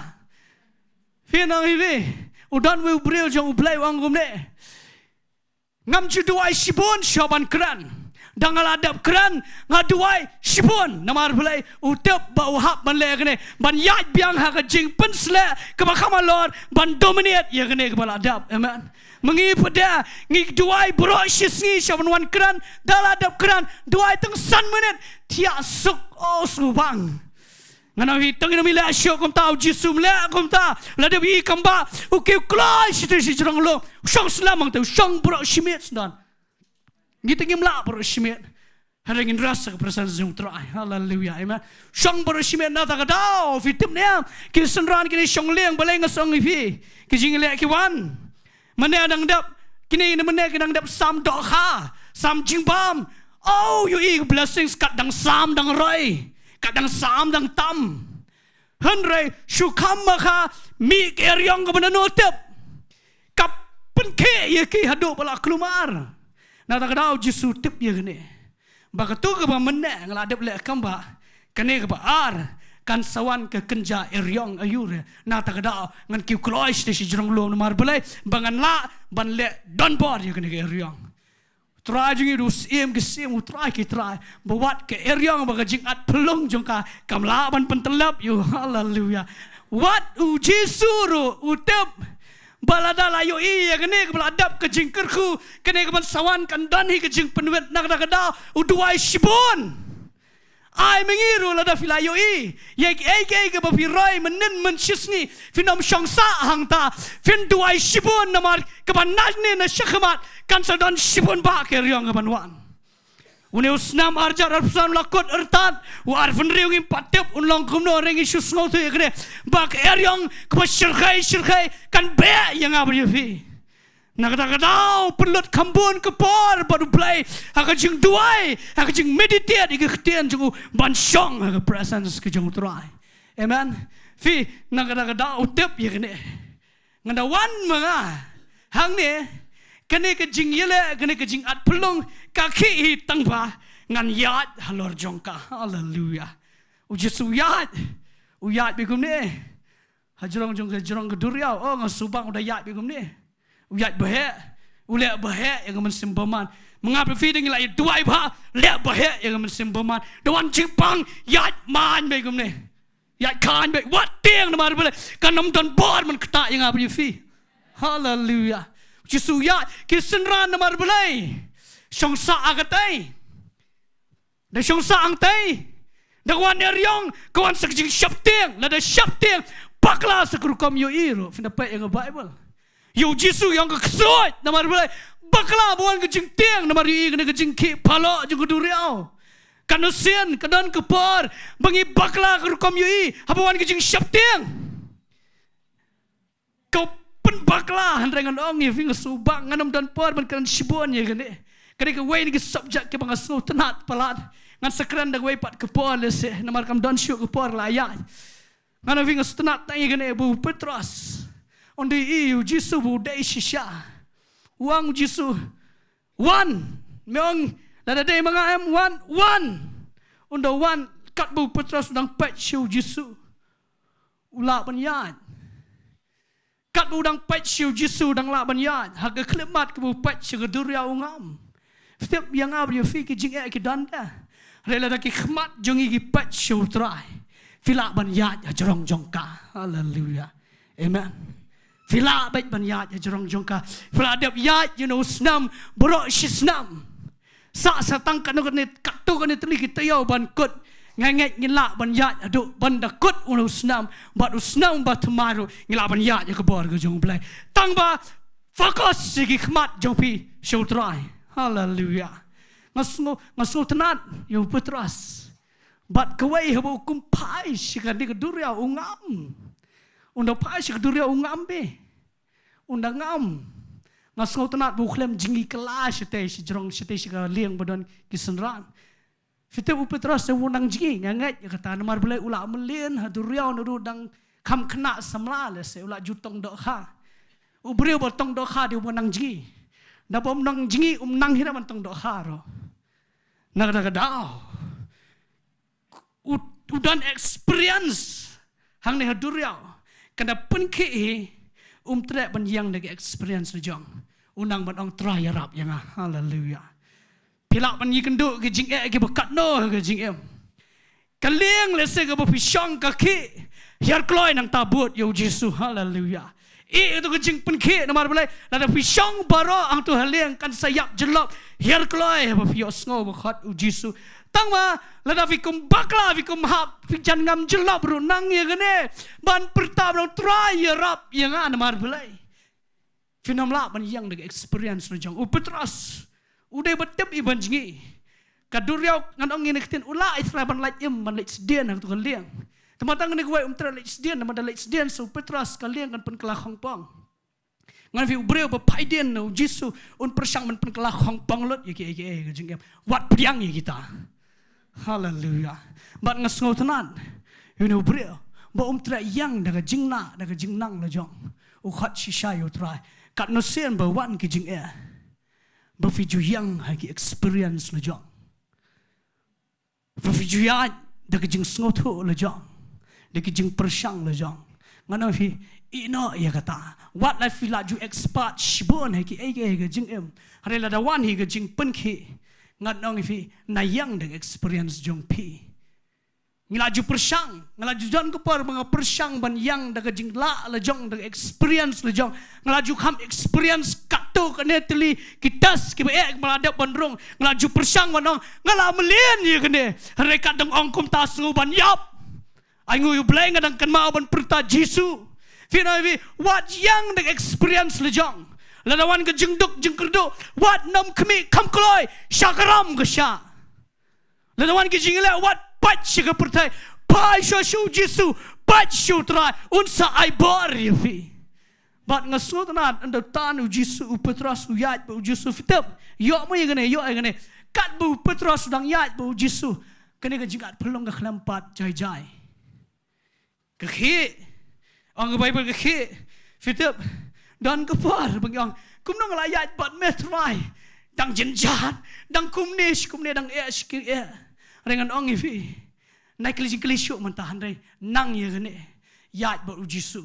Phi nang ïohi, u don uwei u briew jong u Blei u ong kumne. Ngam ju duwai shibun shuwa ban kren. Da nga la dep kren, nga duwai shibun. Namar balei? U tip ba u hap ban leh kane, ban ïaid biang ha ka jingpynsleh kaba kham halor, ban dominate ïa kane kaba la dep. Amen. Ma ngi pat de, ngi duwai baroh shi sngi shuwa ban wan kren, da la dep kren, duwai tang san minit, thiah suk, oh, sngewbang. Ngan ong hi, tang ïa ngi leh shuh kumta, u Jisu um leh kumta. La dep ïohi kambah, u kiew kloi sha te sha jrong lum, u shong slem hangta, u shong baroh shi miet sdang. Ngi te ngim lah baroh shi miet. Hynrei ngin ras ha ka presence jong u Trai. Haleluia. Amen. Shong baroh shi miet, nangta ka daw, phi tip ne em, ki synran kine shong lieng, balei nga sa ong ïa phi, ki jingleh ki wan. Mynne dang dep, kine ne mynne ki dang dep sam dohkha, sam jingbam. Oh, ïohi ka blessings, kat dang sam dang roi, kat dang sam dang tam. Hynrei shu kham ma ka mih ka eriong kaba nano tip, ka pynkhih ïa ki haduh ba la kulmar. Nangta ka daw u Jisu u tip ïa kane, ba katu kaba mynne nga la dep leh kambah, kane kaba ar kan sa wan ka kynja eriong aïu re. Nangta ka daw ngan kiew kloi sha te sha jrong lum, namar balei? Ba ngan lah ban leh donbor ïa kane ka eriong. U Trai jong ngi u Syiem ki syiem, u Trai ki trai. Ba wat ka eriong, ba ka jingat phyllung jong ka kam lah ban pyntyllep ïa u. Haleluia. Wat u Jisu ruh u tip ba lada la ïohi ïa kane kaba la dep, ka jingkyrkhu, kane kaban sa wan kan don hi ka jingpynwit, nangta ka daw u duwai shibun. Ai ma ngi ruh, lada phi la ïohi ïa kiei kiei kaba phi roi mynnin mynshisngi, phin ym shong sah hangta, phin duwai shibun, namar kaba naduh mynne na shakhmat kan sa don shibun bah ka eriong kaban wan. Une u snem ar hajar arphew san u la kut artat, u arphew hynriew ngim pat tip un long kumno, hynrei ngi shu sngewthuh ïa kane, ba ka eriong kaba shyrkhei shyrkhei kan beh ïa nga bad ïa phi. Na kata ka daw pynlut kham bun ka por bad U Blei ha ka jingduwai, ha ka jingmeditate ïa ka ktien jong u, ban shong ha ka presence ka jong U Trai. Amen. Phi, na kata ka daw tip ïa kane. Ngan da wan ma nga hangne, kane ka jingïaleh, kane ka jingat pynlong ka khih hi tang ba ngan ïaid halor jong ka. Haleluia. U Jisu u ïaid, u ïaid beit kumne. Ha jrong jong ka, jrong ka duriaw. Oh, nga sngewbang u da ïaid beit kumne. U ïaid baheh, u leh baheh ïa ka mynsiem bymman. Ma nga bad phi da ngi la ïa duwai bha, leh baheh ïa ka mynsiem bymman. Da wan jingpang, ïaid man beit kumne. Ïaid khan beit, wat tieng namar balei kan ym don bor ban ktah ïa nga bad ïa phi. Haleluia. U Jisu u ïaid, ki synran namar balei. Shong sah ha katei. Da shong sah hangtei. Da ka wan eriong, ka wan sa ka jingsheptieng, lada sheptieng, bakla sa ka rukom ïohi ruh, phin da peit ïa ka Baibl. Ïa u Jisu u ong ka ksuid, namar balei, bakla ba wan ka jingtieng, namar ïohi kane ka jingkhih paloh jong ka duriaw. Katno sien, ka don ka por, ba ngi bakla ka rukom ïohi, haba wan ka jingsheptieng. Ka pynbakla, hynrei ngan ong ïa phi nga sngewbang, ngan ym don por ban kren shibun ïa kane. Kane kawei na ki subject kiba nga sngewtynnat palat. Ngan sa kren da kawei pat ka por lehse, namar kam don shuh ka por la ïaid. Ngan ong ïa phi nga sngewtynnat tang ïa kane ba u Petros un da ïohi ïa u Jisu ba u dei shisha. U ong u Jisu, wan, me ong, lada dei ma nga em, wan, wan. Un da wan, katba u Petros u dang peit sha u Jisu, u lah ban ïaid. Katba u dang peit sha u Jisu u dang lah ban ïaid. Ha ka khyllipmat kaba u peit sha ka duriaw u ngam. Phi tip, ïa nga bad ïa phi ki jingeh ki don de. Hynrei lada ki khmat jong ngi ki peit sha u Trai, phi lah ban ïaid ha jrong jong ka. Haleluia. Amen. Phi lah beit ban ïaid ha jrong jong ka. Phi lah dep ïaid ïa uno u snam baroh shi snam. Sah sa tang katno katne, katto katne tylli ki taïew ban kut. Nga ngeit ngin lah ban ïaid haduh ban da kut uno u snam, bad u snam ba thymmai ruh ngi lah ban ïaid ïa ka bor ka jong U Blei. Tang ba focus ïa ki khmat jong phi sha u Trai. Haleluia. Nga sngew, nga sngewtynnat ïa u Petros. Bad kawei haba u kum phai sha kane ka duriaw u ngam. Un da phai sha ka duriaw u ngam beit. Un da ngam. Nga sngewtynnat ba u khlem jngi kylla shatei sha jrong, shatei sha ka lieng ba don ki synran. Phi tip u Petros te u nang jngi, nga ngeit ïa kata, namar balei u la mlien ha duriaw naduh dang kham khynnah samla lehse, u la ju tong dohkha. U briew ba tong dohkha dei uba nang jngi. Da bym nang jngi um nang hi ruh ban tong dohkha ruh. Na kata ka daw u, u don experience hangne ha duriaw. Kan da pynkhih hi, um treh ban ïeng da ka experience la jong. U nang ban ong Trai ïarap ïa nga. Haleluia. Phi lah ban ïakynduh ki jingeh kiba katno ha ka jingim. Ka lieng lehse kaba phi shong ka khih, hiar kloi nangta bud ïa u Jisu. Haleluia. Ïa ito ka jingpynkhih namar balei, lada phi shong baroh hangto ha lieng kan sa ïap jyllop, hiar kloi haba phi ïohsngew ba khot u Jisu. Tang ba lada phi kum bakla, phi kum hap, phi jan ngam jyllop ruh nang ïa kane ban pyrta ba dang Trai ïarap ïa nga namar balei. Phin ym lah ban ïeng da ka experience la jong. U Petros u dei ba tip ïa ban jngi. Ka duriaw ngan ong ïa kane ka ktien, u lah i Trai ban lait im, ban lait sdien ha kato ka lieng. Te mynta kane kawei um treh lait sdien, te mynta lait sdien sa u Petros ka lieng kan pynkylla khongpong. Ngan ong ïa phi u briew ba phai dien na u Jisu un pyrshang ban pynkylla khongpong lut ïa kiei kiei ha ka jingim. Wat pdiang ïa kita. Haleluia. Bad nga sngewtynnat ïa une u briew ba um treh ïeng da ka jingna, da ka jingnang la jong. U khot shisha ïa u Trai. Katno sien ba wan ki jingeh, ba phi ju ïeng ha ki experience la jong. Ba phi ju ïaid da ka jingsngewthuh la jong, da ka jingpyrshang la jong. Ngan ong ïa phi, ïehnoh ïa kata. Wat la phi la ju expert shibun ha kiei kiei ha ka jingim, hynrei lada wan hi ka jingpynkhih, ngan ong ïa phi, na ïeng da ka experience jong phi. Ngi la ju pyrshang, nga la ju don ka por ba nga pyrshang ban ïeng da ka jinglah la jong, da ka experience la jong. Nga la ju kham experience katto katne tylli ki test kiba eh kiba la dep ban rung. Nga la ju pyrshang ban ong nga la mlien ïa kane. Hynrei kat dang ong kumta sngew ban ïap. Ai nguh ïa u Blei nga dang kynmaw ban pyrta Jisu. Phi ïohi, wat ïeng da ka experience la jong. Lada wan ka jingduk jingkyrduh, wat nym khmih, kham kloi, shah karam ka shah. Lada wan ki jingïaleh, wat pait sha ka pyrthei. Phai sha u Jisu, pait sha u Trai, un sa ai bor ïa phi. Bad nga sngewtynnad, ynda u tan u Jisu, u Petros u ïaid bad u Jisu, phi tip, ïoh mo ïa kane, ïoh ïa kane. Katba u Petros u dang ïaid bad u Jisu, kane ka jingat pynlong ka khlem pat jai jai. Ka khih, ong ka Baibl ka khih, phi tip, don ka por ba ngi ong, kumno nga la ïaid bad me Trai, dang jynjar, dang kumne shi kumne, dang eh shi eh. Hynrei ngan ong ïa phi, nai kylli jingkylli shuh mynta, hynrei nang ïa kane, ïaid bad u Jisu.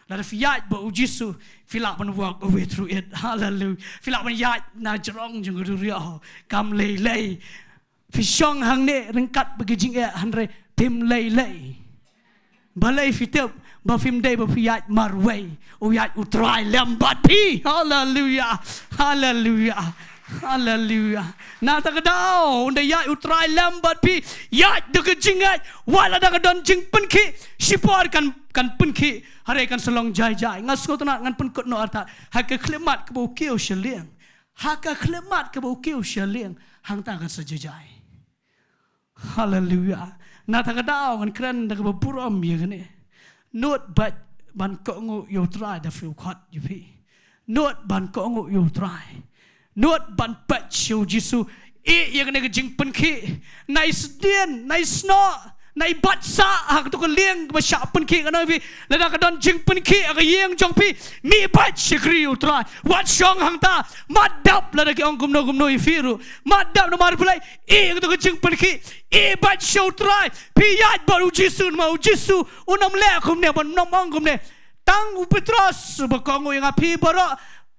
Lada phi ïaid bad u Jisu, phi lah ban walk away through it. Hallelujah. Phi lah ban ïaid na jrong jong ka duriaw, kam lei lei. Phi shong hangne ryngkat bad ka jingeh, hynrei phim lei lei. Balei? Phi tip, ba phim dei ba phi ïaid marwei, u ïaid u Trai lem bad phi. Haleluya. Haleluya. Haleluya. Na kata ka daw, ynda ïaid u Trai lem bad phi, ïaid da ka jingngeit, wat lada ka don jingpynkhih, shipor kan, kan pynkhih, hynrei kan sa long jai jai. Nga sngewtynnad ngan pynkut noh artat ha ka khyllipmat kaba u kiew sha lieng. Ha ka khyllipmat kaba u kiew sha lieng, hangta kan sa jai jai. Haleluya. Na kata ka daw ngan kren da kaba burom ïa kane. Nud beit ban kohnguh ïa u Trai da phi, u khot ïa phi. Nud ban kohnguh ïa u Trai. Nud ban peit sha u Jisu. Ïeh ïa kane ka jingpynkhih. Nai sdien, nai snoh, nai bat sah ha kato ka lieng kaba shah pynkhih, ngan ong ïa phi. Lada ka don jingpynkhih ha ka ïing jong phi, mih beit shakri ïa u Trai. Wat shong hangta. Mat dap lada ki ong kumno kumno ïa phi ruh. Mat dap namar balei? Ïeh ïa kato ka jingpynkhih. Ïeh beit sha u Trai. Phi ïaid bad u Jisu, namar u Jisu un ym leh kumne, ban ym ong kumne. Tang u Petros uba kohnguh ïa nga, phi baroh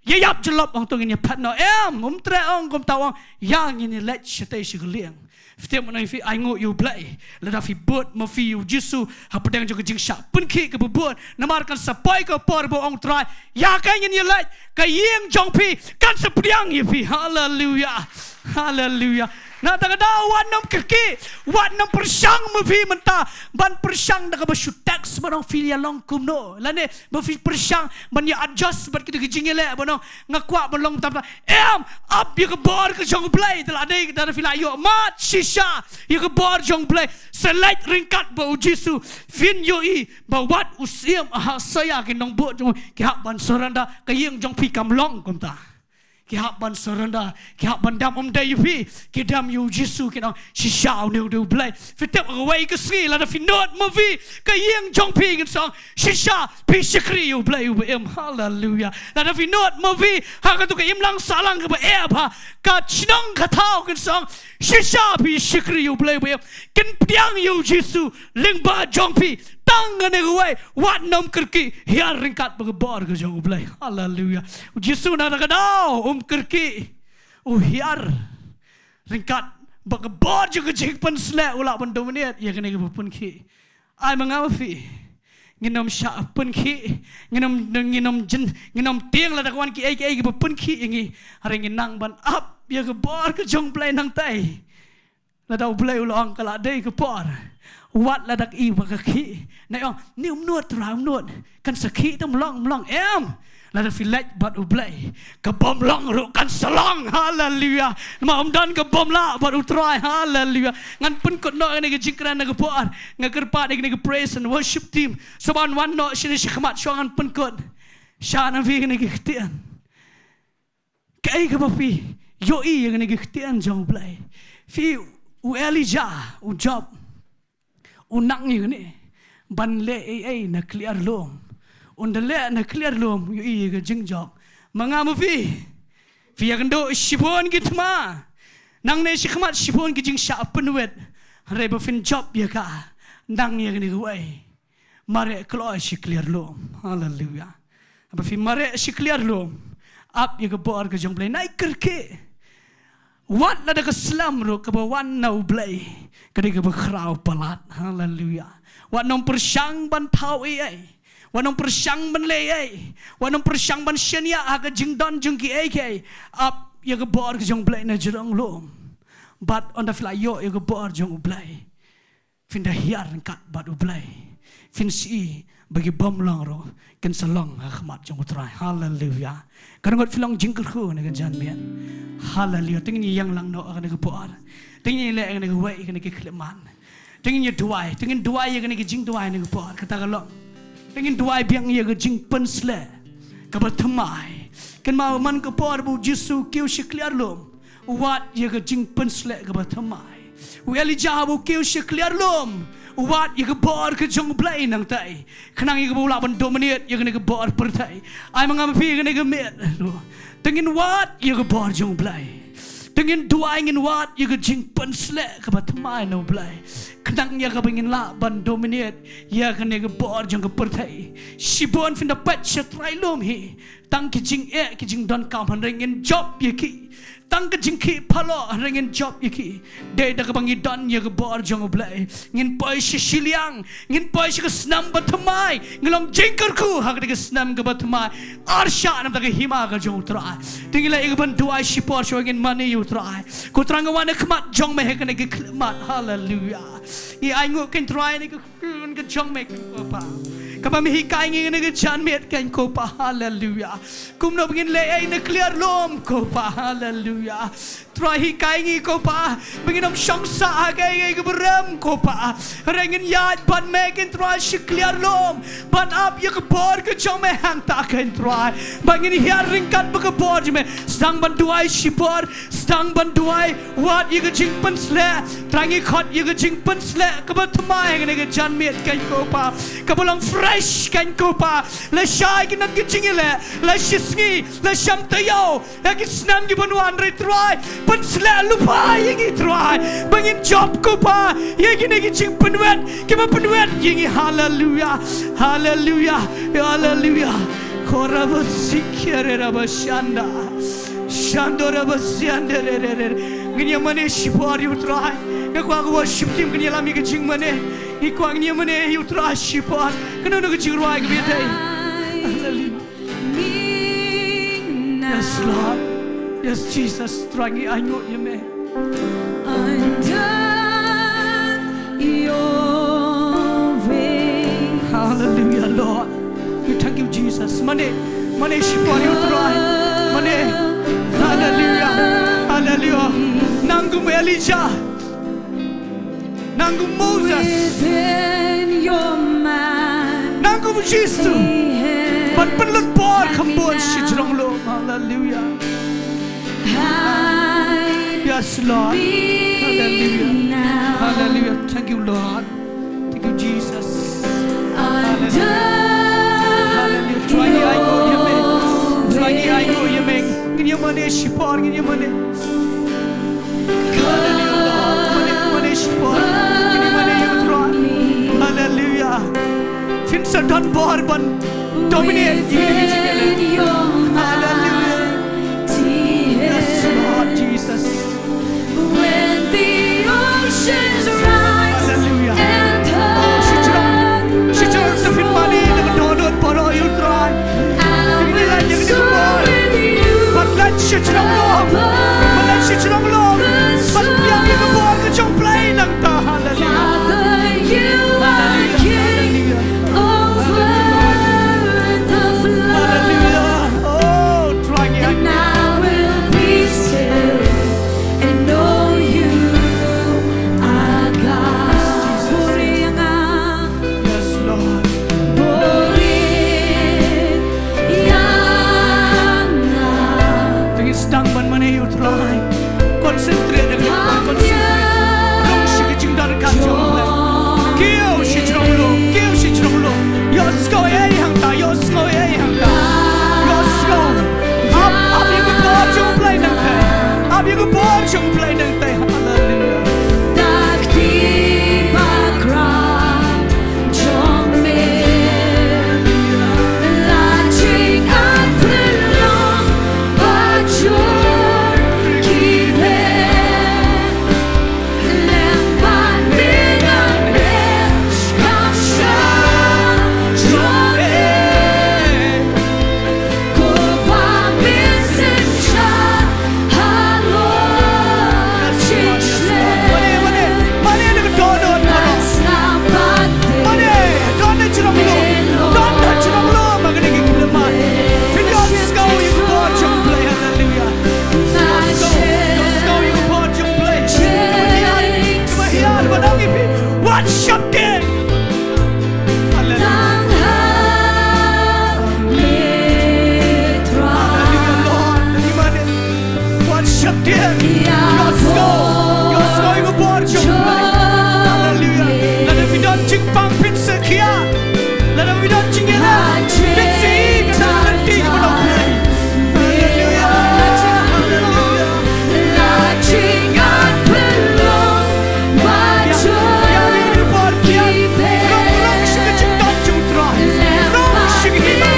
ïa ïap jyllop, ong to ngin ïa phet noh. Em, um treh ong kumta, u ong ïa ngin ïa leit shatei sha ka lieng. Phi tip, ngan ong ïa phi, ainguh ïa u Blei lada phi bud ma phi ïa u Jisu hapdeng jong ka jingshah pynkhih kaba bud. Namar kan sa poi ka por ba u ong, Trai, ïa kaei ngin ïa leit? Ka ïing jong phi kan sa pdiang ïa phi. Haleluya. Haleluya. Na kata ka daw wat nym kyrkieh, wat nym pyrshang ma phi mynta, ban pyrshang da kaba shu text ban ong phi ïa long kumno, lane ba phi pyrshang ban ïa adjust bad kito ki jingïaleh ban ong nga kwah ban long tam tam. Em, ap ïa ka bor ka jong u Blei. Te la dei da phi la ïoh mat shisha ïa ka bor jong u Blei, sa leit ryngkat bad u Jisu. Phin ïohi ba wat u Syiem Ahasia ki nongbud jong u ki hap ban surrender. Ka ïing jong phi kam long kumta. Ki hap ban surrender, ki hap ban dem, ym dei ïa phi, ki dem ïa u Jisu, kin ong shisha une u dei u Blei. Phi tip, ha kawei ka sngi lada phi nud ma phi, ka ïing jong phi kin sa ong shisha phi shakri ïa u Blei uba im. Haleluya. Lada phi nud ma phi ha kato ka imlang sahlang kaba eh bha, ka shnong ka thaw kin sa ong shisha phi shakri ïa u Blei uba im. Kin pdiang ïa u Jisu lyngba jong phi. Tang kane kawei, wat nym kyrkieh, hiar ryngkat bad ka bor ka jong u Blei. Haleluya. U Jisu na kata ka daw um kyrkieh, u hiar ryngkat bad ka bor jong ka jingpynsleh, u lah ban dominate ïa kane kaba pynkhih. Ai ma nga ma phi, ngin ym shah pynkhih, ngin ym, ngin ym jin, ngin ym tieng lada ka wan kiei kiei kiba pynkhih ïa ngi. Hynrei ngin nang ban ap ïa ka bor ka jong u Blei nangtai. Lada u Blei u la ong ka la dei ka por, wat lada ka i ba ka khih, nai ong ni, um nud Trai, um nud, kan sa khih te, ym long, ym long. Em, lada phi leit bad u Blei, ka bym long ruh kan sa long. Haleluya. Namar ym don ka bym lah bad u Trai. Haleluya. Ngan pynkut noh ïa kane ka jingkren na ka por. Nga kyrpad ïa kane ka praise and worship team, sa wan wan noh shane shakhmat shuwa ngan pynkut. Sha na phi kane ka ktien. Kaei kaba phi ïohi ïa kane ka ktien jong u Blei? Phi, u Elijah, u Job, u nang ïa kane ban leh ei ei na kliar lum. Ynda leh na kliar lum, ïohi ïa ka jingjop. Ma nga ma phi, phi ïakynduh shibun ki thma, nangne shakhmat shibun ki jingshah pynwit. Hynrei ba phin jop ïa ka, nang ïa kane kawei. Mareh kloi sha kliar lum. Haleluya. Haba phi mareh sha kliar lum, ap ïa ka bor ka jong u Blei. Nai kyrkieh. Wat lada ka slem ruh, kaba wan na u Blei ka dei kaba khraw palat. Haleluya. Wat nym pyrshang ban thaw ei ei. Wat nym pyrshang ban leh ei ei. Wat nym pyrshang ban shaniah ha ka jingdon jong kiei kiei. Ap ïa ka bor ka jong u Blei na jrong lum. Bad ynda phi la ïoh ïa ka bor jong u Blei, phin da hiar ryngkat bad u Blei. Phin sa i ba ki bym long ruh kin sa long ha khmat jong u Trai. Haleluya. Ka ngut phi long jingkyrkhu na ka janmiet. Haleluya. Te ngin ïeng lang noh ha kane ka por. Te ngin leh ha kane kawei, ha kane ka khyllipmat. Te ngin ïa duwai, te ngin duwai ïa kane ka jingduwai na ka por. Kata ka long, te ngin duwai biang ïa ka jingpynsleh. kaba thymmai. Kynmaw man ka por ba u Jisu u kiew sha kliar lum, u wad ïa ka jingpynsleh kaba thymmai. U Elijah ba u kiew sha kliar lum, u wad ïa ka bor ka jong u Blei nangtei. Khnang ïa kaba u lah ban dominate ïa kane ka bor pyrthei. Ai ma nga ma phi kane ka miet. Te ngin wad ïa ka bor jong u Blei. Te ngin duwai ngin wad ïa ka jingpynsleh kaba thymmai na u Blei. Khnang ïa kaba ngin lah ban dominate ïa kane ka bor jong ka pyrthei. Shibun phin da peit sha trai lum hi. Tang ki jingeh ki jingdonkam hynrei ngin jop ïa ki. Tang ki jingkhih phalok hynrei ngin jop ïa ki. Dei da kaba ngi don ïa ka bor jong u Blei. Ngin poi sha shiliang, ngin poi sha ka snam ba thymmai, ngin long jingkyrkhu ha kata ka snam kaba thymmai. Arshah na ka bynta ka hima ka jong u Trai. Te ngi la ïa kaban duwai shipor shuwa ngin mane ïa u Trai. Ko Trai nga wan ha khmat jong me ha kane ka khyllipmat. Haleluya. Ngi ainguh ko Trai na ka khun ka jong me ko Pa. Kaba me hikai ngi na ka janmiet ko Pa. Haleluya. Kumno ba ngin leh ei na kliar lum ko Pa. Haleluya. Trai hikai ngi ko Pa ba ngin ym shong sah ha kaei kaei kaba rem ko Pa. Hynrei ngin ïaid bad me ko Trai sha kliar lum ban ap ïa ka bor ka jong me hangta ko Trai. Ba ngin hiar ryngkat bad ka bor jong me. Sdang ban duwai shipor, sdang ban duwai, wad ïa ka jingpynsleh. Trai ngi khot ïa ka jingpynsleh kaba thymmai ha kane ka janmiet ko Pa. Kaba long fresh ko Pa. Lashai ki nat ki jingïaleh, la shisngi, la sham taïew, la ki snem kiban wan re Trai. Pynsleh lypa ïa ngi Trai. Ba ngin jop ko Pa ïa kine ki jingpynwit kiba pynwit ïa ngi. Haleluya. Haleluya. Haleluya. Korabasikiarerabashanda. Shandorabasianderere. Ngin ïa mane shipor ïa u Trai. Nga kwah ka worship team kin ïalam ïa ka jingmane. Ngi kwah ngin ïa mane ïa u Trai shipor. Kano kano ka jingrwai kaba ïadei. Haleluya. Yes, Lord. Yes, Jesus. Trai ngi ainguh ïa me. Under your wings. Hallelujah, Lord. We thank you, Jesus. Mane, mane shipor ïa u Trai. Mane. Hallelujah. Hallelujah. Nang kum Elijah. Nang kum Moses. Within your mind. Nang kum Jisu. Ban pynlut bor kham bun shajrong lum. Hallelujah. Yes, Lord. Hallelujah. Hallelujah. Thank you, Lord. Thank you, Jesus. Hallelujah. Hallelujah. Trai ngi ainguh ïa me. Trai ngi ainguh ïa me. Ngin ïa mane shipor, ngin ïa mane. Hallelujah, Lord. Mane, mane shipor. Ngin ïa mane ïa u Trai. Hallelujah. Phin sa don bor ban dominate ïa kine ki jingeh. Hallelujah. Yes, Lord Jesus. When the oceans rise and the Shajrong, shajrong, sa phin mane na ka dohnud baroh ïa u Trai. Ngi leit ïa kane ka bor. Ban leit shajrong lum. Ban leit shajrong lum. Ban piang ïa ka bor ka jong u Blei nangta. Hallelujah. Father, you are king over the flood. Hallelujah. Oh, Trai ngi. And I will be still and know you are God. Buri ïa nga. Yes, Lord. Buri ïa nga. Te ngi sdang ban mane ïa u Trai. Concentrate, everyone, concentrate. Long shi ka jingdon ka jong u Blei. Kiew shajrong lum, kiew shajrong lum. Ïohsngew ei hangta, ïohsngew ei hangta. Ïohsngew. Ap, ap ïa ka bor jong u Blei nangta. Ap ïa ka bor jong u Blei nangta. Hallelujah. Da ka kti bakhraw jong me la jingïapynlong ba jur ki leh. Ïohsngew, ïohsngew ïa ka bor jong U Blei. Haleluya. Lada phi don jingpang phin sa khiah. Lada phi don jingïaleh phin sa ïoh ïa ka lynti kaba long U Blei. Haleluya. Haleluya. Ïa ka bor khiah. Rong, rong sha ka jingdon jong U Trai. Rong sha ka jingdon.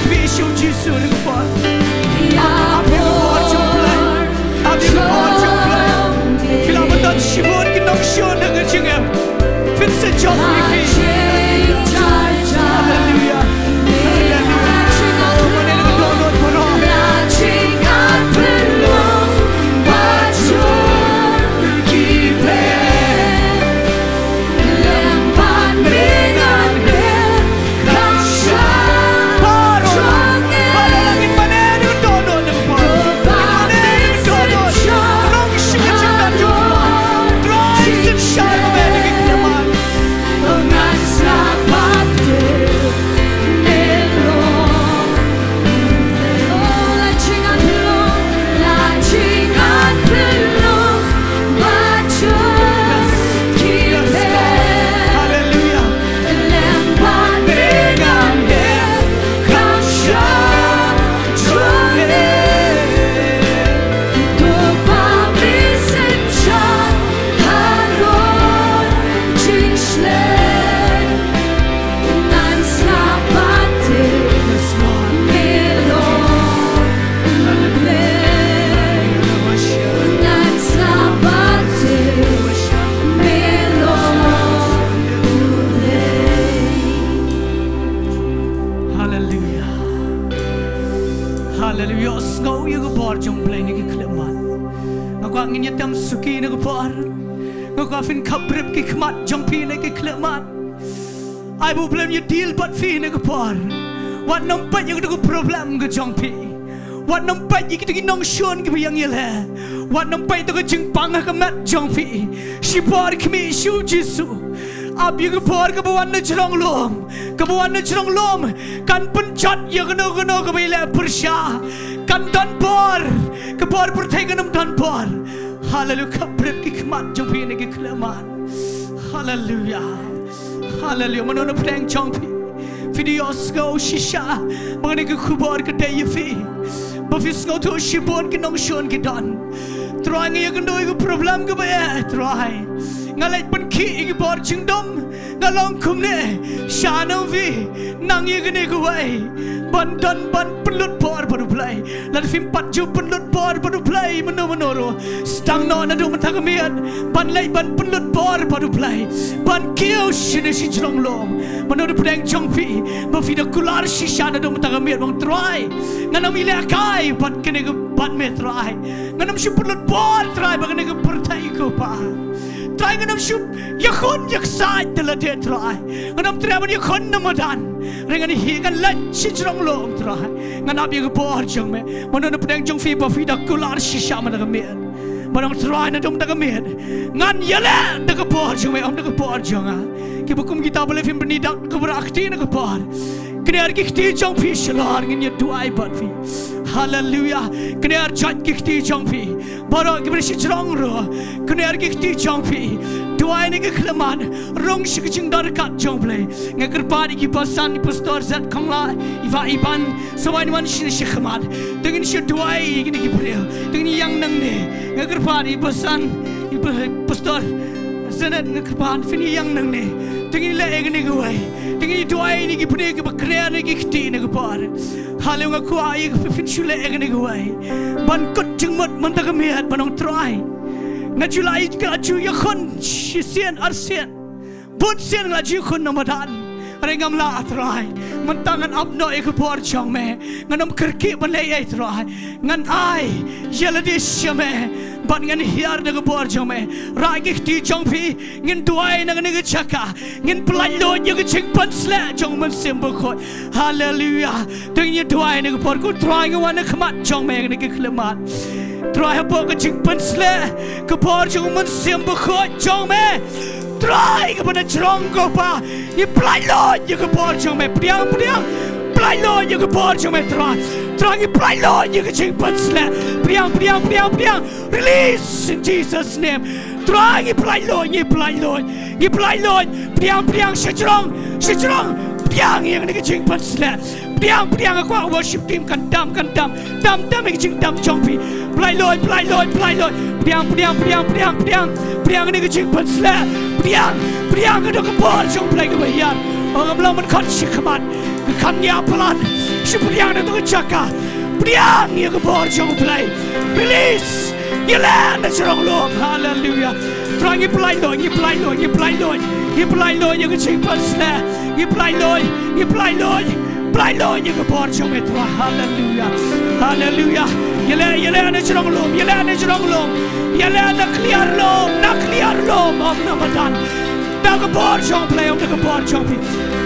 Khmih sha U Jisu ha kane ka por. Ap ïa ka bor jong U Blei. Ap ïa ka bor jong U Blei. Phi lah ban don shibun ki nongshun ha ka jingim. Phin sa jop ïa ki. Haleluya. Haleluya. Mane na ka dohnud baroh. Haleluya. Haleluya. Ïohsngew ïa ka bor jong U Blei na ki khyllipmat. Nga kwah ngin ïatem suki na ka por. Nga kwah phin khapbrip ki khmat jong phi na ki khyllipmat. Ai ba U Blei un ïa deal bad phi na ka por. Wat nym peit ïa ka problem ka jong phi. Wat nym peit ïa kita ki nongshun kiba ïeng ïaleh. Wat nym peit ïa ka jingpang ha ka met jong phi. Shipor khmih sha U Jisu. Ap ïa ka bor kaba wan na jrong lum. Kaba wan na jrong lum kan pynjot ïa kano kano kaba ïaleh pyrshah. Kan don bor. Ka bor pyrthei kan ym don bor. Haleluya. Khapbrip ki khmat jong phi na ki khyllipmat. Haleluya. Haleluya. Mano na pdeng jong phi, phi dei ïohsngew shisha ba kane ka khubor ka dei ïa phi, ba phi sngewthuh shibun ki nongshun ki don. Trai, nga ïakynduh ïa ka problem kaba eh, Trai. Nga leit pynkhih ïa ka bor jingdum. Nga long kumne, shano phi nang ïa kane kawei ban don ban pynlut bor bad U Blei. Lada phim pat ju pynlut bor bad U Blei mynno mynno ruh, sdang noh naduh mynta ka miet ban leit ban pynlut bor bad U Blei, ban kiew shane shi jrong lum. Mano na pdeng jong phi ba phi da kular shisha naduh mynta ka miet, ba nga, Trai, ngan ym ïalehkai bad kane ka, bad me, Trai. Ngan ym shu pynlut bor, Trai, bad kane ka pyrthei, ko Pa. Trai, ngan ym shu ïakhun ïaksaid da lade, Trai. Ngan ym treh ban ïakhun na madan. Hynrei ngan hi, ngan leit shi jrong lum, Trai. Ngan ap ïa ka bor jong me. Mano na pdeng jong phi ba phi da kular shisha mynta ka miet, ba nga, Trai, naduh mynta ka miet ngan ïaleh da ka bor jong me, ym da ka bor jong nga. Kiba kum kita, balei phim bni dak ka bra kti na ka por. Kner ki kti jong phi shalor, ngin ïa duwai bad phi. Haleluya. Kner jait ki kti jong phi. Baroh kiba shi jrong ruh, kner ki kti jong phi. Duwai na ki khyllipmat, rung sha ka jingdon ryngkat jong U Blei. Nga kyrpad ïa ki basan, i Pastor Zet Kongla, i Bah Iban, sa wan, wan shane shakhmat. Te ngin shu duwai ïa kine ki briew. Te ngin ïeng nangne. Nga kyrpad ïa i basan, i pa-, Pastor Zenet, nga kyrpad phin ïeng nangne. Te ngin leh ïa kane kawei. Te ngin duwai ïa kine ki briew kiba kner na ki kti na ka por. Haleluya, nga kwah ïa phi phin shu leh ïa kane kawei. Ban kut jingmut mynta ka miet, ba nga, Trai, nga ju la ïa, nga ju ïakhun shisien arsien. Bun sien nga la ju ïakhun na madan. Hynrei ngam lah, Trai. Mynta ngan ap noh ïa ka bor jong me. Ngan ym kyrkieh ban leh ei ei, Trai. Ngan ai ïa lade sha me. Bad ngan hiar da ka bor jong me. Rah ki kti jong phi. Ngin duwai na kane ka jaka. Ngin pyllait luid ïa ka jingpynsleh jong u Mynsiem Bakhuid. Haleluia. Te ngin duwai na ka por, ko Trai, ngi wan ha khmat jong me ha kane ka khyllipmat. Trai, hapoh ka jingpynsleh ka bor jong u Mynsiem Bakhuid jong me. Trai, kaba na jrong, ko Pa, ngi pyllait luid ïa ka bor jong me. Pdiang, pdiang. Pyllait luid ïa ka bor jong me, Trai. Trai, ngi pyllait luid ïa ka jingpynsleh. Pdiang, pdiang, pdiang, pdiang. Release in Jesus' name. Trai, ngi pyllait luid, ngi pyllait luid, ngi pyllait luid. Pdiang, pdiang, shajrong, shajrong. Pdiang ïa kane ka jingpynsleh. Pdiang, pdiang, ka kwah worship team kan dam, kan dam. Dam, dam ïa ka jingdam jong phi. Pyllait luid, pyllait luid, pyllait luid. Pdiang, pdiang, pdiang, pdiang, pdiang. Pdiang ïa kane ka jingpynsleh. Pdiang, pdiang, ka dei ka bor jong U Blei kaba hiar. Ong, ngam long ban khot sha khmat. Ka kham ïa palat. Shu pdiang na tu ka jaka. Pdiang ïa ka bor jong U Blei. Release. Ïaleh na jrong lum. Haleluia. Trai, ngi pyllait luid, ngi pyllait luid, ngi pyllait luid. Ngi pyllait luid ïa ka jingpynsleh. Ngi pyllait luid, ngi pyllait luid. Pyllait luid ïa ka bor jong me, Trai. Haleluia. Haleluia. Ïaleh, ïaleh na jrong lum. Ïaleh na jrong lum. Ïaleh na khlieh lum. Na khlieh lum. Ong, na madan. Da ka bor jong U Blei, ong, da ka bor jong phi.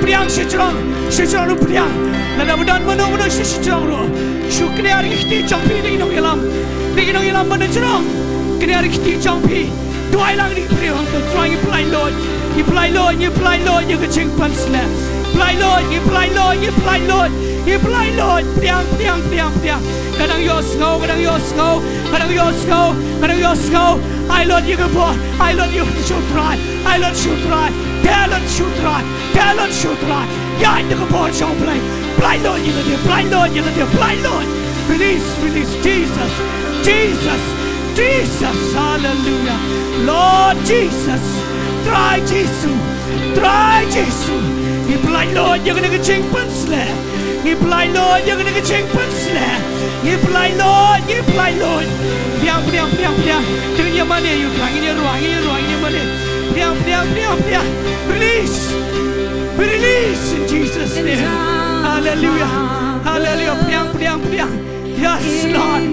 Pdiang shajrong, shajrong ruh pdiang. Lada ba don mano mano sha shajrong ruh, shu kniar ïa ki kti jong phi, da ki nongïalam. Da ki nongïalam ba na jrong, kniar ïa ki kti jong phi. Duwai lang ïa ki briew hangto. Trai, ngi pyllait luid, ngi pyllait luid, ngi pyllait luid ïa ka jingpynsleh. Pyllait luid, ngi pyllait luid, ngi pyllait luid, ngi pyllait luid. Pdiang, pdiang, pdiang, pdiang. Ka dang ïohsngew, ka dang ïohsngew, ka dang ïohsngew, ka dang ïohsngew. Ai luid ïa ka bor, ai luid ïa ka, sha U Trai. Ai luid sha U Trai, teh luid sha U Trai, teh luid sha U Trai. Ïaid da ka bor jong U Blei. Pyllait luid ïa lade, pyllait luid ïa lade, pyllait luid. Release, release, Jesus, Jesus, Jesus, haleluia. Lord Jesus, Trai Jisu, Trai Jisu. Ngi pyllait luid ïa kane ka jingpynsleh. Ngi pyllait luid ïa kane ka jingpynsleh. Ngi pyllait luid, ngi pyllait luid. Pdiang, pdiang, pdiang, pdiang. Te ngin ïa mane ïa U Trai, ngin ïa ruh, ngin ïa ruh, ngin ïa mane. Pdiang, pdiang, pdiang, pdiang. Release. Be released in Jesus' name. Hallelujah. Hallelujah. Pdiang, pdiang, pdiang. Yes, Lord.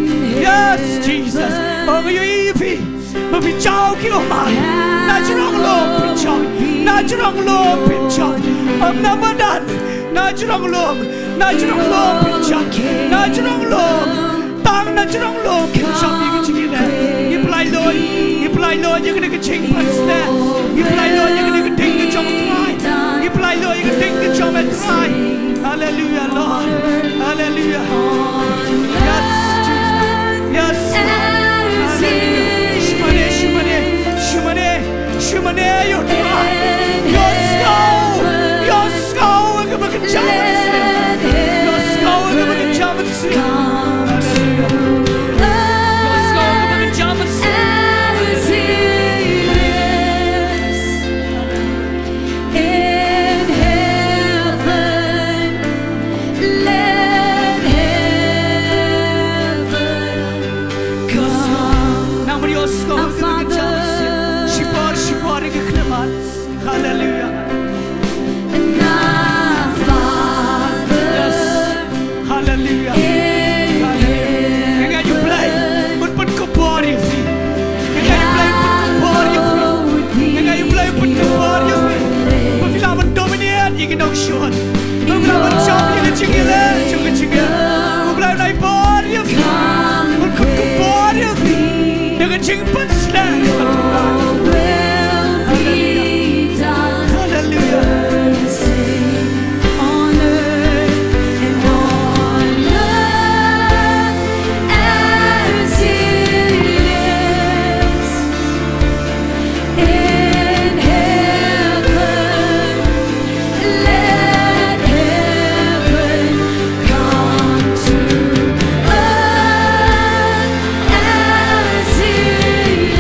Yes, Jesus. Ong ïa phi. Ba phi jaw ki ummat. Na jrong lum phin jaw. Na jrong lum phin jaw. Ym na madan. Na jrong lum. Na jrong lum phin jaw. Na jrong lum. Tang na jrong lum phin jaw ïa ka jingïaleh. Ngi pyllait luid. Ngi pyllait luid ïa kane ka jingpynsleh. Ngi pyllait luid ïa kane ka ding ka jong U Trai. Ngi pyllait luid ïa ka ding ka jong U Trai. Hallelujah, Lord. Hallelujah. Yes, Jesus. Yes, Lord. Hallelujah. Shu mane, shu mane, shu mane, shu mane ïa U Trai. Ïohsngew, ïohsngew ïa kaba kynja mynsiem. Ïohsngew ïa kaba kynja mynsiem. Hallelujah. Ïohsngew ïa kaba kynja mynsiem. In heaven, let heaven come. Nang mari o sko. Our Father. Shipor, shipor ïa ka khyllipmat. Hallelujah. And our Father. Yes. Hallelujah. Hallelujah. Nga ngeit U Blei un pynkupbor ïa phi. Nga ngeit U Blei un pynkupbor ïa phi. Nga ngeit U Blei un pynkupbor ïa phi. Ba phi lah ban dominate ïa ki nongshun. Ba phi lah ban jop ïa ka jingïaleh jong ka jingim. U Blei un ai bor ïa phi. Un pynkupbor ïa phi. Da ka jingpynsleh. Hallelujah. Hallelujah. On earth and on earth as it is in heaven. Let heaven come to earth as it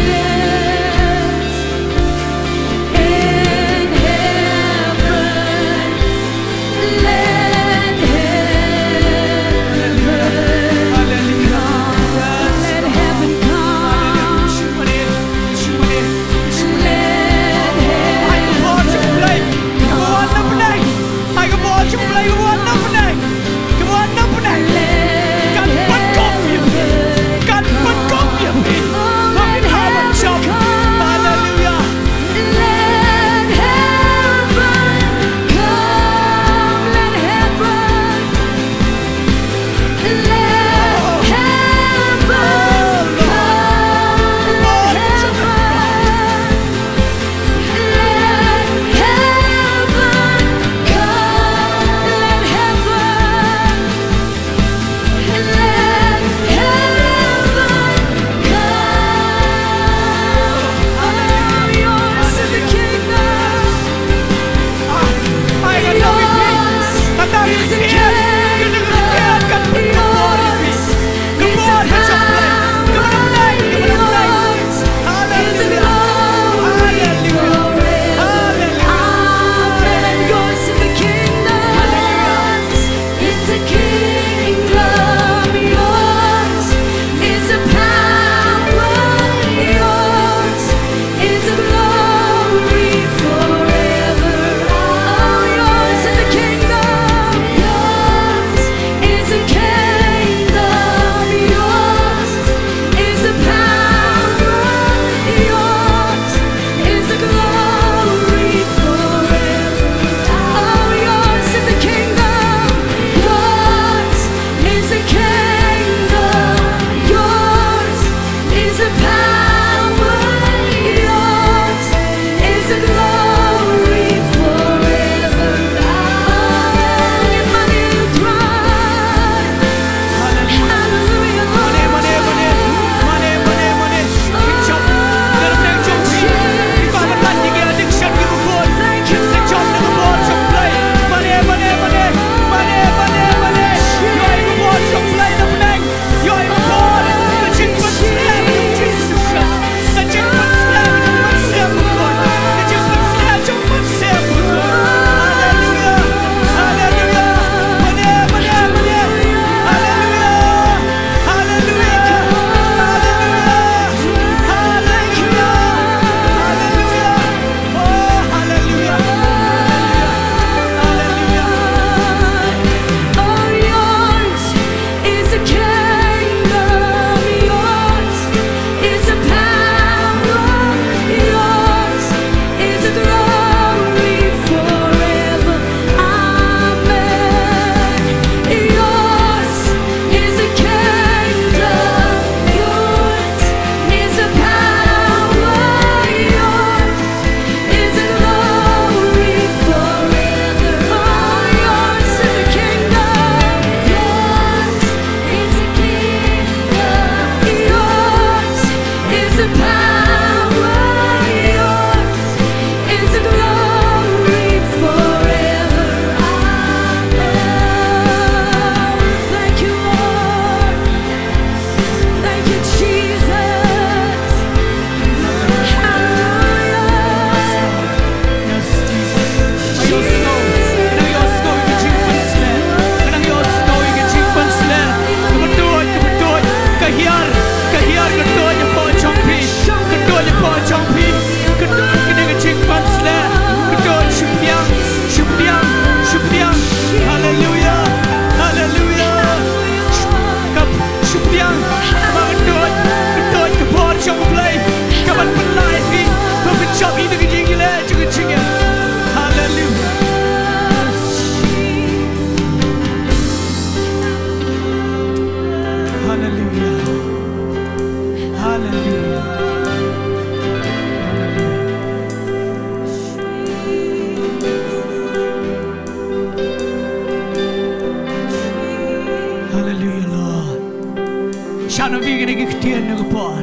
Sha na phi kane ka ktien na ka por.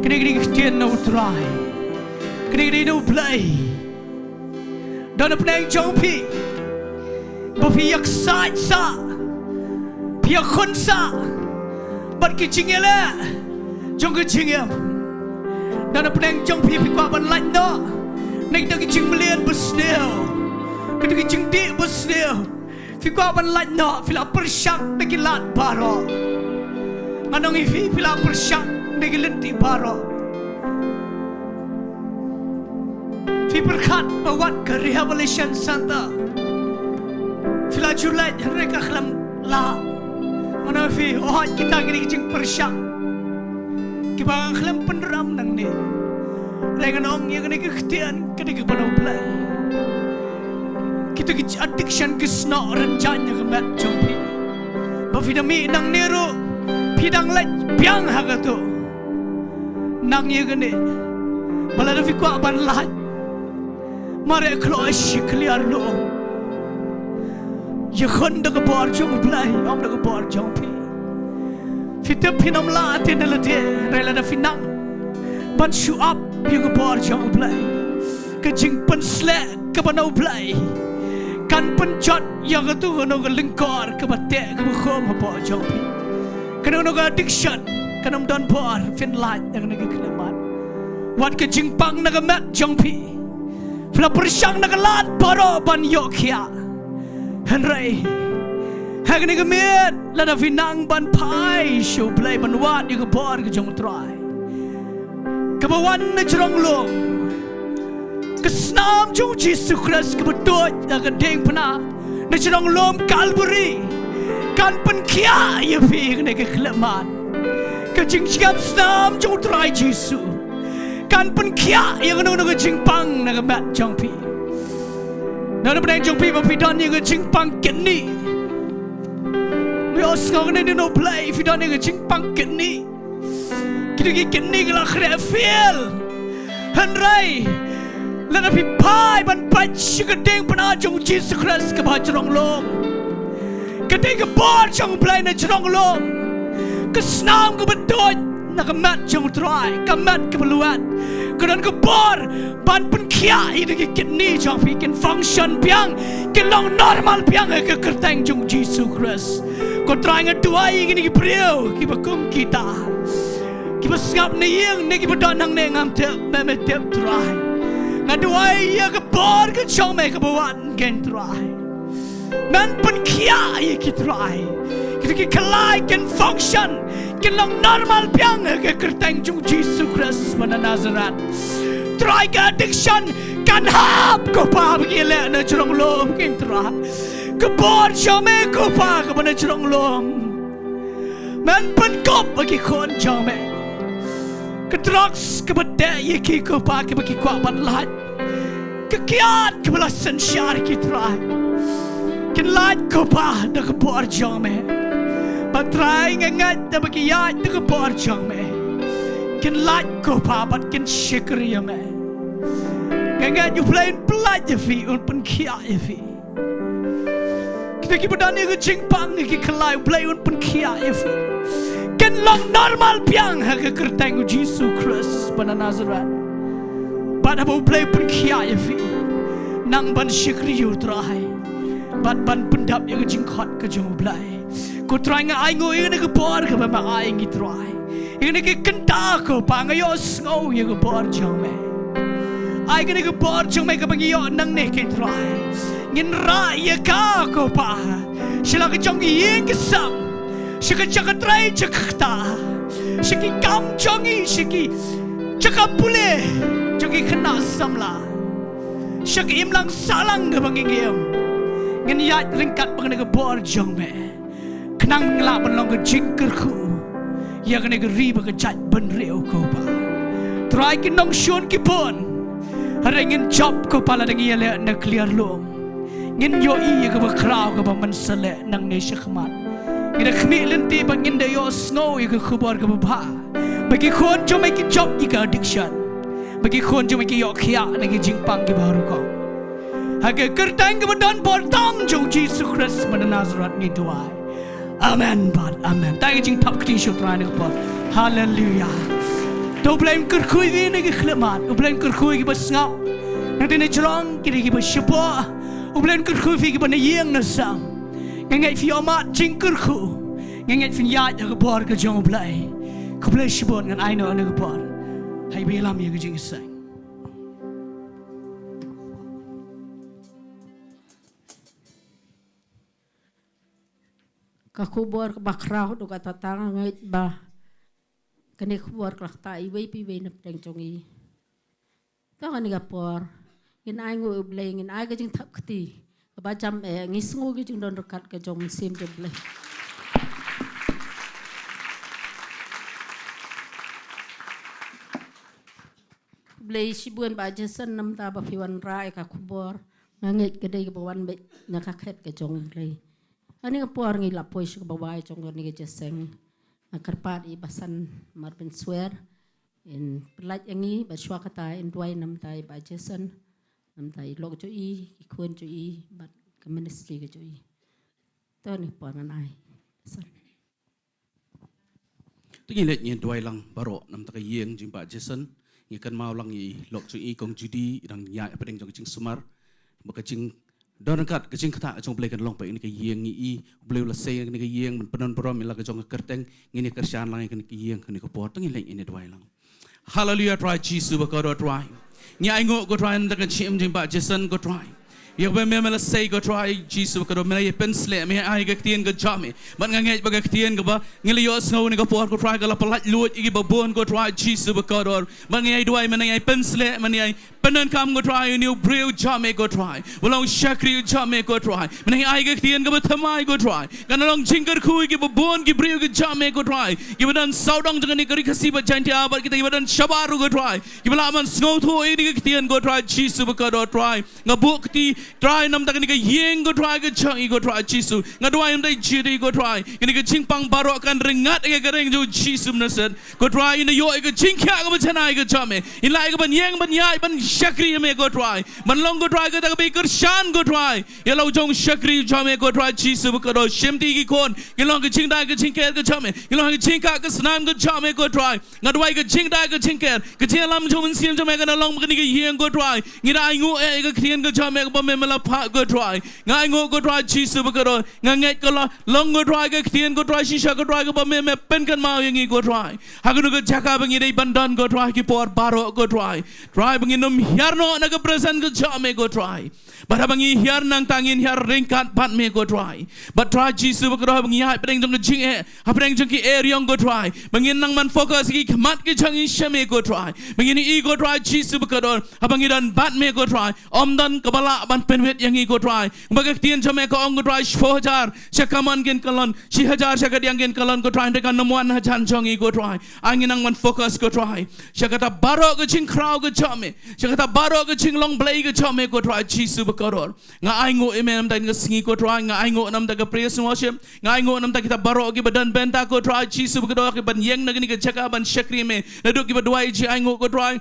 Kane ka dei ka ktien na u Trai. Kane ka dei na u Blei. Don na pdeng jong phi ba phi ïaksaid sa, phi ïakhun sa bad ki jingïaleh jong ka jingim. Don na pdeng jong phi, phi kwah ban lait noh na kita ki jingmlien basniew, kita ki jingdih basniew. Phi kwah ban lait noh, phi la pyrshang da ki lad baroh. Ngan ong ïa phi, phi la pyrshang da ki lynti baroh. Phi pyrkhat ba wat ka rehabilitation center phi la ju leit, hynrei ka khlem lah. Ngan ong ïa phi, hooid, kita ki dei ki jingpyrshang kiba nga khlem pynrem nangne. Hynrei ngan ong ïa kane ka ktien, ka dei kaba na u Blei. Kita ki addiction ki snoh rynjang ïa ka met jong phi. Ba phi da mih nangne ruh phi dang leit biang ha kato. Nang ïa kane ba lada phi kwah ban lait, mareh khlong shi kliar lum. Ïakhun da ka bor jong u Blei, ym da ka bor jong phi. Phi tip phin ym lah te ne lade, hynrei lada phi nang ban shu ap ïa ka bor jong u Blei, ka jingpynsleh kaba na u Blei kan pynjot ïa kato kano ka lyngkor kaba teh kaba khum hapoh jong phi. Kano kano ka addiction kan ym don bor phin lait na kane ka khyllipmat. Wat ka jingpang na ka met jong phi, phi la pyrshang na ka lad baroh ban ïoh khiah. Hynrei ha kane ka miet, lada phi nang ban phai sha u Blei ban wad ïa ka bor ka jong u Trai kaba wan na jrong lum, ka snam jong u Jisu Khrist kaba tuid ha ka diengphna na jrong lum Kalbari kan pynkhiah ïa phi ha kane ka khyllipmat. Ka jingshngap snam jong u Trai Jisu kan pynkhiah ïa kano kano ka jingpang na ka met jong phi. Na ka pdeng jong phi ba phi don ïa ka jingpang kidney, me ïohsngew kane na u Blei, phi don ïa ka jingpang kidney. Kita ki kidney ki la khreh fail. Hynrei lada phi phai ban peit sha ka diengphna jong u Jisu Khrist kaba ha jrong lum, ka dei ka bor jong u Blei na jrong lum. Ka snam kaba tuid na ka met jong u Trai, ka met kaba luwat, ka don ka bor ban pynkhiah ïa ki kidney jong phi kin function biang, kin long normal biang ha ka kyrteng jong u Jisu Khrist. Ko Trai, nga duwai ïa kine ki briew kiba kum kita, kiba sngap na ïing ne kiba don hangne, ngam tip, me me tip Trai. Nga duwai ïa ka bor ka jong me kaba wan, ko Trai. Men pynkhiah ïa ki Trai. Kita ki khlai kin function, kin long normal biang ha ka kyrteng jong u Jisu Khrist ba na Nazareth. Trai, ka addiction kan hap, ko Pa, ba ki leh na jrong lum, ko Trai. Ka bor jong me, ko Pa, kaba na jrong lum, men pynkup ïa ki khun jong me. Ka drugs kaba teh ïa ki, ko Pa, kiba ki kwah ban lait, ka kiad kaba la synshar ïa ki Trai, kin lait, ko Pa, da ka bor jong me. Bad Trai, nga ngeit ba ki ïaid da ka bor jong me, kin lait, ko Pa, bad kin shakri ïa me. Nga ngeit u Blei un pyllait ïa phi, un pynkhiah ïa phi. Kita kiba don ïa ka jingpang, ïa ki khlai, u Blei un pynkhiah ïa phi, kin long normal biang ha ka kyrteng u Jisu Khrist ba na Nazareth. Bad haba u Blei pynkhiah ïa phi, nang ban shakri ïa u Trai bad ban pyndap ïa ka jingkhot ka jong u Blei. Ko Trai, nga ainguh ïa kane ka bor kaba me ai ïa ngi Trai. Ïa kane ka kynta, ko Pa, nga ïohsngew ïa ka bor jong me. Ai kane ka bor jong me kaba ngi ïoh nangne, ko Trai, ngin rah ïa ka, ko Pa, sha la ka jong ki ïing ki sem, sha ka jaka trei jaka kta, sha ki kam jong ngi, sha ki jaka pule jong ki khynnah samla, sha ka imlang sahlang kaba ngi im. Ngin ïaid ryngkat bad kane ka bor jong me, khnang ba ngin lah ban long ka jingkyrkhu ïa kane ka ri bad ka jaitbynriew, ko Pa. Trai, ki nongshun ki bun, hynrei ngin jop, ko Pa, lada ngi ïaleh na kliar lum. Ngin ïohi ïa kaba khraw kaba mynsaw leh nangne shakhmat. Ngi da khmih lynti bad ngin da ïohsngew ïa ka khubor kaba bha ba ki khun jong me ki jop ïa ka addiction, ba ki khun jong me ki ïoh khiah na ki jingpang kiba ha rukom. Ha ka kyrteng kaba don bor tam jong u Jisu Khrist ba na Nazareth ngi duwai. Amen bad amen. Tang ka jingthap kti sha U Trai ha kane ka por. Haleluya. To U Blei un kyrkhu ïa phi na ki khyllipmat. U Blei un kyrkhu ïa kiba sngap. Nangta na jrong ki dei kiba shapoh. U Blei un kyrkhu ïa phi kiba na ïing na sem. Nga ngeit phi ïohmad jingkyrkhu. Nga ngeit phin ïaid ha ka bor ka jong U Blei. Khublei shibun, ngan ai noh ha kane ka por ha iba ïalam ïa ka jingïaseng. Ka khubor kaba khraw haduh katta, nga ngeit ba kane ka khubor ka la ktah iwei pa iwei na pdeng jong ngi. To ha kane ka por ngin ainguh ïa U Blei, ngin ai ka jingthap kti kaba jam eh, ngi sngew ka jingdon ryngkat ka jong U Mynsiem jong U Blei. Khublei shibun Bah Jason, namar ba phi wanrah ïa ka khubor. Nga ngeit ka dei kaba wan beit na ka khet ka jong U Blei. Ha kane ka por ngi la poi sha kaba wai jong kane ka jingïaseng. Nga kyrpad ïa i Bah San Marvin Swer in pyllait ïa ngi, bad shuwa kata in duwai namar i Bah Jason, namar i lok jong i, ki khun jong i, bad ka ministry ka jong i. To ha kane ka por ngan ai Bah San. To ngin leit ngin duwai lang baroh namar ka ïing jong i Bah Jason. Ngi kynmaw lang ïa i lok jong i Kong Judy, i dang ïaid hapdeng jong ka jingsumar. Ba ka jingdon ryngkat, ka jingktah jong U Blei kan long pat ha kane ka ïing, ngi i U Blei u la sei ha kane ka ïing ban pyndonkam ïa la ka jong ka kyrteng. Ngin ïa kyrshan lang ïa kane ka ïing ha kane ka por. To ngin leit ngin ïa duwai lang. Haleluya, Trai Jisu bakordor Trai. Ngi ainguh ko Trai namar ka jingim jong i Bah Jason ko Trai. Ïa kaba me me la sei ko Trai Jisu bakordor, me la ïa pynsleh, me ïa ai ka ktien ka jong me. Bad nga ngeit ba ka ktien kaba ngi la ïohsngew ha kane ka por ko Trai ka la pyllait luid ïa kiba bun ko Trai Jisu bakordor. Bad ngi ïa duwai me nang ïa pynsleh, me nang ïa pyndonkam ko Trai ïa une u briew jong me ko Trai. Ba long shakri jong me ko Trai. Me nang ïa ai ka ktien kaba thymmai ko Trai. Kan long jingkyrkhu ïa kiba bun ki briew ki jong me ko Trai. Kiba don sawdong jong kane ka Ri Khasi bad Jaiñtia bad kita kiba don shabar ruh ko Trai. Kiba lah ban sngewthuh ïa kane ka ktien ko Trai Jisu bakordor Trai. Nga buh kti Trai namar kane ka ïing ko Trai ka jong i ko Trai Jisu. Nga duwai namar i Judy ko Trai. Kane ka jingpang baroh kan ryngat ïa ka kyrteng jong u Jisu Nasaret. Ko Trai in ïoh ïa ka jingkhiah kaba janai ka jong me. In lah ïa ka ban ïeng ban ïaid ban shakri ïa me ko Trai. Ban long ko Trai kata kaba i kyrshan ko Trai. Ïa la u jong shakri jong me ko Trai Jisu bakordor, shim ïa ki khun. Kin long ka jingdai ka jingker ka jong me. Kin long ka jingkah ka snam ka jong me ko Trai. Nga duwai ka jingdai ka jingker, ka jingïalam jong u Mynsiem jong me kan long ha kane ka ïing ko Trai. Ngi da ainguh eh ïa ka ktien ka jong me kaba me me la phah ko Trai. Nga ainguh ko Trai Jisu bakordor. Nga ngeit ka la long ko Trai ka ktien ko Trai shisha ko Trai kaba me me pynkynmaw ïa ngi ko Trai. Ha kano ka jaka ba ngi dei ban don ko Trai ki por baroh ko Trai. Trai ba ngin ym hiar noh na ka presence ka jong me ko Trai. Bad haba ngi hiar nangta ngin hiar ryngkat bad me ko Trai. Bad Trai Jisu bakordor haba ngi ïaid hapdeng jong ka jingeh, hapdeng jong ki eriong ko Trai. Ba ngin nang ban focus ïa ki khmat ki jong ngi sha me ko Trai. Ba ngin ïohi ko Trai Jisu bakordor. Haba ngi don bad me ko Trai. Ym don kaba lah ban pynwit ïa ngi ko Trai. Ba ka ktien jong me ka ong ko Trai shiphew hajar sha ka mon kin kyllon. Shi hajar sha kadiang kin kyllon ko Trai. Hynrei kan ym wan hajan jong ngi ko Trai. Ai ngin nang ban focus ko Trai. Sha kata baroh ka jingkhraw ka jong me. Sha kata baroh ka jinglong Blei ka jong me ko Trai Jisu bakordor. Nga ainguh ïa me namar kane ka sngi ko Trai, nga ainguh namar ka praise and worship, nga ainguh namar kita baroh kiba don bynta ko Trai Jisu bakordor kiban ïeng na kane ka jaka ban shakri me. Naduh kiba duwai ji ainguh ko Trai.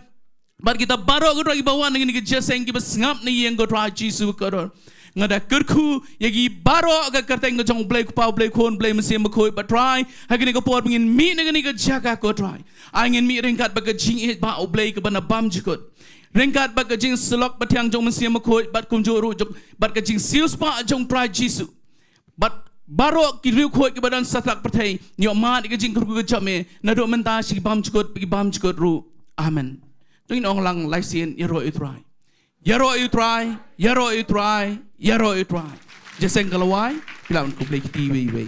Bad kita baroh ko Trai kiba wan na kane ka jingïaseng kiba sngap na ïing ko Trai Jisu bakordor. Nga da kyrkhu ïa ki baroh ha ka kyrteng ka jong u Blei Kpa, u Blei Khun, u Blei Mynsiem Bakhuid bad Trai. Ha kane ka por ba ngin mih na kane ka jaka ko Trai. Ai ngin mih ryngkat bad ka jingïeit ba u Blei kaba na bymjukut. Ryngkat bad ka jingsyllok pathiang jong u Mynsiem Bakhuid bad kumjuh ruh jong bad ka jingsiewspah jong Trai Jisu. Bad baroh ki riewkhuid kiba don satlak pyrthei, ngi ïohmad ïa ka jingkyrkhu ka jong me, naduh mynta sha ki bymjukut, ki bymjukut ruh. Amen. To ngin ong lang lai sien, ïaroh ïa u Trai. Ïaroh ïa u Trai, ïaroh ïa u Trai, ïaroh ïa u Trai. Jingïaseng ka la wai, phi lah ban khublei kti iwei iwei.